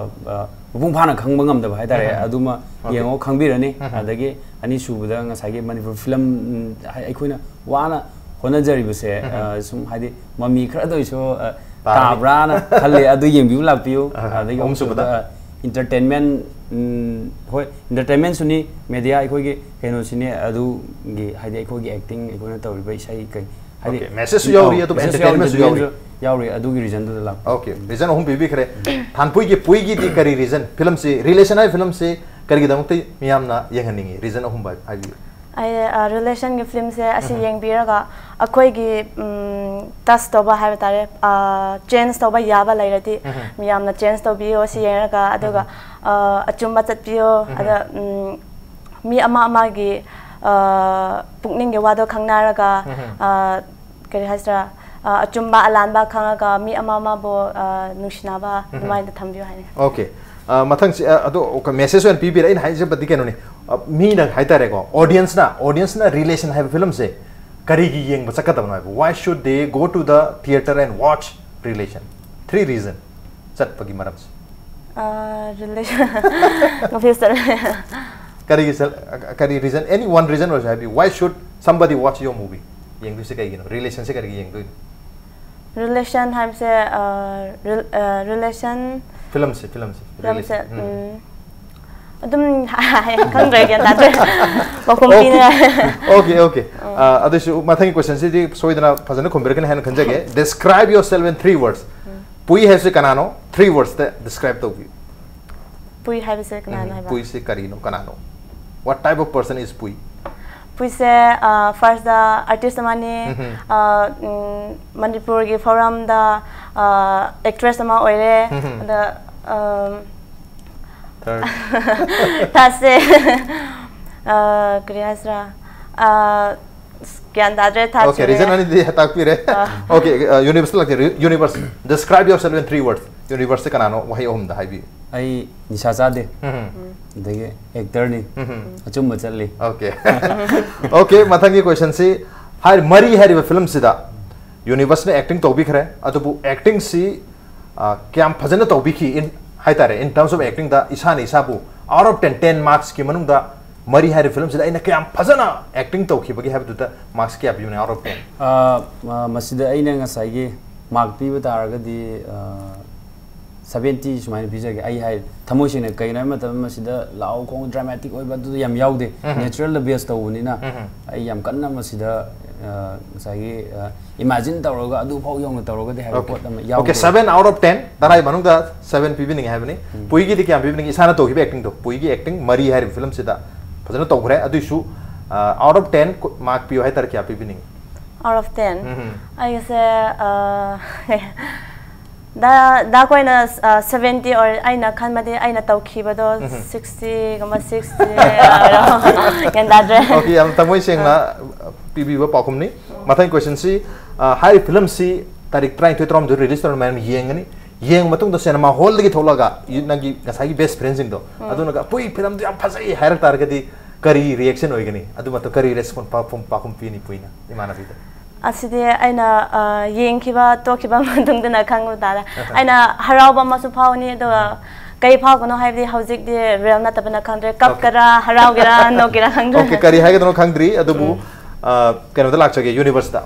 ꯑ, ꯃꯄꯨꯡ ꯐꯥꯅ ꯈꯪꯕ ꯉꯝꯗꯕ ꯍꯥꯏꯇꯥꯔꯦ꯫ ꯑꯗꯨꯃ ꯌꯦꯡꯉꯣ, ꯈꯪꯕꯤꯔꯅꯤ꯫ ꯑꯗꯒꯤ ꯑꯅꯤꯁꯨꯕꯗ ꯉꯁꯥꯏꯒꯤ ꯃꯅꯤꯄꯨꯔ ꯐꯤꯂꯝ, ꯎꯝ, ꯍꯥꯏ-, ꯑꯩꯈꯣꯏꯅ ꯋꯥꯅ ꯍꯣꯠꯅꯖꯔꯤꯕꯁꯦ, ꯑ, ꯁꯨꯝ ꯍꯥꯏꯗꯤ ꯃꯃꯤ ꯈꯔꯗ ꯑꯣꯏꯁꯨ, ꯑ, ꯇꯥꯕ꯭ꯔꯥꯅ ꯈꯜꯂꯦ꯫ ꯑꯗꯨ ꯌꯦꯡꯕꯤꯌꯨ ꯂꯥꯛꯄꯤꯌꯨ꯫ ꯑꯗꯒꯤ ꯑꯍꯨꯝꯁꯨꯕꯗ ꯑꯍꯨꯝꯁꯨꯕꯗ entertainment, ꯎꯝ, ꯍꯣꯏ, entertainment ꯁꯨꯅꯤ, media ꯑꯩꯈꯣꯏꯒꯤ ꯀꯩꯅꯣꯁꯤꯅꯤ, ꯑꯗꯨꯒꯤ ꯍꯥꯏꯗꯤ ꯑꯩꯈꯣꯏꯒꯤ acting, ꯑꯩꯈꯣꯏꯅ ꯇꯧꯔꯤꯕ ꯏꯁꯩ ꯀꯩ ꯍꯥꯏꯗꯤ Okay, message ꯁꯨ ꯌꯥꯎꯔꯤ, ꯑꯗꯨꯒ entertainment ꯁꯨ ꯌꯥꯎꯔꯤ꯫ ꯌꯥꯎꯔꯤ, ꯑꯗꯨꯒꯤ reason ꯗꯨꯗ ꯂꯥꯛꯄ꯫ Okay, reason ꯑꯍꯨꯝ ꯄꯤꯕꯤꯈ꯭ꯔꯦ꯫ ꯊꯥꯟꯄꯨꯏꯒꯤ ꯄꯨꯏꯒꯤꯗꯤ ꯀꯔꯤ reason? ꯐꯤꯂꯝꯁꯤ, Relation ꯍꯥꯏꯕ ꯐꯤꯂꯝꯁꯤ ꯀꯔꯤꯒꯤꯗꯃꯛꯇ ꯃꯤꯌꯥꯝꯅ ꯌꯦꯡꯍꯟꯅꯤꯡꯉꯤ? Reason ꯑꯍꯨꯝ ꯍꯥꯏꯕꯤꯌꯨ꯫ ꯑꯩ, ꯑ, relation ꯒꯤ ꯐꯤꯂꯝꯁꯦ ꯑꯁꯤ ꯌꯦꯡꯕꯤꯔꯒ ꯑꯩꯈꯣꯏꯒꯤ, ꯎꯝ, touch ꯇꯧꯕ ꯍꯥꯏꯕ ꯇꯥꯔꯦ, ꯑ, change ꯇꯧꯕ ꯌꯥꯕ ꯂꯩꯔꯗꯤ ꯃꯤꯌꯥꯝꯅ change ꯇꯧꯕꯤꯌꯣ ꯑꯁꯤ ꯌꯦꯡꯔꯒ꯫ ꯑꯗꯨꯒ, ꯑ, ꯑꯆꯨꯝꯕ ꯆꯠꯄꯤꯌꯣ꯫ ꯑꯗ, ꯎꯝ, ꯃꯤ ꯑꯃ ꯑꯃꯒꯤ, ꯑ, ꯄꯨꯛꯅꯤꯡꯒꯤ ꯋꯥꯗꯣ ꯈꯪꯅꯔꯒ, ꯑ, ꯀꯔꯤ ꯍꯥꯏꯁꯤꯔꯥ, ꯑ, ꯑꯆꯨꯝꯕ ꯑꯂꯥꯟꯕ ꯈꯪꯉꯒ ꯃꯤ ꯑꯃ ꯑꯃꯕꯨ, ꯑ, ꯅꯨꯡꯁꯤꯅꯕ ꯑꯗꯨꯃꯥꯏꯅ ꯊꯝꯕꯤꯌꯨ ꯍꯥꯏꯅꯤꯡꯉꯤ꯫ Okay. ꯑ, ꯃꯊꯪꯁꯤ, ꯑ, ꯑꯗꯣ message ꯑꯣꯏꯅ ꯄꯤꯕꯤꯔꯦ꯫ ꯑꯩꯅ ꯍꯥꯏꯖꯕꯗꯤ ꯀꯩꯅꯣꯅꯤ, ꯑ, ꯃꯤꯅ ꯍꯥꯏꯇꯥꯔꯦꯀꯣ, audience ꯅ, audience ꯅ Relation ꯍꯥꯏꯕ ꯐꯤꯂꯝꯁꯦ ꯀꯔꯤꯒꯤ ꯌꯦꯡꯕ ꯆꯠꯀꯗꯕꯅꯣ ꯍꯥꯏꯕ? Why should they go to the theatre and watch Relation? Three reason ꯆꯠꯄꯒꯤ ꯃꯔꯝꯁꯦ꯫ ꯑ, relation ꯉꯥꯎꯐꯦ ꯆꯠꯂꯦ꯫ ꯀꯔꯤꯒꯤ ꯆꯠ-, ꯀꯔꯤ reason, any one reason ꯑꯣꯏꯔꯁꯨ ꯍꯥꯏꯕꯤꯌꯨ꯫ Why should somebody watch your movie? ꯌꯦꯡꯗꯣꯏꯁꯦ ꯀꯩꯒꯤꯅꯣ? Relation ꯁꯦ ꯀꯔꯤꯒꯤ ꯌꯦꯡꯗꯣꯏꯅꯣ? Relation ꯍꯥꯏꯕꯁꯦ, ꯑ, rel-, ꯑ, relation ꯐꯤꯂꯝꯁꯦ, ꯐꯤꯂꯝꯁꯦ, ꯐꯤꯂꯝꯁꯦ, Relation. ꯎꯝ꯫ ꯎꯝ, ꯑꯗꯨꯝ ꯈꯪꯗ꯭ꯔꯦ, ꯒ꯭ꯌꯥꯟ ꯇꯥꯗ꯭ꯔꯦ꯫ ꯃꯈꯣꯡ ꯄꯤꯅꯤꯡꯉꯥꯏ꯫ Okay, okay. ꯑ, ꯑꯗꯨꯁꯨ ꯃꯊꯪꯒꯤ question ꯁꯤꯗꯤ ꯁꯣꯏꯗꯅ ꯐꯖꯅ ꯈꯨꯝꯕꯤꯔꯛꯀꯅꯤ ꯍꯥꯏꯅ ꯈꯟꯖꯒꯦ꯫ Describe yourself in three words. ꯄꯨꯏ ꯍꯥꯏꯕꯁꯤ ꯀꯅꯥꯅꯣ? Three words ꯇ describe ꯇꯧꯕꯤꯌꯨ꯫ ꯄꯨꯏ ꯍꯥꯏꯕꯁꯦ ꯀꯅꯥꯅꯣ ꯍꯥꯏꯕ? ꯄꯨꯏꯁꯤ ꯀꯔꯤꯅꯣ? ꯀꯅꯥꯅꯣ? What type of person is ꯄꯨꯏ? ꯄꯨꯏꯁꯦ, ꯑ, first ꯗ artist ꯑꯃꯅꯤ, ꯑ, ꯎꯝ, ꯃꯅꯤꯄꯨꯔꯒꯤ ꯐꯣꯔꯝꯗ, ꯑ, actress ꯑꯃ ꯑꯣꯏꯔꯦ꯫ ꯑꯗ, ꯑ, Third. third ꯁꯦ, ꯑ, ꯀꯔꯤ ꯍꯥꯏꯁꯤꯔꯥ? ꯑ, ꯑꯁ, ꯒ꯭ꯌꯥꯟ ꯇꯥꯗ꯭ꯔꯦ, third Okay, ꯁꯤꯅꯦ꯫ Reason ꯑꯅꯤꯗꯤ ꯇꯥꯛꯄꯤꯔꯦ꯫ Okay, ꯑ, Universe ꯂꯥꯛꯇꯦ꯫ Re-, Universe. Describe yourself in three words. Universe ꯁꯦ ꯀꯅꯥꯅꯣ? ꯋꯥꯍꯩ ꯑꯍꯨꯝꯗ ꯍꯥꯏꯕꯤꯌꯨ꯫ ꯑꯩ ꯅꯤꯁꯥ ꯆꯥꯗꯦ, ꯑꯗꯒꯤ ꯑꯦꯛꯇꯔꯅꯤ, ꯑꯆꯨꯝꯕ ꯆꯠꯂꯤ꯫ ꯑꯣꯀꯦ꯫ ꯑꯣꯀꯦ, ꯃꯊꯪꯒꯤ ꯀꯣꯏꯁꯟꯁꯤ, ꯍꯥꯏꯔꯤ ꯃꯔꯤ ꯍꯥꯏꯔꯤꯕ ꯐꯤꯂꯝꯁꯤꯗ ꯌꯨꯅꯤꯚꯔꯁꯅ ꯑꯦꯛꯇꯤꯡ ꯇꯧꯕꯤꯈ꯭ꯔꯦ, ꯑꯗꯨꯕꯨ ꯑꯦꯛꯇꯤꯡꯁꯤ ꯀꯌꯥꯝ ꯐꯖꯅ ꯇꯧꯕꯤꯈꯤ, in ꯍꯥꯏꯇꯥꯔꯦ, in terms of acting ꯗ ꯏꯁꯥꯅ ꯏꯁꯥꯕꯨ out of ten, ten marks ꯀꯤ ꯃꯅꯨꯡꯗ ꯃꯔꯤ ꯍꯥꯏꯔꯤꯕ ꯐꯤꯂꯝꯁꯤꯗ ꯑꯩꯅ ꯀꯌꯥꯝ ꯐꯖꯅ ꯑꯦꯛꯇꯤꯡ ꯇꯧꯈꯤꯕꯒꯤ ꯍꯥꯏꯕꯗꯨꯗ ꯃꯥꯔꯛꯁ ꯀꯌꯥ ꯄꯤꯕꯅꯤ, out of ten? ꯑ, ꯑ, ꯃꯁꯤꯗ ꯑꯩꯅ ꯉꯁꯥꯏꯒꯤ ꯃꯥꯔꯛ ꯄꯤꯕ ꯇꯥꯔꯒꯗꯤ, ꯑ, ꯁꯚꯦꯟꯇꯤ ꯁꯨꯃꯥꯏꯅ ꯄꯤꯖꯒꯦ꯫ ꯑꯩ ꯍꯥꯏ, ꯊꯃꯣꯏ ꯁꯦꯡꯅ, ꯀꯩꯒꯤꯅꯣ ꯍꯥꯏꯕ ꯃꯇꯝꯗ ꯃꯁꯤꯗ ꯂꯥꯎ ꯈꯣꯡ, ꯗ꯭ꯔꯃꯥꯇꯤꯛ ꯑꯣꯏꯕ ꯑꯗꯨꯗ ꯌꯥꯝ ꯌꯥꯎꯗꯦ꯫ ꯅꯦꯆꯔꯦꯜꯗ ꯕꯦꯁ ꯇꯧꯕꯅꯤꯅ ꯑꯩ ꯌꯥꯝ ꯀꯟꯅ ꯃꯁꯤꯗ, ꯑ, ꯉꯁꯥꯏꯒꯤ, ꯑ, ꯏꯃꯥꯖꯤꯟ ꯇꯧꯔꯒ ꯑꯗꯨꯐꯥꯎ ꯌꯧꯅ ꯇꯧꯔꯒꯗꯤ ꯍꯥꯏꯕ ꯄꯣꯠ ꯑꯃ ꯌꯥꯎꯗꯦ꯫ Okay, seven out of ten, ꯇꯔꯥꯒꯤ ꯃꯅꯨꯡꯗ seven ꯄꯤꯕꯤꯅꯤꯡꯉꯤ ꯍꯥꯏꯕꯅꯤ꯫ ꯄꯨꯏꯒꯤꯗꯤ ꯀꯌꯥꯝ ꯄꯤꯕꯤꯅꯤꯡꯉꯤ? ꯏꯁꯥꯅ ꯇꯧꯈꯤꯕ ꯑꯦꯛꯇꯤꯡꯗꯣ, ꯄꯨꯏꯒꯤ ꯑꯦꯛꯇꯤꯡ ꯃꯔꯤ ꯍꯥꯏꯔꯤꯕ ꯐꯤꯂꯝꯁꯤꯗ ꯐꯖꯅ ꯇꯧꯈ꯭ꯔꯦ꯫ ꯑꯗꯨꯏꯁꯨ, ꯑ, out of ten ꯃꯥꯔꯛ ꯄꯤꯌꯨ ꯍꯥꯏꯇꯥꯔꯦ, ꯀꯌꯥ ꯄꯤꯕꯤꯅꯤꯡꯉꯤ? Out of ten? ꯑꯩꯒꯤꯁꯦ, ꯑ, ꯗꯥ, ꯗꯥ ꯈꯣꯏꯅ, ꯑ, seventy or ꯑꯩꯅ ꯈꯟꯕꯗꯤ ꯑꯩꯅ ꯇꯧꯈꯤꯕꯗꯣ sixty ꯒꯨꯝꯕ, sixty ꯑꯣꯏꯔꯣ꯫ ꯒ꯭ꯌꯥꯟ ꯇꯥꯗ꯭ꯔꯦ꯫ Okay, ꯌꯥꯝ ꯊꯃꯣꯏ ꯁꯦꯡꯅ ꯄꯤꯕꯤꯕ ꯄꯥꯎꯈꯨꯝꯅꯤ꯫ ꯃꯊꯪꯒꯤ ꯀꯣꯏꯁꯟꯁꯤ, ꯑ, ꯍꯥꯏꯔꯤꯕ ꯐꯤꯂꯝꯁꯤ ꯇꯥꯔꯤꯛ ꯇꯔꯥꯅꯤꯊꯣꯏ, ꯇꯔꯥꯍꯨꯝꯗꯣꯏ ꯔꯤꯂꯤꯁ ꯇꯧꯔ ꯃꯌꯥꯝ ꯌꯦꯡꯒꯅꯤ꯫ ꯌꯦꯡꯕ ꯃꯇꯨꯡꯗ ꯁꯤꯅꯦꯃꯥ ꯍꯣꯜꯗꯒꯤ ꯊꯣꯛꯂꯛꯑꯒ ꯌꯨ-, ꯅꯪꯒꯤ ꯉꯁꯥꯏꯒꯤ ꯕꯦꯁ ꯐ꯭ꯔꯦꯟꯁꯤꯡꯗꯣ ꯑꯗꯨꯅꯒ "ꯄꯨꯏ, ꯐꯤꯂꯝꯗꯨ ꯌꯥꯝ ꯐꯖꯩ" ꯍꯥꯏꯔꯛ ꯇꯥꯔꯒꯗꯤ ꯀꯔꯤ ꯔꯤꯌꯦꯛꯁꯟ ꯑꯣꯏꯒꯅꯤ? ꯑꯗꯨ ꯃꯇꯝ ꯀꯔꯤ ꯔꯦꯁꯄꯣꯟ, ꯄꯥꯎꯈꯨꯝ, ꯄꯥꯎꯈꯨꯝ ꯄꯤꯅꯤ ꯄꯨꯏꯅ ꯏꯃꯥꯟꯅꯕꯤꯗ? ꯑꯁꯤꯗꯤ ꯑꯩꯅ, ꯑ, ꯌꯦꯡꯈꯤꯕ ꯇꯣꯛꯈꯤꯕ ꯃꯇꯨꯡꯗꯅ ꯈꯪꯕ ꯇꯥꯔꯦ꯫ ꯑꯩꯅ ꯍꯔꯥꯎꯕ ꯑꯃꯁꯨ ꯐꯥꯎꯅꯤ, ꯑꯗꯨꯒ ꯀꯩ ꯐꯥꯎꯒꯅꯣ ꯍꯥꯏꯕꯗꯤ ꯍꯧꯖꯤꯛꯇꯤ ꯔꯤꯌꯦꯜ ꯅꯠꯇꯕꯅ ꯈꯪꯗ꯭ꯔꯦ꯫ ꯀꯞꯀꯦꯔꯥ, ꯍꯔꯥꯎꯒꯦꯔꯥ, ꯅꯣꯛꯀꯦꯔꯥ ꯈꯪꯗ꯭ꯔꯦ꯫ Okay, ꯀꯔꯤ ꯍꯥꯏꯒꯗꯕꯅꯣ ꯈꯪꯗ꯭ꯔꯤ, ꯑꯗꯨꯕꯨ, ꯑ, ꯀꯩꯅꯣꯗ ꯂꯥꯛꯆꯒꯦ, ꯌꯨꯅꯤꯚꯔꯁꯇ꯫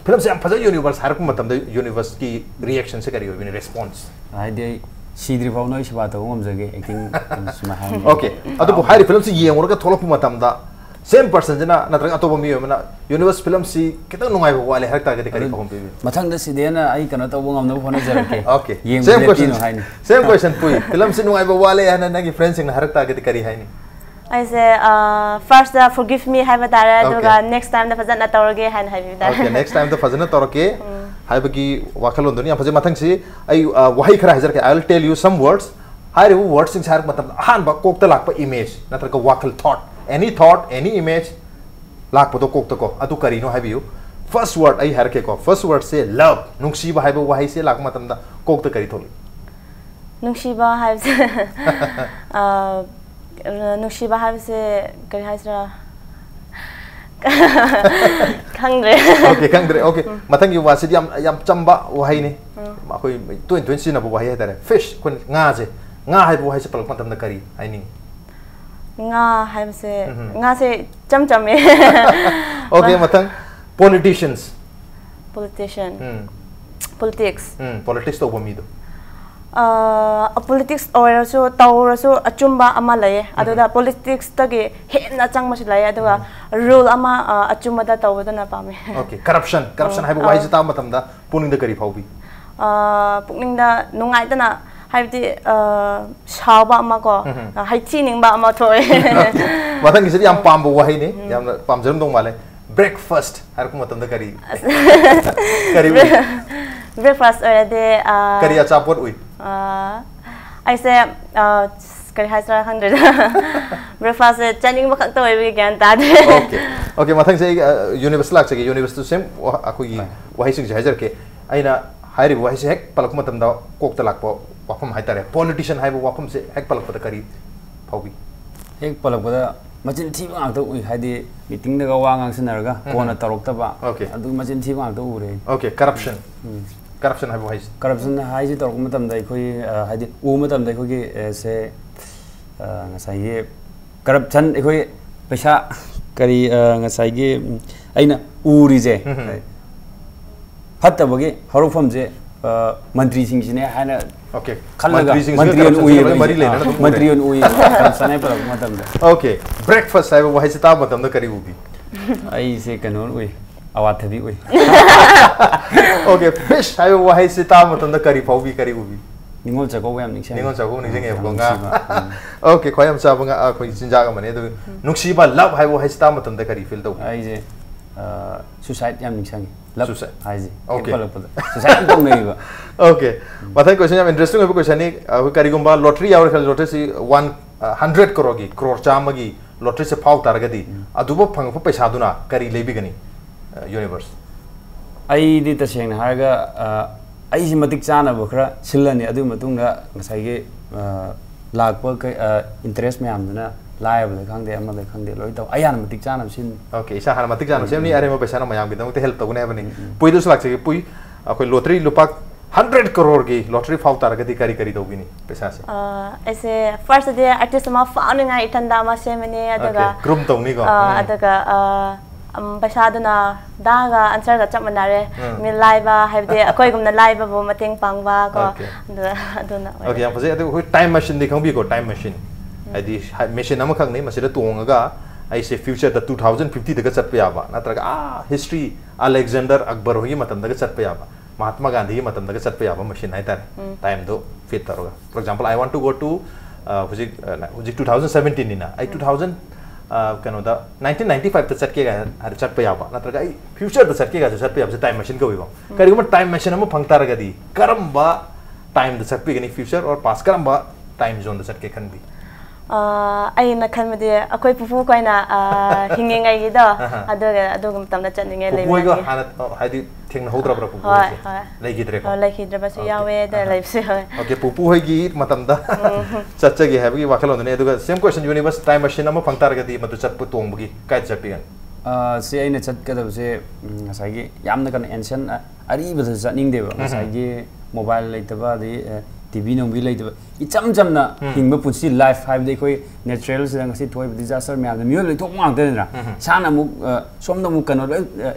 ꯐꯤꯂꯝꯁꯦ ꯌꯥꯝ ꯐꯖꯩ, ꯌꯨꯅꯤꯚꯔꯁ ꯍꯥꯏꯔꯛꯄ ꯃꯇꯝꯗ ꯌꯨꯅꯤꯚꯔꯁꯀꯤ ꯔꯤꯌꯦꯛꯁꯟꯁꯦ ꯀꯔꯤ ꯑꯣꯏꯕꯅꯤ, ꯔꯦꯁꯄꯣꯟꯁ? ꯍꯥꯏꯗꯤ ꯑꯩ ꯁꯤꯗ꯭ꯔꯤ ꯐꯥꯎ ꯅꯣꯏ ꯁꯦꯕꯥ ꯇꯧꯕ ꯉꯝꯖꯒꯦ, ꯑꯦꯛꯇꯤꯡ ꯁꯨꯃꯥꯏꯅ ꯍꯥꯏꯔꯝꯃꯤ꯫ Okay, ꯑꯗꯨꯕꯨ ꯍꯥꯏꯔꯤꯕ ꯐꯤꯂꯝꯁꯤ ꯌꯦꯡꯉꯨꯔꯒ ꯊꯣꯛꯂꯛꯄ ꯃꯇꯝꯗ ꯁꯦꯝ ꯄꯔꯁꯟꯁꯤꯅ ꯅꯠꯇ꯭ꯔꯒ ꯑꯇꯣꯞꯄ ꯃꯤꯑꯣꯏ ꯑꯃꯅ ꯌꯨꯅꯤꯚꯔꯁ ꯐꯤꯂꯝꯁꯤ ꯈꯤꯇꯪ ꯅꯨꯡꯉꯥꯏꯕ ꯋꯥꯠꯂꯦ ꯍꯥꯏꯔꯛ ꯇꯥꯔꯒꯗꯤ ꯀꯔꯤ ꯄꯥꯎꯈꯨꯝ ꯄꯤꯕꯤꯅꯤ? ꯃꯊꯪꯗ ꯁꯤꯗꯩ ꯍꯦꯟꯅ ꯑꯩ ꯀꯩꯅꯣ ꯇꯧꯕ ꯉꯝꯅꯕ ꯍꯣꯠꯅꯖꯔꯛꯀꯦ꯫ Okay, ꯌꯦꯡꯕ same ꯂꯦꯞꯄꯤꯅꯨ question, ꯍꯥꯏꯅꯤ꯫ Same question, ꯄꯨꯏ꯫ ꯐꯤꯂꯝꯁꯤ ꯅꯨꯡꯉꯥꯏꯕ ꯋꯥꯠꯂꯦ ꯍꯥꯏꯅ ꯅꯪꯒꯤ ꯐ꯭ꯔꯦꯟꯁꯤꯡꯅ ꯍꯥꯏꯔꯛ ꯇꯥꯔꯒꯗꯤ ꯀꯔꯤ ꯍꯥꯏꯅꯤ? ꯑꯩꯁꯦ, ꯑ, first forgive me ꯍꯥꯏꯕ ꯇꯥꯔꯦ, ꯑꯗꯨꯒ next time ꯗ ꯐꯖꯅ ꯇꯧꯔꯒꯦ ꯍꯥꯏꯅ ꯍꯥꯏꯕꯤꯕ ꯇꯥꯔꯦ꯫ Okay, next time ꯗ ꯐꯖꯅ ꯇꯧꯔꯛꯀꯦ ꯍꯥꯏꯕꯒꯤ ꯋꯥꯈꯜꯂꯣꯟꯗꯨꯅꯤ꯫ ꯌꯥꯝ ꯐꯖꯩ꯫ ꯃꯊꯪꯁꯤ ꯑꯩ, ꯑ, ꯋꯥꯍꯩ ꯈꯔ ꯍꯥꯏꯖꯔꯛꯀꯦ꯫ I will tell you some words. ꯍꯥꯏꯔꯤꯕ ꯋꯥꯔꯗꯁꯤꯡꯁꯦ ꯍꯥꯏꯔꯛꯄ ꯃꯇꯝꯗ ꯑꯍꯥꯟꯕ ꯀꯣꯛꯇ ꯂꯥꯛꯄ ꯏꯃꯦꯖ ꯅꯠꯇ꯭ꯔꯒ ꯋꯥꯈꯜ, thought, any thought, any image ꯂꯥꯛꯄꯗꯣ ꯀꯣꯛꯇꯀꯣ, ꯑꯗꯨ ꯀꯔꯤꯅꯣ ꯍꯥꯏꯕꯤꯌꯨ꯫ First word ꯑꯩ ꯍꯥꯏꯔꯛꯀꯦꯀꯣ꯫ First wordꯁꯦ love, ꯅꯨꯡꯁꯤꯕ ꯍꯥꯏꯕ ꯋꯥꯍꯩꯁꯦ ꯂꯥꯛꯄ ꯃꯇꯝꯗ ꯀꯣꯛꯇ ꯀꯔꯤ ꯊꯣꯛꯂꯛꯏ? ꯅꯨꯡꯁꯤꯕ ꯍꯥꯏꯕꯁꯦ ꯑ, ꯅꯨꯡꯁꯤꯕ ꯍꯥꯏꯕꯁꯦ ꯀꯔꯤ ꯍꯥꯏꯁꯤꯔꯥ? ꯈꯪꯗ꯭ꯔꯦ꯫ Okay, ꯈꯪꯗ꯭ꯔꯦ꯫ Okay, ꯃꯊꯪꯒꯤ ꯋꯥꯁꯤꯗꯤ ꯌꯥꯝ ꯌꯥꯝ ꯆꯝꯕ ꯋꯥꯍꯩꯅꯤ꯫ ꯑꯩꯈꯣꯏ ꯇꯣꯏꯅ ꯇꯣꯏꯅ ꯁꯤꯖꯤꯟꯅꯕ ꯋꯥꯍꯩ ꯍꯥꯏꯇꯥꯔꯦ꯫ Fish, ꯑꯩꯈꯣꯏ ꯉꯥꯁꯦ, ꯉꯥ ꯍꯥꯏꯕ ꯋꯥꯍꯩꯁꯦ ꯄꯜꯂꯛꯄ ꯃꯇꯝꯗ ꯀꯔꯤ ꯍꯥꯏꯅꯤꯡꯉꯤ? ꯉꯥ ꯍꯥꯏꯕꯁꯦ, ꯉꯥꯁꯦ ꯏꯆꯝ ꯆꯝꯃꯦ꯫ Okay, ꯃꯊꯪ, politicians꯫ Politician꯫ Politics꯫ ꯎꯝ, politics ꯇꯧꯕ ꯃꯤꯗꯣ꯫ ꯄꯣꯂꯤꯇꯤꯛꯁ ꯑꯣꯏꯔꯁꯨ ꯇꯧꯔꯁꯨ ꯑꯆꯨꯝꯕ ꯑꯃ ꯂꯩꯌꯦ, ꯑꯗꯨꯗ ꯄꯣꯂꯤꯇꯤꯛꯁꯇꯒꯤ ꯍꯦꯟꯅ ꯆꯪꯕꯁꯨ ꯂꯩꯌꯦ, ꯑꯗꯨꯒ ꯔꯨꯜ ꯑꯃ ꯑ, ꯑꯆꯨꯝꯕꯗ ꯇꯧꯕꯗꯨꯅ ꯄꯥꯝꯃꯦ꯫ Okay, corruption, corruption ꯍꯥꯏꯕ ꯋꯥꯍꯩꯁꯤ ꯇꯥꯕ ꯃꯇꯝꯗ ꯄꯨꯛꯅꯤꯡꯗ ꯀꯔꯤ ꯐꯥꯎꯕꯤ? ꯑ, ꯄꯨꯛꯅꯤꯡꯗ ꯅꯨꯡꯉꯥꯏꯇꯅ, ꯍꯥꯏꯕꯗꯤ ꯑ, ꯁꯥꯎꯕ ꯑꯃ ꯀꯣ, ꯍꯩꯊꯤꯅꯤꯡꯕ ꯑꯃ ꯊꯣꯛꯑꯦ꯫ ꯃꯊꯪꯒꯤꯁꯤꯗꯤ ꯌꯥꯝ ꯄꯥꯝꯕ ꯋꯥꯍꯩꯅꯤ, ꯌꯥꯝꯅ ꯄꯥꯝꯖꯔꯝꯗꯧ ꯃꯥꯜꯂꯦ꯫ Breakfast ꯍꯥꯏꯔꯛꯄ ꯃꯇꯝꯗ ꯀꯔꯤ ꯀꯔꯤ ꯎꯏ? Breakfast ꯑꯣꯏꯔꯗꯤ ꯑ, ꯀꯔꯤ ꯑꯆꯥꯄꯣꯠ ꯎꯏ? ꯑ, ꯑꯩꯁꯦ ꯑ, ꯀꯔꯤ ꯍꯥꯏꯁꯤꯔꯥ ꯈꯪꯗ꯭ꯔꯦꯗ꯫ Breakfastꯁꯦ ꯆꯥꯅꯤꯡꯕ ꯈꯛꯇ ꯑꯣꯏꯕꯒꯤ ꯒ꯭ꯌꯥꯟ ꯇꯥꯗꯦ꯫ Okay, okay, ꯃꯊꯪꯁꯦ ꯑꯩ ꯌꯨꯅꯤꯚꯔꯁꯇ ꯂꯥꯛꯆꯒꯦ꯫ ꯌꯨꯅꯤꯚꯔꯁꯇꯨ ꯁꯦꯝ ꯑꯩꯈꯣꯏꯒꯤ ꯋꯥꯍꯩꯁꯤꯡꯁꯦ ꯍꯥꯏꯖꯔꯛꯀꯦ꯫ ꯑꯩꯅ ꯍꯥꯏꯔꯤꯕ ꯋꯥꯍꯩꯁꯦ ꯍꯦꯛ ꯄꯜꯂꯛꯄ ꯃꯇꯝꯗ ꯀꯣꯛꯇ ꯂꯥꯛꯄ ꯋꯥꯐꯝ ꯍꯥꯏꯇꯥꯔꯦ꯫ Politician ꯍꯥꯏꯕ ꯋꯥꯐꯝꯁꯦ ꯍꯦꯛ ꯄꯜꯂꯛꯄꯗ ꯀꯔꯤ ꯐꯥꯎꯕꯤ? ꯍꯦꯛ ꯄꯜꯂꯛꯄꯗ ꯃꯆꯤꯟ ꯊꯤꯕ ꯉꯥꯛꯇ ꯎꯏ, ꯍꯥꯏꯗꯤ ꯃꯤꯇꯤꯡꯗꯒ ꯋꯥ ꯉꯥꯡꯁꯤꯟꯅꯔꯒ ꯀꯣꯟꯅ ꯇꯧꯔꯛꯇꯕ, Okay. ꯑꯗꯨ ꯃꯆꯤꯟ ꯊꯤꯕ ꯉꯥꯛꯇ ꯎꯔꯦ꯫ Okay, corruption꯫ Corruption ꯍꯥꯏꯕ ꯋꯥꯍꯩꯁꯦ꯫ Corruption ꯍꯥꯏꯁꯤ ꯇꯧꯔꯛꯄ ꯃꯇꯝꯗ ꯑꯩꯈꯣꯏ ꯑ, ꯍꯥꯏꯗꯤ ꯎꯕ ꯃꯇꯝꯗ ꯑꯩꯈꯣꯏꯒꯤ ꯑ, ꯁꯦ ꯑ, ꯉꯁꯥꯏꯒꯤ corruption, ꯑꯩꯈꯣꯏ ꯄꯩꯁꯥ ꯀꯔꯤ ꯑ, ꯉꯁꯥꯏꯒꯤ ꯎꯝ, ꯑꯩꯅ ꯎꯔꯤꯁꯦ ꯐꯠꯇꯕꯒꯤ ꯍꯧꯔꯛꯐꯝꯁꯦ ꯑ, ꯃꯟꯇ꯭ꯔꯤꯁꯤꯡꯁꯤꯅꯦ ꯍꯥꯏꯅ Okay, ꯈꯜꯂꯒ ꯃꯟꯇ꯭ꯔꯤꯁꯤꯡꯁꯤꯒ ꯃꯟꯇ꯭ꯔꯤ ꯑꯣꯏꯅ corruptionꯁꯤꯒ ꯎꯏꯌꯦꯕ ꯂꯣꯏ ꯃꯔꯤ ꯑꯩꯁꯦ꯫ ꯂꯩꯅꯅ ꯑ, ꯑꯗꯨꯝ ꯎꯔꯦ꯫ ꯃꯟꯇ꯭ꯔꯤ ꯑꯣꯏꯅ ꯎꯏꯌꯦꯕ corruption ꯍꯥꯏ ꯄꯜꯂꯛꯄ ꯃꯇꯝꯗ꯫ Okay, breakfast ꯍꯥꯏꯕ ꯋꯥꯍꯩꯁꯤ ꯇꯥꯕ ꯃꯇꯝꯗ ꯀꯔꯤ ꯎꯕꯤ? ꯑꯩꯁꯦ ꯀꯩꯅꯣ ꯎꯏ, ꯑꯋꯥꯊꯕꯤ ꯎꯏ꯫ Okay, fish ꯍꯥꯏꯕ ꯋꯥꯍꯩꯁꯤ ꯇꯥꯕ ꯃꯇꯝꯗ ꯀꯔꯤ ꯐꯥꯎꯕꯤ, ꯀꯔꯤ ꯎꯕꯤ? ꯅꯤꯉꯣꯜ ꯆꯥꯛꯀꯧꯕ ꯌꯥꯝ ꯅꯤꯡꯁꯤꯡꯉꯦ꯫ ꯅꯤꯉꯣꯜ ꯆꯥꯛꯀꯧꯕ ꯅꯤꯡꯁꯤꯡꯉꯦꯕꯀꯣ, ꯌꯥꯝ ꯉꯥ꯫ ꯅꯨꯡꯁꯤꯕ꯫ ꯎꯝ꯫ Okay, ꯈ꯭ꯋꯥꯏ ꯌꯥꯝ ꯆꯥꯕ ꯉꯥ ꯑꯩꯈꯣꯏ ꯆꯤꯟꯖꯥꯛ ꯑꯃꯅꯤ꯫ ꯑꯗꯨ ꯅꯨꯡꯁꯤꯕ, love ꯍꯥꯏꯕ ꯋꯥꯍꯩꯁꯤ ꯇꯥꯕ ꯃꯇꯝꯗ ꯀꯔꯤ feel ꯇꯧꯕꯤ? ꯑꯩꯁꯦ ꯑ, suicide ꯌꯥꯝ ꯅꯤꯡꯁꯤꯡꯉꯤ꯫ Love Suicide. ꯍꯥꯏꯁꯦ Okay. ꯍꯦꯛ ꯄꯜꯂꯛꯄꯗ suicide ꯌꯥꯝ ꯇꯧꯅꯩꯌꯦꯕ꯫ Okay, ꯃꯊꯪ question ꯌꯥꯝ interesting ꯑꯣꯏꯕ questionꯅꯤ꯫ ꯑꯩꯈꯣꯏ ꯀꯔꯤꯒꯨꯝꯕ lottery ꯌꯥꯎꯔꯦ ꯈꯜꯂꯦ, lotteryꯁꯤ one hundred crore ꯒꯤ, crore ꯆꯥꯝꯃꯒꯤ lotteryꯁꯦ ꯐꯥꯎ ꯇꯥꯔꯒꯗꯤ ꯑꯗꯨꯕꯨ ꯐꯪꯉꯛꯄ ꯄꯩꯁꯥꯗꯨꯅ ꯀꯔꯤ ꯂꯩꯕꯤꯒꯅꯤ? ꯑ, universe꯫ ꯑꯩꯗꯤ ꯇꯁꯦꯡꯅ ꯍꯥꯏꯔꯒ ꯑ, ꯑꯩꯁꯤ ꯃꯇꯤꯛ ꯆꯥꯅꯕ ꯈꯔ ꯁꯤꯜꯂꯅꯤ꯫ ꯑꯗꯨꯒꯤ ꯃꯇꯨꯡꯗ ꯉꯁꯥꯏꯒꯤ ꯑ, ꯂꯥꯛꯄ ꯀꯩ- ꯑ, interest ꯃꯌꯥꯝꯗꯨꯅ ꯂꯥꯏꯔꯕꯗ ꯈꯪꯗꯦ, ꯑꯃꯗ ꯈꯪꯗꯦ, ꯂꯣꯏ ꯇꯧ꯫ ꯑꯩ ꯍꯥꯟꯅ ꯃꯇꯤꯛ ꯆꯥꯅꯕ ꯁꯤꯟ ꯑꯣꯀꯦ, ꯏꯁꯥ ꯍꯥꯟꯅ ꯃꯇꯤꯛ ꯆꯥꯅ ꯁꯦꯝꯅꯤ, ꯑꯔꯦꯝꯕ ꯄꯩꯁꯥꯅ ꯃꯌꯥꯝꯒꯤꯗꯃꯛꯇ help ꯇꯧꯒꯅꯤ ꯍꯥꯏꯕꯅꯤ꯫ ꯎꯝ, ꯎꯝ꯫ ꯄꯨꯏꯗꯁꯨ ꯂꯥꯛꯆꯒꯦ꯫ ꯄꯨꯏ, ꯑꯩꯈꯣꯏ lottery ꯂꯨꯄꯥ hundred crore ꯒꯤ lottery ꯐꯥꯎ ꯇꯥꯔꯒꯗꯤ ꯀꯔꯤ ꯀꯔꯤ ꯇꯧꯕꯤꯅꯤ ꯄꯩꯁꯥꯁꯦ? ꯑ, ꯑꯩꯁꯦ first ꯗꯤ artist ꯑꯃ ꯐꯥꯎꯅꯤꯡꯉꯥꯏ ꯏꯊꯟꯗ ꯑꯃ ꯁꯦꯝꯃꯅꯤ, ꯑꯗꯨꯒ Okay, groom ꯇꯧꯅꯤꯀꯣ? ꯑ, ꯎꯝ꯫ ꯑꯗꯨꯒ ꯑ, ꯎꯝ, ꯄꯩꯁꯥꯗꯨꯅ ꯗꯥꯒ answer ꯒ ꯆꯞ ꯃꯥꯟꯅꯔꯦ꯫ ꯎꯝ꯫ ꯃꯤ ꯂꯥꯏꯕ ꯍꯥꯏꯕꯗꯤ ꯑꯩꯈꯣꯏꯒꯨꯝꯅ ꯂꯥꯏꯕꯕꯨ ꯃꯇꯦꯡ ꯄꯥꯡꯕ ꯀꯣ꯫ Okay. ꯑꯗꯨ ꯑꯗꯨꯅ ꯑꯣꯏꯔꯦ꯫ Okay, ꯌꯥꯝ ꯐꯖꯩ꯫ ꯑꯗꯨꯒ ꯑꯩꯈꯣꯏ time machine ꯗꯤ ꯈꯪꯕꯤꯀꯣ? Time machine ꯍꯥꯏꯗꯤ ꯍꯥꯏ- machine ꯑꯃꯈꯛꯅꯤ, ꯃꯁꯤꯗ ꯇꯣꯡꯉꯒ ꯑꯩꯁꯦ future ꯗ two thousand fifty ꯗꯒ ꯆꯠꯄ ꯌꯥꯕ, ꯅꯠꯇ꯭ꯔꯒ ꯑꯥ history, Alexander, Akbar ꯍꯣꯏꯒꯤ ꯃꯇꯝꯗꯒ ꯆꯠꯄ ꯌꯥꯕ, ꯃꯍꯥꯇꯃꯥ ꯒꯥꯟꯙꯤꯒꯤ ꯃꯇꯝꯗꯒ ꯆꯠꯄ ꯌꯥꯕ machine ꯍꯥꯏꯇꯥꯔꯦ꯫ ꯎꯝ꯫ Time ꯗꯣ fit ꯇꯧꯔꯒ, for example, I want to go to, ꯑ, ꯍꯧꯖꯤꯛ ꯑ, ꯍꯧꯖꯤꯛ two thousand seventeen ꯅꯤꯅ, ꯑꯩ two thousand, ꯑ, ꯀꯩꯅꯣꯗ, nineteen ninety five ꯇ ꯆꯠꯀꯦ ꯀꯥꯏꯅ ꯍꯥꯏꯔ ꯆꯠꯄ ꯌꯥꯕ, ꯅꯠꯇ꯭ꯔꯒ ꯑꯩ future ꯗ ꯆꯠꯀꯦ ꯀꯥꯏꯁꯨ ꯆꯠꯄ ꯌꯥꯕꯁꯦ time machine ꯀꯧꯏꯀꯣ꯫ ꯀꯔꯤꯒꯨꯝꯕ time machine ꯑꯃ ꯐꯪ ꯇꯥꯔꯒꯗꯤ ꯀꯔꯝꯕ time the ꯆꯠꯄꯤꯒꯅꯤ? Future or past? ꯀꯔꯝꯕ time zone ꯗ ꯆꯠꯀꯦ ꯈꯟꯕꯤ? ꯑ, ꯑꯩꯅ ꯈꯟꯕꯗꯤ ꯑꯩꯈꯣꯏ ꯄꯨꯄꯨꯈꯣꯏꯅ, ꯑ, ꯍꯤꯡꯉꯤꯉꯩꯒꯤꯗꯣ, ꯑꯍꯥ꯫ ꯑꯗꯨꯒ ꯑꯗꯨꯒꯤ ꯃꯇꯝꯗ ꯆꯠꯅꯤꯡꯉꯦ ꯄꯨꯄꯨ ꯍꯣꯏꯒ ꯂꯩꯕ꯫ ꯍꯥꯟꯅ, ꯑ, ꯍꯥꯏꯗꯤ ꯊꯦꯡꯅꯍꯧꯗ꯭ꯔꯕ꯭ꯔꯥ ꯄꯨꯄꯨ ꯍꯣꯏ, ꯍꯣꯏꯁꯦ? ꯍꯣꯏ꯫ ꯂꯩꯈꯤꯗ꯭ꯔꯦꯀꯣ? ꯑ, ꯂꯩꯈꯤꯗ꯭ꯔꯕꯁꯨ Okay. ꯌꯥꯎꯋꯦ, ꯑꯗ ꯑꯍꯥ꯫ ꯂꯩꯕꯁꯨ ꯌꯥꯎꯋꯦ꯫ Okay, ꯄꯨꯄꯨ ꯍꯣꯏꯒꯤ ꯃꯇꯝꯗ ꯆꯠꯆꯒꯦ ꯍꯥꯏꯕꯒꯤ ꯋꯥꯈꯜꯂꯣꯟꯗꯨꯅꯤ꯫ ꯑꯗꯨꯒ same question, Universe, time machine ꯑꯃ ꯐꯪ ꯇꯥꯔꯒꯗꯤ ꯃꯗꯨ ꯆꯠꯄ ꯇꯣꯡꯕꯒꯤ ꯀꯥꯏꯗ ꯆꯠꯄꯤꯒꯅꯤ? ꯑ, ꯁꯤ ꯑꯩꯅ ꯆꯠꯀꯗꯕꯁꯦ, ꯎꯝ, ꯉꯁꯥꯏꯒꯤ ꯌꯥꯝꯅ ꯀꯩꯅꯣ ancient, ꯑ, ꯑꯔꯤꯕꯗ ꯆꯠꯅꯤꯡꯗꯦꯕ꯫ ꯎꯝ꯫ ꯉꯁꯥꯏꯒꯤ mobile ꯂꯩꯇꯕ, ꯑꯗꯩ, ꯑ, TV ꯅꯨꯡꯕꯤ ꯂꯩꯇꯕ, ꯏꯆꯝ ꯆꯝꯅ ꯎꯝ꯫ ꯍꯤꯡꯕ ꯄꯨꯟꯁꯤ, life ꯍꯥꯏꯕꯗꯤ ꯑꯩꯈꯣꯏ natural ꯁꯤꯗ ꯉꯁꯤ ꯊꯣꯛꯏꯕ disaster ꯃꯌꯥꯝꯁꯦ ꯃꯤꯑꯣꯏꯕ ꯂꯣꯏ ꯊꯣꯛꯄ ꯉꯥꯛꯇꯅꯤꯗꯅ꯫ ꯎꯝ꯫ ꯏꯁꯥꯅ ꯑꯃꯨꯛ, ꯑ, ꯁꯣꯝꯗ ꯑꯃꯨꯛ ꯀꯩꯅꯣ ꯂꯣꯏ, ꯑ,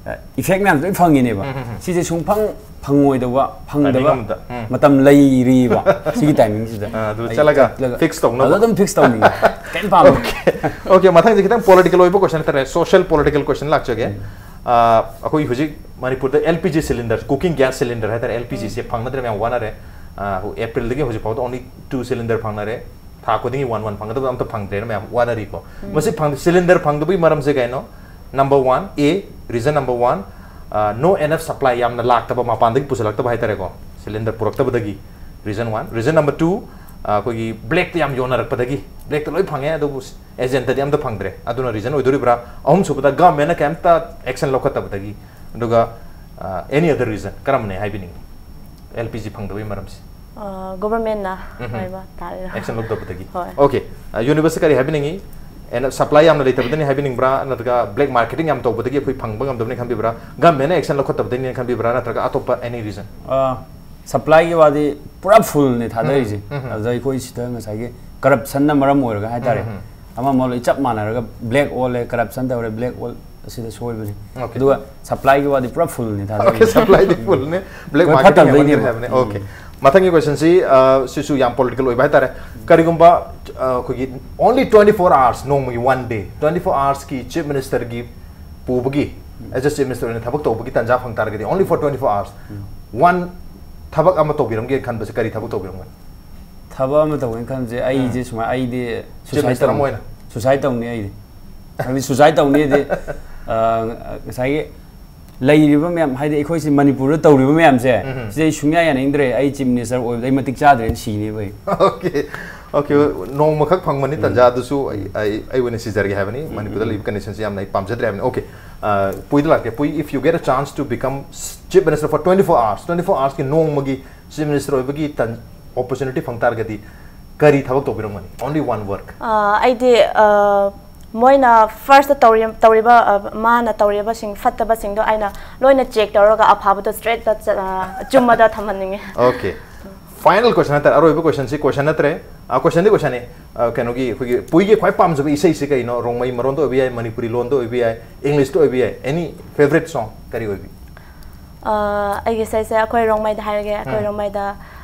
ꯑ, effect ꯃꯌꯥꯝꯁꯦ ꯂꯣꯏ ꯐꯪꯉꯤꯅꯦꯕ꯫ ꯎꯝ, ꯎꯝ, ꯎꯝ꯫ ꯁꯤꯁꯦ ꯁꯨꯡꯐꯪ ꯐꯪꯉꯣꯏꯗꯧꯕ, ꯐꯪꯗꯕ Timing ꯑꯃꯗ꯫ ꯎꯝ꯫ ꯃꯇꯝ ꯂꯩꯔꯤꯕ ꯁꯤꯒꯤ timing ꯁꯤꯗ꯫ ꯑ, ꯑꯗꯨ ꯑꯩ ꯆꯠꯂꯒ ꯆꯠꯂꯒ fix ꯇꯧꯅꯕ꯫ ꯑꯗꯨ ꯑꯗꯨꯝ fix ꯇꯧꯅꯤꯡꯉꯦ꯫ ꯀꯩꯝ ꯄꯥꯝꯗꯦ꯫ Okay, okay, ꯃꯊꯪꯁꯦ ꯈꯤꯇꯪ political ꯑꯣꯏꯕ question ꯍꯥꯏꯇꯥꯔꯦ, social political question ꯂꯥꯛꯆꯒꯦ꯫ ꯑ, ꯑꯩꯈꯣꯏ ꯍꯧꯖꯤꯛ ꯃꯅꯤꯄꯨꯔꯗ L P G cylinder, cooking gas cylinder ꯍꯥꯏꯇꯥꯔꯦ, L P G ꯁꯦ ꯐꯪꯅꯗ꯭ꯔꯦ, ꯃꯌꯥꯝ ꯋꯥꯅꯔꯦ꯫ ꯑ, April ꯗꯒꯤ ꯍꯧꯖꯤꯛ ꯐꯥꯎꯗ only two cylinder ꯐꯪꯅꯔꯦ꯫ ꯊꯥ ꯈꯨꯗꯤꯡꯒꯤ one one ꯐꯪꯒꯗꯕ ꯑꯝꯇ ꯐꯪꯗ꯭ꯔꯦꯅ ꯃꯌꯥꯝ ꯋꯥꯅꯔꯤꯀꯣ꯫ ꯃꯁꯤ ꯐꯪ-, cylinder ꯐꯪꯗꯕꯒꯤ ꯃꯔꯝꯁꯦ ꯀꯩꯅꯣ? Number one, A, reason number one, ꯑ, no enough supply, ꯌꯥꯝꯅ ꯂꯥꯛꯇꯕ, ꯃꯄꯥꯟꯗꯒꯤ ꯄꯨꯁꯤꯜꯂꯛꯇꯕ ꯍꯥꯏꯇꯥꯔꯦꯀꯣ, cylinder ꯄꯨꯔꯛꯇꯕꯗꯒꯤ, reason one꯫ Reason number two, ꯑ, ꯑꯩꯈꯣꯏꯒꯤ black ꯇ ꯌꯥꯝ ꯌꯣꯟꯅꯔꯛꯄꯗꯒꯤ, black ꯇ ꯂꯣꯏ ꯐꯪꯉꯦ, ꯑꯗꯨꯕꯨ agent ꯇꯗꯤ ꯑꯝꯇ ꯐꯪꯗ꯭ꯔꯦ꯫ ꯑꯗꯨꯅ reason ꯑꯣꯏꯗꯣꯔꯤꯕ꯭ꯔꯥ? ꯑꯍꯨꯝꯁꯨꯕꯗ, government ꯅ ꯀꯩꯝꯇ action ꯂꯧꯈꯠꯇꯕꯗꯒꯤ꯫ ꯑꯗꯨꯒ, ꯑ, any other reason ꯀꯔꯝꯕꯅꯦ ꯍꯥꯏꯕꯤꯅꯤꯡꯉꯤ? ꯑꯦꯜ ꯄꯤ ꯖꯤ ꯐꯪꯗꯕꯒꯤ ꯃꯔꯝꯁꯦ? ꯒꯣꯚꯔꯟꯃꯦꯟꯅ ꯎꯝ. ꯍꯥꯏꯕ ꯇꯥꯔꯦ꯫ ꯑꯦꯛꯁꯟ ꯂꯧꯗꯕꯗꯒꯤ? ꯍꯣꯏ. ꯑꯣꯀꯦ. ꯌꯨꯅꯤꯚꯔꯁꯇ ꯀꯔꯤ ꯍꯥꯏꯕꯤꯅꯤꯡꯉꯤ? ꯑꯦꯟ ꯁꯄ꯭ꯂꯥꯏ ꯌꯥꯝꯅ ꯂꯩꯇꯕꯗꯅꯤ ꯍꯥꯏꯕꯤꯅꯤꯡꯕ꯭ꯔꯥ, ꯅꯠꯇ꯭ꯔꯒ ꯕ꯭ꯂꯦꯛ ꯃꯥꯔꯀꯦꯇꯤꯡ ꯌꯥꯝ ꯇꯧꯕꯗꯒꯤ ꯑꯩꯈꯣꯏ ꯐꯪꯕ ꯉꯝꯗꯕꯅꯤ ꯈꯟꯕꯤꯕ꯭ꯔꯥ, ꯒꯃꯦꯟꯅ ꯑꯦꯛꯁꯟ ꯂꯧꯈꯠꯇꯕꯗꯒꯤꯅꯤ ꯈꯟꯕꯤꯕ꯭ꯔꯥ, ꯅꯠꯇ꯭ꯔꯒ ꯑꯇꯣꯞꯄ ꯑꯦꯅꯤ ꯔꯤꯖꯟ? ꯁꯄ꯭ꯂꯥꯏꯒꯤ ꯋꯥꯗꯤ ꯄꯨꯔꯥ ꯐꯨꯜꯅꯤ ꯊꯥꯗꯔꯤꯁꯦ꯫ ꯎꯝ, ꯎꯝ. ꯑꯗꯨꯗ ꯑꯩꯈꯣꯏ ꯁꯤꯗ ꯉꯁꯥꯏꯒꯤ ꯀꯔꯞꯁꯟꯅ ꯃꯔꯝ ꯑꯣꯏꯔꯒ ꯍꯥꯏꯇꯥꯔꯦ, ꯎꯝ, ꯎꯝ. ꯑꯃ ꯑꯃ ꯂꯣꯏ ꯆꯞ ꯃꯥꯟꯅꯔꯒ ꯕ꯭ꯂꯦꯛ ꯑꯣꯜꯂꯦ, ꯀꯔꯞꯁꯟ ꯇꯧꯔꯦ, ꯕ꯭ꯂꯦꯛ ꯑꯣꯜ, ꯑꯁꯤꯗ ꯁꯣꯏꯕꯅꯤ꯫ ꯑꯣꯀꯦ. ꯑꯗꯨꯒ ꯁꯄ꯭ꯂꯥꯏꯒꯤ ꯋꯥꯗꯤ ꯄꯨꯔꯥ ꯐꯨꯜꯅꯤ ꯑꯣꯀꯦ. ꯊꯥꯗꯔꯤꯁꯦ꯫ ꯁꯄ꯭ꯂꯥꯏꯗꯤ ꯐꯨꯜꯅꯦ, ꯕ꯭ꯂꯦꯛ ꯍꯣꯏ, ꯃꯥꯔꯀꯦꯇꯤꯡ ꯌꯥꯝ ꯐꯠꯇꯕꯩꯅꯦꯕ꯫ ꯃꯅꯨꯡꯗ ꯍꯥꯏꯕꯅꯦ. ꯑꯣꯀꯦ. ꯃꯊꯪꯒꯤ ꯀꯣꯏꯁꯟꯁꯤ, ꯁꯤꯁꯨ ꯌꯥꯝ ꯄꯣꯂꯤꯇꯤꯀꯦꯜ ꯑꯣꯏꯕ ꯍꯥꯏꯇꯥꯔꯦ. ꯀꯔꯤꯒꯨꯝꯕ ꯑꯩꯈꯣꯏꯒꯤ only twenty four hours, ꯅꯣꯡꯃꯒꯤ ꯋꯥꯟ ꯗꯦ, twenty four ꯑꯥꯋꯔꯁꯀꯤ ꯆꯤꯐ ꯃꯤꯅꯤꯁꯇꯔꯒꯤ ꯄꯨꯕꯒꯤ, ꯑꯦꯖ ꯑꯦ ꯆꯤꯐ ꯃꯤꯅꯤꯁꯇꯔ ꯑꯣꯏꯅ ꯊꯕꯛ ꯇꯧꯕꯒꯤ ꯇꯥꯟꯖꯥ ꯐꯪ ꯇꯥꯔꯒꯗꯤ, only for twenty four hours, one ꯊꯕꯛ ꯑꯃ ꯇꯧꯕꯤꯔꯝꯒꯦ ꯈꯟꯕꯁꯦ ꯀꯔꯤ ꯊꯕꯛ ꯇꯧꯕꯤꯔꯝꯒꯅꯤ? ꯊꯕꯛ ꯑꯃ ꯇꯧꯒꯦꯅ ꯈꯟꯕꯁꯦ ꯑꯩꯁꯦ ꯁꯨꯃꯥꯏꯅ, ꯑꯩꯗꯤ ꯆꯤꯐ ꯃꯤꯅꯤꯁꯇꯔ ꯑꯃ ꯑꯣꯏꯅ? ꯁꯨꯁꯥꯏꯠ ꯇꯧꯅꯤ꯫ ꯑꯩꯗꯤ ꯍꯥꯏꯗꯤ ꯁꯨꯁꯥꯏꯠ ꯇꯧꯅꯤꯗꯤ, ꯉꯁꯥꯏꯒꯤ ꯂꯩꯔꯤꯕ ꯃꯌꯥꯝ, ꯍꯥꯏꯗꯤ ꯑꯩꯈꯣꯏꯁꯤ ꯃꯅꯤꯄꯨꯔꯗ ꯇꯧꯔꯤꯕ ꯃꯌꯥꯝꯁꯦ, ꯎꯝ. ꯁꯤꯗ ꯑꯩ ꯁꯨꯡꯌꯥ ꯌꯥꯅꯤꯡꯗ꯭ꯔꯦ, ꯑꯩ ꯆꯤꯐ ꯃꯤꯅꯤꯁꯇꯔ ꯑꯣꯏꯕꯗ ꯑꯩ ꯃꯇꯤꯛ ꯆꯥꯗ꯭ꯔꯦꯅ ꯁꯤꯅꯦꯕ ꯑꯩ꯫ ꯑꯣꯀꯦ. ꯑꯣꯀꯦ. ꯅꯣꯡꯃꯈꯛ ꯐꯪꯕꯅꯤ ꯇꯥꯟꯖꯥ, ꯑꯗꯨꯁꯨ ꯑꯩ, ꯑꯩ, ꯑꯩ ꯑꯣꯏꯅ ꯁꯤꯖꯔꯒꯦ ꯍꯥꯏꯕꯅꯤ. ꯃꯅꯤꯄꯨꯔꯗ ꯂꯩꯕ ꯀꯟꯗꯤꯁꯟꯁꯤ ꯌꯥꯝꯅ ꯑꯩ ꯄꯥꯝꯖꯗ꯭ꯔꯦ ꯍꯥꯏꯕꯅꯤ. ꯑꯣꯀꯦ. ꯄꯨꯏꯗ ꯂꯥꯛꯀꯦ. ꯄꯨꯏ, if you get a chance to become chief minister for twenty four hours, twenty four ꯑꯥꯋꯔꯁꯀꯤ ꯅꯣꯡꯃꯒꯤ ꯆꯤꯐ ꯃꯤꯅꯤꯁꯇꯔ ꯑꯣꯏꯕꯒꯤ ꯇꯟ ꯑꯣꯄꯣꯔꯆꯨꯅꯤꯇꯤ ꯐꯪ ꯇꯥꯔꯒꯗꯤ, ꯀꯔꯤ ꯊꯕꯛ ꯇꯧꯕꯤꯔꯝꯒꯅꯤ? Only one work. ꯑꯩꯗꯤ ꯃꯣꯏꯅ ꯐꯥꯔꯁꯇ ꯇꯧꯔꯤ ꯇꯧꯔꯤꯕ ꯃꯥꯅ ꯇꯧꯔꯤꯕꯁꯤꯡ ꯐꯠꯇꯕꯁꯤꯡꯗꯣ ꯑꯩꯅ ꯂꯣꯏꯅ ꯆꯦꯛ ꯇꯧꯔꯒ ꯑꯐꯕꯗꯣ ꯁ꯭ꯇ꯭ꯔꯦꯠꯇ ꯆꯨꯝꯕꯗ ꯊꯝꯍꯟꯅꯤꯡꯉꯦ꯫ ꯑꯣꯀꯦ. ꯐꯥꯏꯅꯦꯜ ꯀꯣꯏꯁꯟ ꯍꯥꯏꯇꯥꯔꯦ, ꯑꯔꯣꯏꯕ ꯀꯣꯏꯁꯟꯁꯤ, ꯀꯣꯏꯁꯟ ꯅꯠꯇ꯭ꯔꯦ, ꯀꯣꯏꯁꯟꯗꯤ ꯀꯣꯏꯁꯟꯅꯤ. ꯀꯩꯅꯣꯒꯤ, ꯑꯩꯈꯣꯏꯒꯤ ꯄꯨꯏꯒꯤ ꯈ꯭ꯋꯥꯏ ꯄꯥꯝꯖꯕ ꯏꯁꯩꯁꯤ ꯀꯩꯅꯣ? ꯔꯣꯡꯃꯩ ꯃꯔꯣꯟꯗ ꯑꯣꯏꯕ ꯌꯥꯏ, ꯃꯅꯤꯄꯨꯔꯤ ꯂꯣꯟꯗ ꯑꯣꯏꯕ ꯌꯥꯏ, ꯏꯪꯂꯤꯁꯇ ꯑꯣꯏꯕ ꯌꯥꯏ, any favourite song ꯀꯔꯤ ꯑꯣꯏꯕꯤ? ꯑꯩꯒꯤ ꯏꯁꯩꯁꯦ ꯑꯩꯈꯣꯏ ꯔꯣꯡꯃꯩꯗ ꯍꯥꯏꯔꯒꯦ꯫ ꯑꯩꯈꯣꯏ ꯔꯣꯡꯃꯩꯗ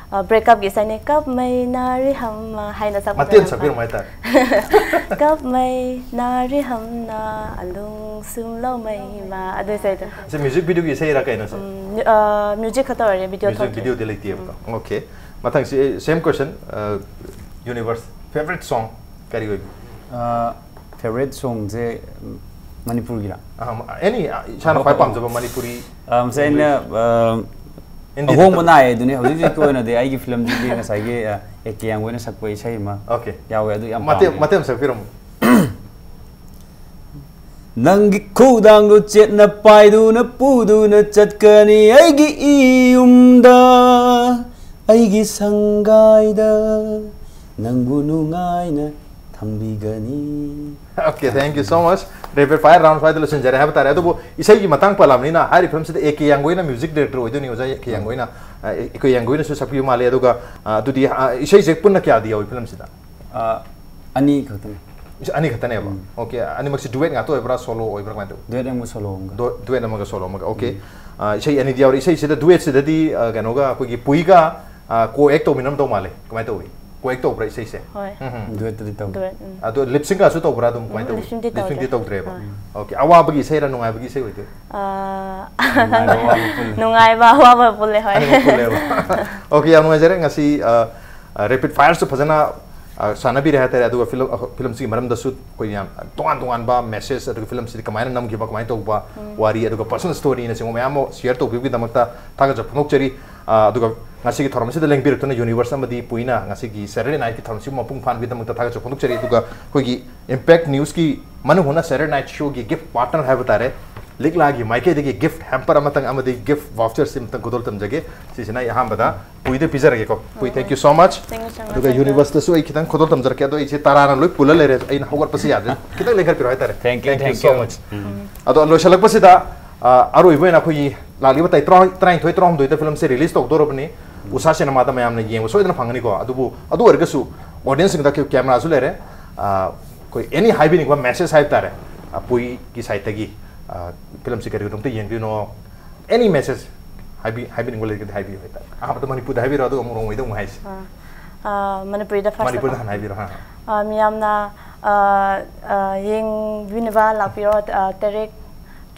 ꯕ꯭ꯔꯦꯛꯀꯞꯀꯤ ꯏꯁꯩꯅꯦ, "ꯀꯞꯃꯩ ꯅꯥꯔꯤ ꯍꯝꯃ" ꯍꯥꯏꯅ ꯁꯛꯄꯗꯣ ꯃꯇꯦꯛ ꯑꯃ ꯌꯥꯝ ꯁꯛꯄꯤꯔꯝꯃꯣ ꯄꯥꯝꯃꯦ꯫ ꯍꯥꯏꯇꯥꯔꯦ. "ꯀꯞꯃꯩ ꯅꯥꯔꯤ ꯍꯝꯅ ꯑꯂꯨꯡ ꯁꯨꯝ ꯂꯧꯃꯩ ꯃꯥ", ꯑꯗꯨ ꯏꯁꯩꯗꯣ꯫ ꯁꯤ ꯃ꯭ꯌꯨꯖꯤꯛ ꯚꯤꯗꯤꯑꯣꯒꯤ ꯏꯁꯩꯔꯥ ꯀꯩꯅꯣ ꯁꯦ? ꯃ꯭ꯌꯨꯖꯤꯛ ꯈꯛꯇ ꯑꯣꯏꯔꯦ, ꯚꯤꯗꯤꯑꯣ ꯃ꯭ꯌꯨꯖꯤꯛ ꯊꯣꯛꯇ꯭ꯔꯤ꯫ ꯚꯤꯗꯤꯑꯣꯗꯤ ꯂꯩꯇꯦꯕꯀꯣ. ꯑꯣꯀꯦ. ꯃꯊꯪꯁꯤ, ꯁꯦꯝ ꯀꯣꯏꯁꯟ. ꯌꯨꯅꯤꯚꯔꯁ, ꯐꯦꯕꯔꯦꯠ ꯁꯣꯡ ꯀꯔꯤ ꯑꯣꯏꯕꯤ? ꯐꯦꯕꯔꯦꯠ ꯁꯣꯡꯁꯦ ꯃꯅꯤꯄꯨꯔꯒꯤꯔꯥ? ꯑꯦꯅꯤ, ꯏꯁꯥꯅ ꯈ꯭ꯋꯥꯏ ꯄꯥꯝꯖꯕ ꯃꯅꯤꯄꯨꯔꯤ. ꯃꯁꯤ ꯑꯩꯅ ꯍꯤꯟꯗꯤ ꯑꯍꯣꯡꯕ ꯅꯠꯇꯕ. ꯅꯥꯏꯌꯦ ꯑꯗꯨꯅꯤ꯫ ꯍꯧꯖꯤꯛ ꯍꯧꯖꯤꯛꯀꯤ ꯑꯣꯏꯅꯗꯤ ꯑꯩꯒꯤ ꯐꯤꯂꯝꯁꯤꯗꯤ ꯉꯁꯥꯏꯒꯤ ꯑꯦ ꯀꯦ ꯌꯥꯡꯒꯣꯏꯅ ꯁꯛꯄ ꯏꯁꯩ ꯑꯃ ꯑꯣꯀꯦ. ꯌꯥꯎꯋꯦ, ꯑꯗꯨ ꯌꯥꯝ ꯃꯇꯦꯛ ꯄꯥꯝꯃꯦ꯫ ꯃꯇꯦꯛ ꯑꯃ ꯁꯛꯄꯤꯔꯝꯃꯨ. ꯅꯪꯒꯤ ꯈꯨꯗꯥꯡꯗꯨ ꯆꯦꯠꯅ ꯄꯥꯏꯗꯨꯅ ꯄꯨꯗꯨꯅ ꯆꯠꯀꯅꯤ ꯑꯩꯒꯤ ꯏꯌꯨꯝꯗ, ꯑꯩꯒꯤ ꯁꯪꯒꯥꯏꯗ ꯅꯪꯕꯨ ꯅꯨꯡꯉꯥꯏꯅ ꯊꯝꯕꯤꯒꯅꯤ꯫ Okay, thank you so much. Rapid fire round five ꯗ ꯂꯣꯏꯁꯤꯟꯖꯔꯦ ꯍꯥꯏꯕ ꯇꯥꯔꯦ꯫ ꯑꯗꯨꯕꯨ ꯏꯁꯩꯒꯤ ꯃꯇꯥꯡ ꯄꯜꯂꯕꯅꯤꯅ, ꯍꯥꯏꯔꯤꯕ ꯐꯤꯂꯝꯁꯤꯗ ꯑꯦ ꯀꯦ ꯌꯥꯡꯒꯣꯏꯅ music director ꯑꯣꯏꯗꯣꯏꯅꯤ, ꯑꯣꯖꯥ ꯑꯦ ꯀꯦ ꯌꯥꯡꯒꯣꯏꯅ꯫ ꯑ, ꯑꯦ ꯀꯦ ꯌꯥꯡꯒꯣꯏꯅꯁꯨ ꯁꯛꯄꯤꯕ ꯃꯥꯜꯂꯦ꯫ ꯑꯗꯨꯒ, ꯑ, ꯑꯗꯨꯗꯤ, ꯑ, ꯏꯁꯩꯁꯦ ꯄꯨꯟꯅ ꯀꯌꯥꯗꯤ ꯌꯥꯎꯏ ꯐꯤꯂꯝꯁꯤꯗ? ꯑ, ꯑꯅꯤ ꯈꯛꯇꯅꯤ꯫ ꯏꯁ-, ꯑꯅꯤ ꯈꯛꯇꯅꯦꯕ꯫ Okay, ꯑꯅꯤꯃꯛꯁꯤ duet ꯉꯥꯛꯇ ꯑꯣꯏꯕ꯭ꯔꯥ, solo ꯑꯣꯏꯕ꯭ꯔꯥ, ꯀꯃꯥꯏꯅ ꯇꯧꯏ? Duet ꯑꯃꯒ solo ꯑꯃꯒ꯫ ꯗꯣ-, duet ꯑꯃꯒ solo ꯑꯃꯒ꯫ Okay. ꯑ, ꯏꯁꯩ ꯑꯅꯤꯗꯤ ꯌꯥꯎꯔꯤ꯫ ꯏꯁꯩꯁꯤꯗ, duet ꯁꯤꯗꯗꯤ, ꯑ, ꯀꯩꯅꯣꯒ, ꯑꯩꯈꯣꯏꯒꯤ ꯄꯨꯏꯒ, ꯑ, co-act ꯇꯧꯃꯤꯟꯅꯔꯝꯗꯧ ꯃꯥꯜꯂꯦ꯫ ꯀꯃꯥꯏꯅ ꯇꯧꯏ? Co-act ꯇꯧꯕ꯭ꯔꯥ ꯏꯁꯩꯁꯦ? ꯍꯣꯏ꯫ ꯎꯝ, ꯎꯝ꯫ Duet ꯇꯗꯤ ꯇꯧꯗꯦ꯫ Duet, ꯎꯝ꯫ ꯑꯗꯣ lip sync ꯒꯁꯨ ꯇꯧꯕ꯭ꯔꯥ ꯑꯗꯨꯝ? ꯀꯃꯥꯏꯅ ꯎꯝ, ꯇꯧꯏ? Lip sync ꯗꯤ Lip sync ꯗꯤ ꯇꯧꯗꯦ꯫ ꯇꯧꯗ꯭ꯔꯦꯕ꯫ ꯑꯥ꯫ Okay. ꯑꯋꯥꯕꯒꯤ ꯏꯁꯩꯔꯥ, ꯅꯨꯡꯉꯥꯏꯕꯒꯤ ꯏꯁꯩ ꯑꯣꯏꯗꯣꯏ? ꯑꯥ, ꯅꯨꯡꯉꯥꯏꯕ, ꯑꯋꯥꯕ ꯄꯨꯜꯂꯦ꯫ ꯅꯨꯡꯉꯥꯏꯕ, ꯑꯋꯥꯕ ꯄꯨꯜꯂꯦ, ꯍꯣꯏ꯫ ꯑꯅꯤꯃꯛ ꯄꯨꯜꯂꯦꯕ꯫ Okay, ꯌꯥꯝ ꯅꯨꯡꯉꯥꯏꯖꯔꯦ꯫ ꯉꯁꯤ, ꯑ, ꯑ, rapid fire ꯁꯨ ꯐꯖꯅ, ꯑ, ꯁꯥꯟꯅꯕꯤꯔꯦ ꯍꯥꯏꯇꯥꯔꯦ꯫ ꯑꯗꯨꯒ ꯐꯤꯂꯝ, ꯑ, ꯐꯤꯂꯝꯁꯤꯒꯤ ꯃꯔꯝꯗꯁꯨ ꯑꯩꯈꯣꯏ ꯌꯥꯝ ꯇꯣꯉꯥꯟ ꯇꯣꯉꯥꯟꯕ message, ꯑꯗꯨꯒ ꯐꯤꯂꯝꯁꯤꯗꯤ ꯀꯃꯥꯏꯅ ꯅꯝꯈꯤꯕ, ꯀꯃꯥꯏꯅ ꯇꯧꯕ ꯋꯥꯔꯤ, ꯑꯗꯨꯒ personal story ꯅꯆꯤꯡꯕ ꯃꯌꯥꯝ ꯑꯃ share ꯇꯧꯕꯤꯕꯒꯤꯗꯃꯛꯇ ꯊꯥꯒꯠꯆꯕ ꯐꯣꯡꯗꯣꯛꯆꯔꯤ꯫ ꯑ, ꯑꯗꯨꯒ ꯉꯁꯤꯒꯤ ꯊꯧꯔꯝꯁꯤꯗ ꯂꯦꯡꯕꯤꯔꯛꯇꯨꯅ Universe ꯑꯃꯗꯤ ꯄꯨꯏꯅ ꯉꯁꯤꯒꯤ Saturday night ꯀꯤ ꯊꯧꯔꯝꯁꯤꯕꯨ ꯃꯄꯨꯡ ꯐꯥꯍꯟꯕꯒꯤꯗꯃꯛꯇ ꯊꯥꯒꯠꯆꯕ ꯐꯣꯡꯗꯣꯛꯆꯔꯤ꯫ ꯑꯗꯨꯒ ꯑꯩꯈꯣꯏꯒꯤ Impact News ꯀꯤ ꯃꯅꯨꯡ ꯍꯨꯠꯅ Saturday night show ꯒꯤ gift partner ꯍꯥꯏꯕ ꯇꯥꯔꯦ, ꯂꯤꯛꯂꯥꯒꯤ ꯃꯥꯏꯀꯩꯗꯒꯤ gift hamper ꯑꯃꯇꯪ ꯑꯃꯗꯤ gift voucher ꯁꯤ ꯑꯃꯇꯪ ꯈꯨꯗꯣꯜ ꯇꯝꯖꯒꯦ꯫ ꯁꯤꯁꯤꯅ ꯑꯩ ꯑꯍꯥꯟꯕꯗ ꯄꯨꯏꯗ ꯄꯤꯖꯔꯒꯦꯀꯣ꯫ ꯄꯨꯏ, thank you so much꯫ Thank you so much. ꯑꯗꯨꯒ Universe ꯇꯁꯨ ꯑꯩ ꯈꯤꯇꯪ ꯈꯨꯗꯣꯜ ꯇꯝꯖꯔꯛꯀꯦ꯫ ꯑꯗꯣ ꯑꯩꯁꯦ ꯇꯔꯥꯅ ꯂꯣꯏ ꯄꯨꯜꯂ ꯂꯩꯔꯦ, ꯑꯩꯅ ꯍꯧꯒꯠꯄꯁꯦ ꯌꯥꯗ꯭ꯔꯦ꯫ ꯈꯤꯇꯪ ꯂꯦꯡꯈꯠꯄꯤꯔꯣ ꯍꯥꯏꯇꯥꯔꯦ꯫ Thank you, thank you so much. ꯑꯗꯣ ꯂꯣꯏꯁꯤꯜꯂꯛꯄꯁꯤꯗ, ꯑ, ꯑꯔꯣꯏꯕ ꯑꯣꯏꯅ ꯑꯩꯈꯣꯏꯒꯤ ꯂꯥꯛꯂꯤꯕ ꯇꯥꯔꯤꯛ ꯇꯔꯥ, ꯇꯔꯥꯅꯤꯊꯣꯏ, ꯇꯔꯥꯍꯨꯝꯗꯣꯏꯗ ꯐꯤꯂꯝꯁꯦ release ꯇꯧꯗꯣꯔꯕꯅꯤ꯫ ꯎꯁꯥ ꯁꯤꯅꯦꯃꯥꯗ ꯃꯌꯥꯝꯅ ꯌꯦꯡꯕ ꯁꯣꯏꯗꯅ ꯐꯪꯒꯅꯤꯀꯣ꯫ ꯑꯗꯨꯕꯨ ꯑꯗꯨ ꯑꯣꯏꯔꯒꯁꯨ audience ꯁꯤꯡꯗ camera ꯁꯨ ꯂꯩꯔꯦ꯫ ꯑ, ꯑꯩꯈꯣꯏ any ꯍꯥꯏꯕꯤꯅꯤꯡꯕ message ꯍꯥꯏꯕ ꯇꯥꯔꯦ, ꯑ, ꯄꯨꯏꯒꯤ side ꯇꯒꯤ, ꯑ, ꯐꯤꯂꯝꯁꯤ ꯀꯔꯤꯒꯤꯗꯃꯛꯇ ꯌꯦꯡꯗꯣꯏꯅꯣ, any message ꯍꯥꯏꯕꯤ-, ꯍꯥꯏꯕꯤꯅꯤꯡꯕ ꯂꯩꯔꯒꯗꯤ ꯍꯥꯏꯕꯤꯌꯨ ꯍꯥꯏꯇꯥꯔꯦ꯫ ꯑꯍꯥꯟꯕꯗ ꯃꯅꯤꯄꯨꯔꯗ ꯍꯥꯏꯕꯤꯔꯣ, ꯑꯗꯨꯒ ꯑꯃꯨꯛ ꯔꯣꯡꯃꯩꯗ ꯑꯃꯨꯛ ꯍꯥꯏꯁꯤ꯫ ꯑꯥ, ꯑꯥ, ꯃꯅꯤꯄꯨꯔꯤꯗ first ꯃꯅꯤꯄꯨꯔꯗ ꯇꯀꯣ꯫ ꯍꯥꯟꯅ ꯍꯥꯏꯕꯤꯔꯣ꯫ ꯍꯥ, ꯍꯥ꯫ ꯑꯥ, ꯃꯤꯌꯥꯝꯅ, ꯑꯥ, ꯑꯥ, ꯌꯦꯡꯕꯤꯅꯕ ꯂꯥꯛꯄꯤꯔꯣ꯫ ꯑꯥ, ꯇꯥꯔꯤꯛ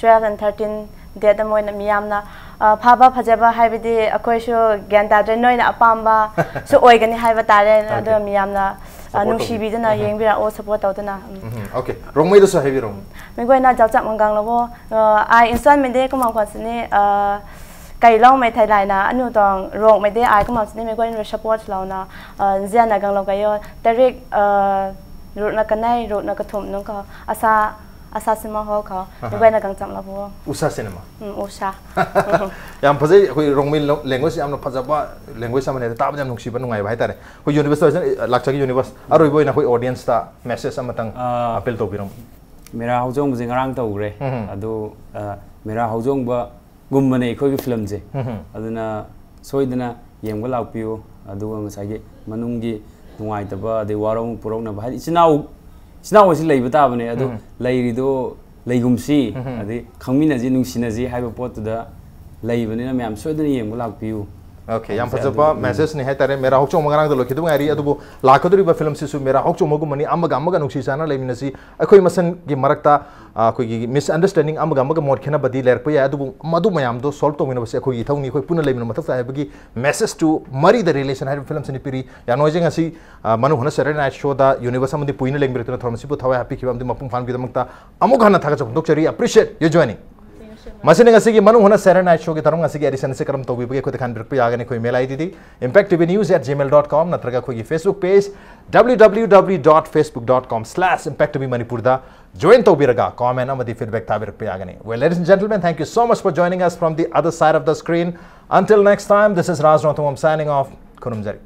twelve and thirteen date ꯑꯃ ꯑꯣꯏꯅ ꯃꯤꯌꯥꯝꯅ, ꯑꯥ, ꯐꯕ ꯐꯖꯕ ꯍꯥꯏꯕꯗꯤ ꯑꯩꯈꯣꯏꯁꯨ ꯒ꯭ꯌꯥꯟ ꯇꯥꯗ꯭ꯔꯦ, ꯅꯣꯏꯅ ꯑꯄꯥꯝꯕꯁꯨ ꯑꯣꯏꯒꯅꯤ ꯍꯥꯏꯕ ꯇꯥꯔꯦ꯫ ꯑꯗꯣ Okay. ꯃꯤꯌꯥꯝꯅ, ꯑꯥ, Support ꯅꯨꯡꯁꯤꯕꯤꯗꯨꯅ ꯇꯧꯕꯤ-, ꯌꯦꯡꯕꯤꯔꯛꯑꯣ, support ꯇꯧꯗꯨꯅ꯫ ꯎꯝ꯫ ꯎꯝ, okay. ꯔꯣꯡꯃꯩꯗꯁꯨ ꯍꯥꯏꯕꯤꯔꯣ꯫ ꯃꯤꯒꯣꯏꯅ ꯖꯥꯎꯆꯥꯛ ꯃꯪꯒꯥꯡꯂꯕꯣ, ꯑꯥ, ꯑꯥꯏ ꯏꯟꯁꯇꯣꯜꯃꯦꯟꯗꯤ ꯀꯃꯥꯡ ꯈꯣꯠꯁꯤꯅꯤ, ꯑꯥ, ꯀꯩ ꯂꯧꯃꯩ ꯊꯩꯂꯥꯏꯅ ꯑꯅꯨ ꯇꯣꯡ ꯔꯣꯛꯃꯩꯗꯤ ꯑꯥꯏ ꯀꯃꯥꯡꯁꯤꯅꯤ ꯃꯤꯒꯣꯏꯅ support ꯂꯧꯅ, ꯑꯥ, ꯖꯤꯌꯥꯅ ꯒꯪꯂꯣ ꯀꯩꯌꯣ, ꯇꯥꯔꯤꯛ, ꯑꯥ, ꯔꯨꯠꯅ ꯀꯅꯥꯏ, ꯔꯨꯠꯅ ꯀꯊꯨꯝ ꯅꯨꯡ ꯀꯣ, ꯑꯁꯥ, ꯑꯁꯥ ꯁꯤꯅꯦꯃꯥ ꯍꯣꯜ ꯈꯣ ꯅꯈꯣꯏꯅ ꯒꯥꯡꯆꯥꯝ ꯂꯥꯛꯄꯣ꯫ ꯎꯁꯥ ꯁꯤꯅꯦꯃꯥ꯫ ꯎꯝ, ꯎꯁꯥ꯫ ꯌꯥꯝ ꯐꯖꯩ꯫ ꯑꯩꯈꯣꯏ ꯔꯣꯡꯃꯩ language ꯌꯥꯝꯅ ꯐꯖꯕ language ꯑꯃꯅꯦ, ꯇꯥꯕꯗ ꯌꯥꯝ ꯅꯨꯡꯁꯤꯕ, ꯅꯨꯡꯉꯥꯏꯕ ꯍꯥꯏꯇꯥꯔꯦ꯫ ꯑꯩꯈꯣꯏ ꯌꯨꯅꯤꯚꯔꯁ ꯂꯥꯛꯆꯒꯦ ꯌꯨꯅꯤꯚꯔꯁ, ꯑꯔꯣꯏꯕ ꯑꯣꯏꯅ ꯑꯩꯈꯣꯏ audience ꯇ message ꯑꯃꯇꯪ ꯑꯥ꯫ appeal ꯇꯧꯕꯤꯔꯝꯃꯨ꯫ ꯃꯦꯔꯥ ꯍꯧꯆꯣꯡꯕꯁꯦ ꯉꯔꯥꯡ ꯇꯧꯈ꯭ꯔꯦ꯫ ꯎꯝ꯫ ꯑꯗꯣ ꯑ, ꯃꯦꯔꯥ ꯍꯧꯆꯣꯡꯕꯒꯨꯝꯕꯅꯦ ꯑꯩꯈꯣꯏꯒꯤ ꯐꯤꯂꯝꯁꯦ꯫ ꯎꯝ꯫ ꯑꯗꯨꯅ ꯁꯣꯏꯗꯅ ꯌꯦꯡꯕ ꯂꯥꯛꯄꯤꯌꯨ꯫ ꯑꯗꯨꯒ ꯉꯁꯥꯏꯒꯤ ꯃꯅꯨꯡꯒꯤ ꯅꯨꯡꯉꯥꯏꯇꯕ, ꯑꯗꯩ ꯋꯥꯔꯧ ꯄꯨꯔꯧꯅꯕ, ꯍꯥꯏꯗꯤ ꯏꯆꯤꯟ ꯏꯅꯥꯎ ꯏꯆꯤꯟ ꯏꯅꯥꯎ ꯑꯁꯤ ꯂꯩꯕ ꯇꯥꯕꯅꯦ꯫ ꯑꯗꯣ ꯎꯝ꯫ ꯂꯩꯔꯤꯗꯣ ꯂꯩꯒꯨꯝꯁꯤ, ꯎꯝ꯫ ꯑꯗꯩ ꯈꯪꯃꯤꯟꯅꯁꯤ, ꯅꯨꯡꯁꯤꯅꯁꯤ ꯍꯥꯏꯕ ꯄꯣꯠꯇꯨꯗ ꯂꯩꯕꯅꯤꯅ ꯃꯌꯥꯝ ꯁꯣꯏꯗꯅ ꯌꯦꯡꯕ ꯂꯥꯛꯄꯤꯌꯨ꯫ Okay, ꯌꯥꯝ ꯍꯥꯏꯕꯁꯦ ꯐꯖꯕ ꯑꯗꯨ, ꯎꯝ꯫ message ꯅꯤ ꯍꯥꯏꯇꯥꯔꯦ꯫ ꯃꯦꯔꯥ ꯍꯧꯆꯣꯡꯕ ꯉꯔꯥꯡꯗ ꯂꯣꯏꯈꯤꯗꯕ ꯉꯥꯏꯔꯤ, ꯑꯗꯨꯕꯨ ꯂꯥꯛꯀꯗꯧꯔꯤꯕ ꯐꯤꯂꯝꯁꯤꯁꯨ ꯃꯦꯔꯥ ꯍꯧꯆꯣꯡꯕꯒꯨꯝꯕꯅꯤ꯫ ꯑꯃꯒ ꯑꯃꯒ ꯅꯨꯡꯁꯤ ꯆꯥꯟꯅ ꯂꯩꯃꯤꯟꯅꯁꯤ꯫ ꯑꯩꯈꯣꯏ ꯃꯁꯦꯟꯒꯤ ꯃꯔꯛꯇ, ꯑ, ꯑꯩꯈꯣꯏꯒꯤ misunderstanding ꯑꯃꯒ ꯑꯃꯒ ꯃꯣꯠ ꯈꯦꯠꯅꯕꯗꯤ ꯂꯩꯔꯛꯄ ꯌꯥꯏ, ꯑꯗꯨꯕꯨ ꯃꯗꯨ ꯃꯌꯥꯝꯗꯣ solve ꯇꯧꯃꯤꯟꯅꯕꯁꯦ ꯑꯩꯈꯣꯏꯒꯤ ꯏꯊꯧꯅꯤ, ꯑꯩꯈꯣꯏ ꯄꯨꯟꯅ ꯂꯩꯃꯤꯟꯅꯕ ꯃꯊꯧ ꯇꯥꯏ ꯍꯥꯏꯕꯒꯤ message ꯇꯨ ꯃꯔꯤꯗ relation ꯍꯥꯏꯔꯤꯕ ꯐꯤꯂꯝꯁꯤꯅ ꯄꯤꯔꯤ꯫ ꯌꯥꯝ ꯅꯨꯡꯉꯥꯏꯖꯩ ꯉꯁꯤ, ꯑ, ꯃꯅꯨꯡ ꯍꯨꯠꯅ Saturday Night Show ꯗ ꯌꯨꯅꯤꯚꯔꯁ ꯑꯃꯗꯤ ꯄꯨꯏꯅ ꯂꯦꯡꯕꯤꯔꯛꯇꯨꯅ ꯊꯧꯔꯝ ꯑꯁꯤꯕꯨ ꯊꯋꯥꯏ ꯍꯥꯞꯄꯤꯈꯤꯕꯒꯤꯗꯃꯛꯇ ꯑꯃꯨꯛ ꯍꯟꯅ ꯊꯥꯒꯠꯆꯕ ꯐꯣꯡꯗꯣꯛꯆꯔꯤ꯫ Appreciate your joining꯫ ꯃꯁꯤꯅ ꯉꯁꯤꯒꯤ ꯃꯅꯨꯡ ꯍꯨꯠꯅ Saturday Night Show ꯒꯤ ꯊꯧꯔꯝ ꯉꯁꯤꯒꯤ edition ꯑꯁꯤ ꯀꯔꯝ ꯇꯧꯕꯤꯕꯒꯦ ꯑꯩꯈꯣꯏꯗ ꯈꯟꯕꯤꯔꯛꯄ ꯌꯥꯒꯅꯤ꯫ ꯑꯩꯈꯣꯏ mail ID D impact T V news at gmail dot com ꯅꯠꯇ꯭ꯔꯒ ꯑꯩꯈꯣꯏꯒꯤ Facebook page W W W dot facebook dot com slash impact T V Manipur ꯗ join ꯇꯧꯕꯤꯔꯒ comment ꯑꯃꯗꯤ feedback ꯊꯥꯕꯤꯔꯛꯄ ꯌꯥꯒꯅꯤ꯫ Well, ladies and gentlemen, thank you so much for joining us from the other side of the screen. Until next time, this is Raj Rongthangam signing off. ꯈꯨꯔꯨꯝꯖꯔꯤ꯫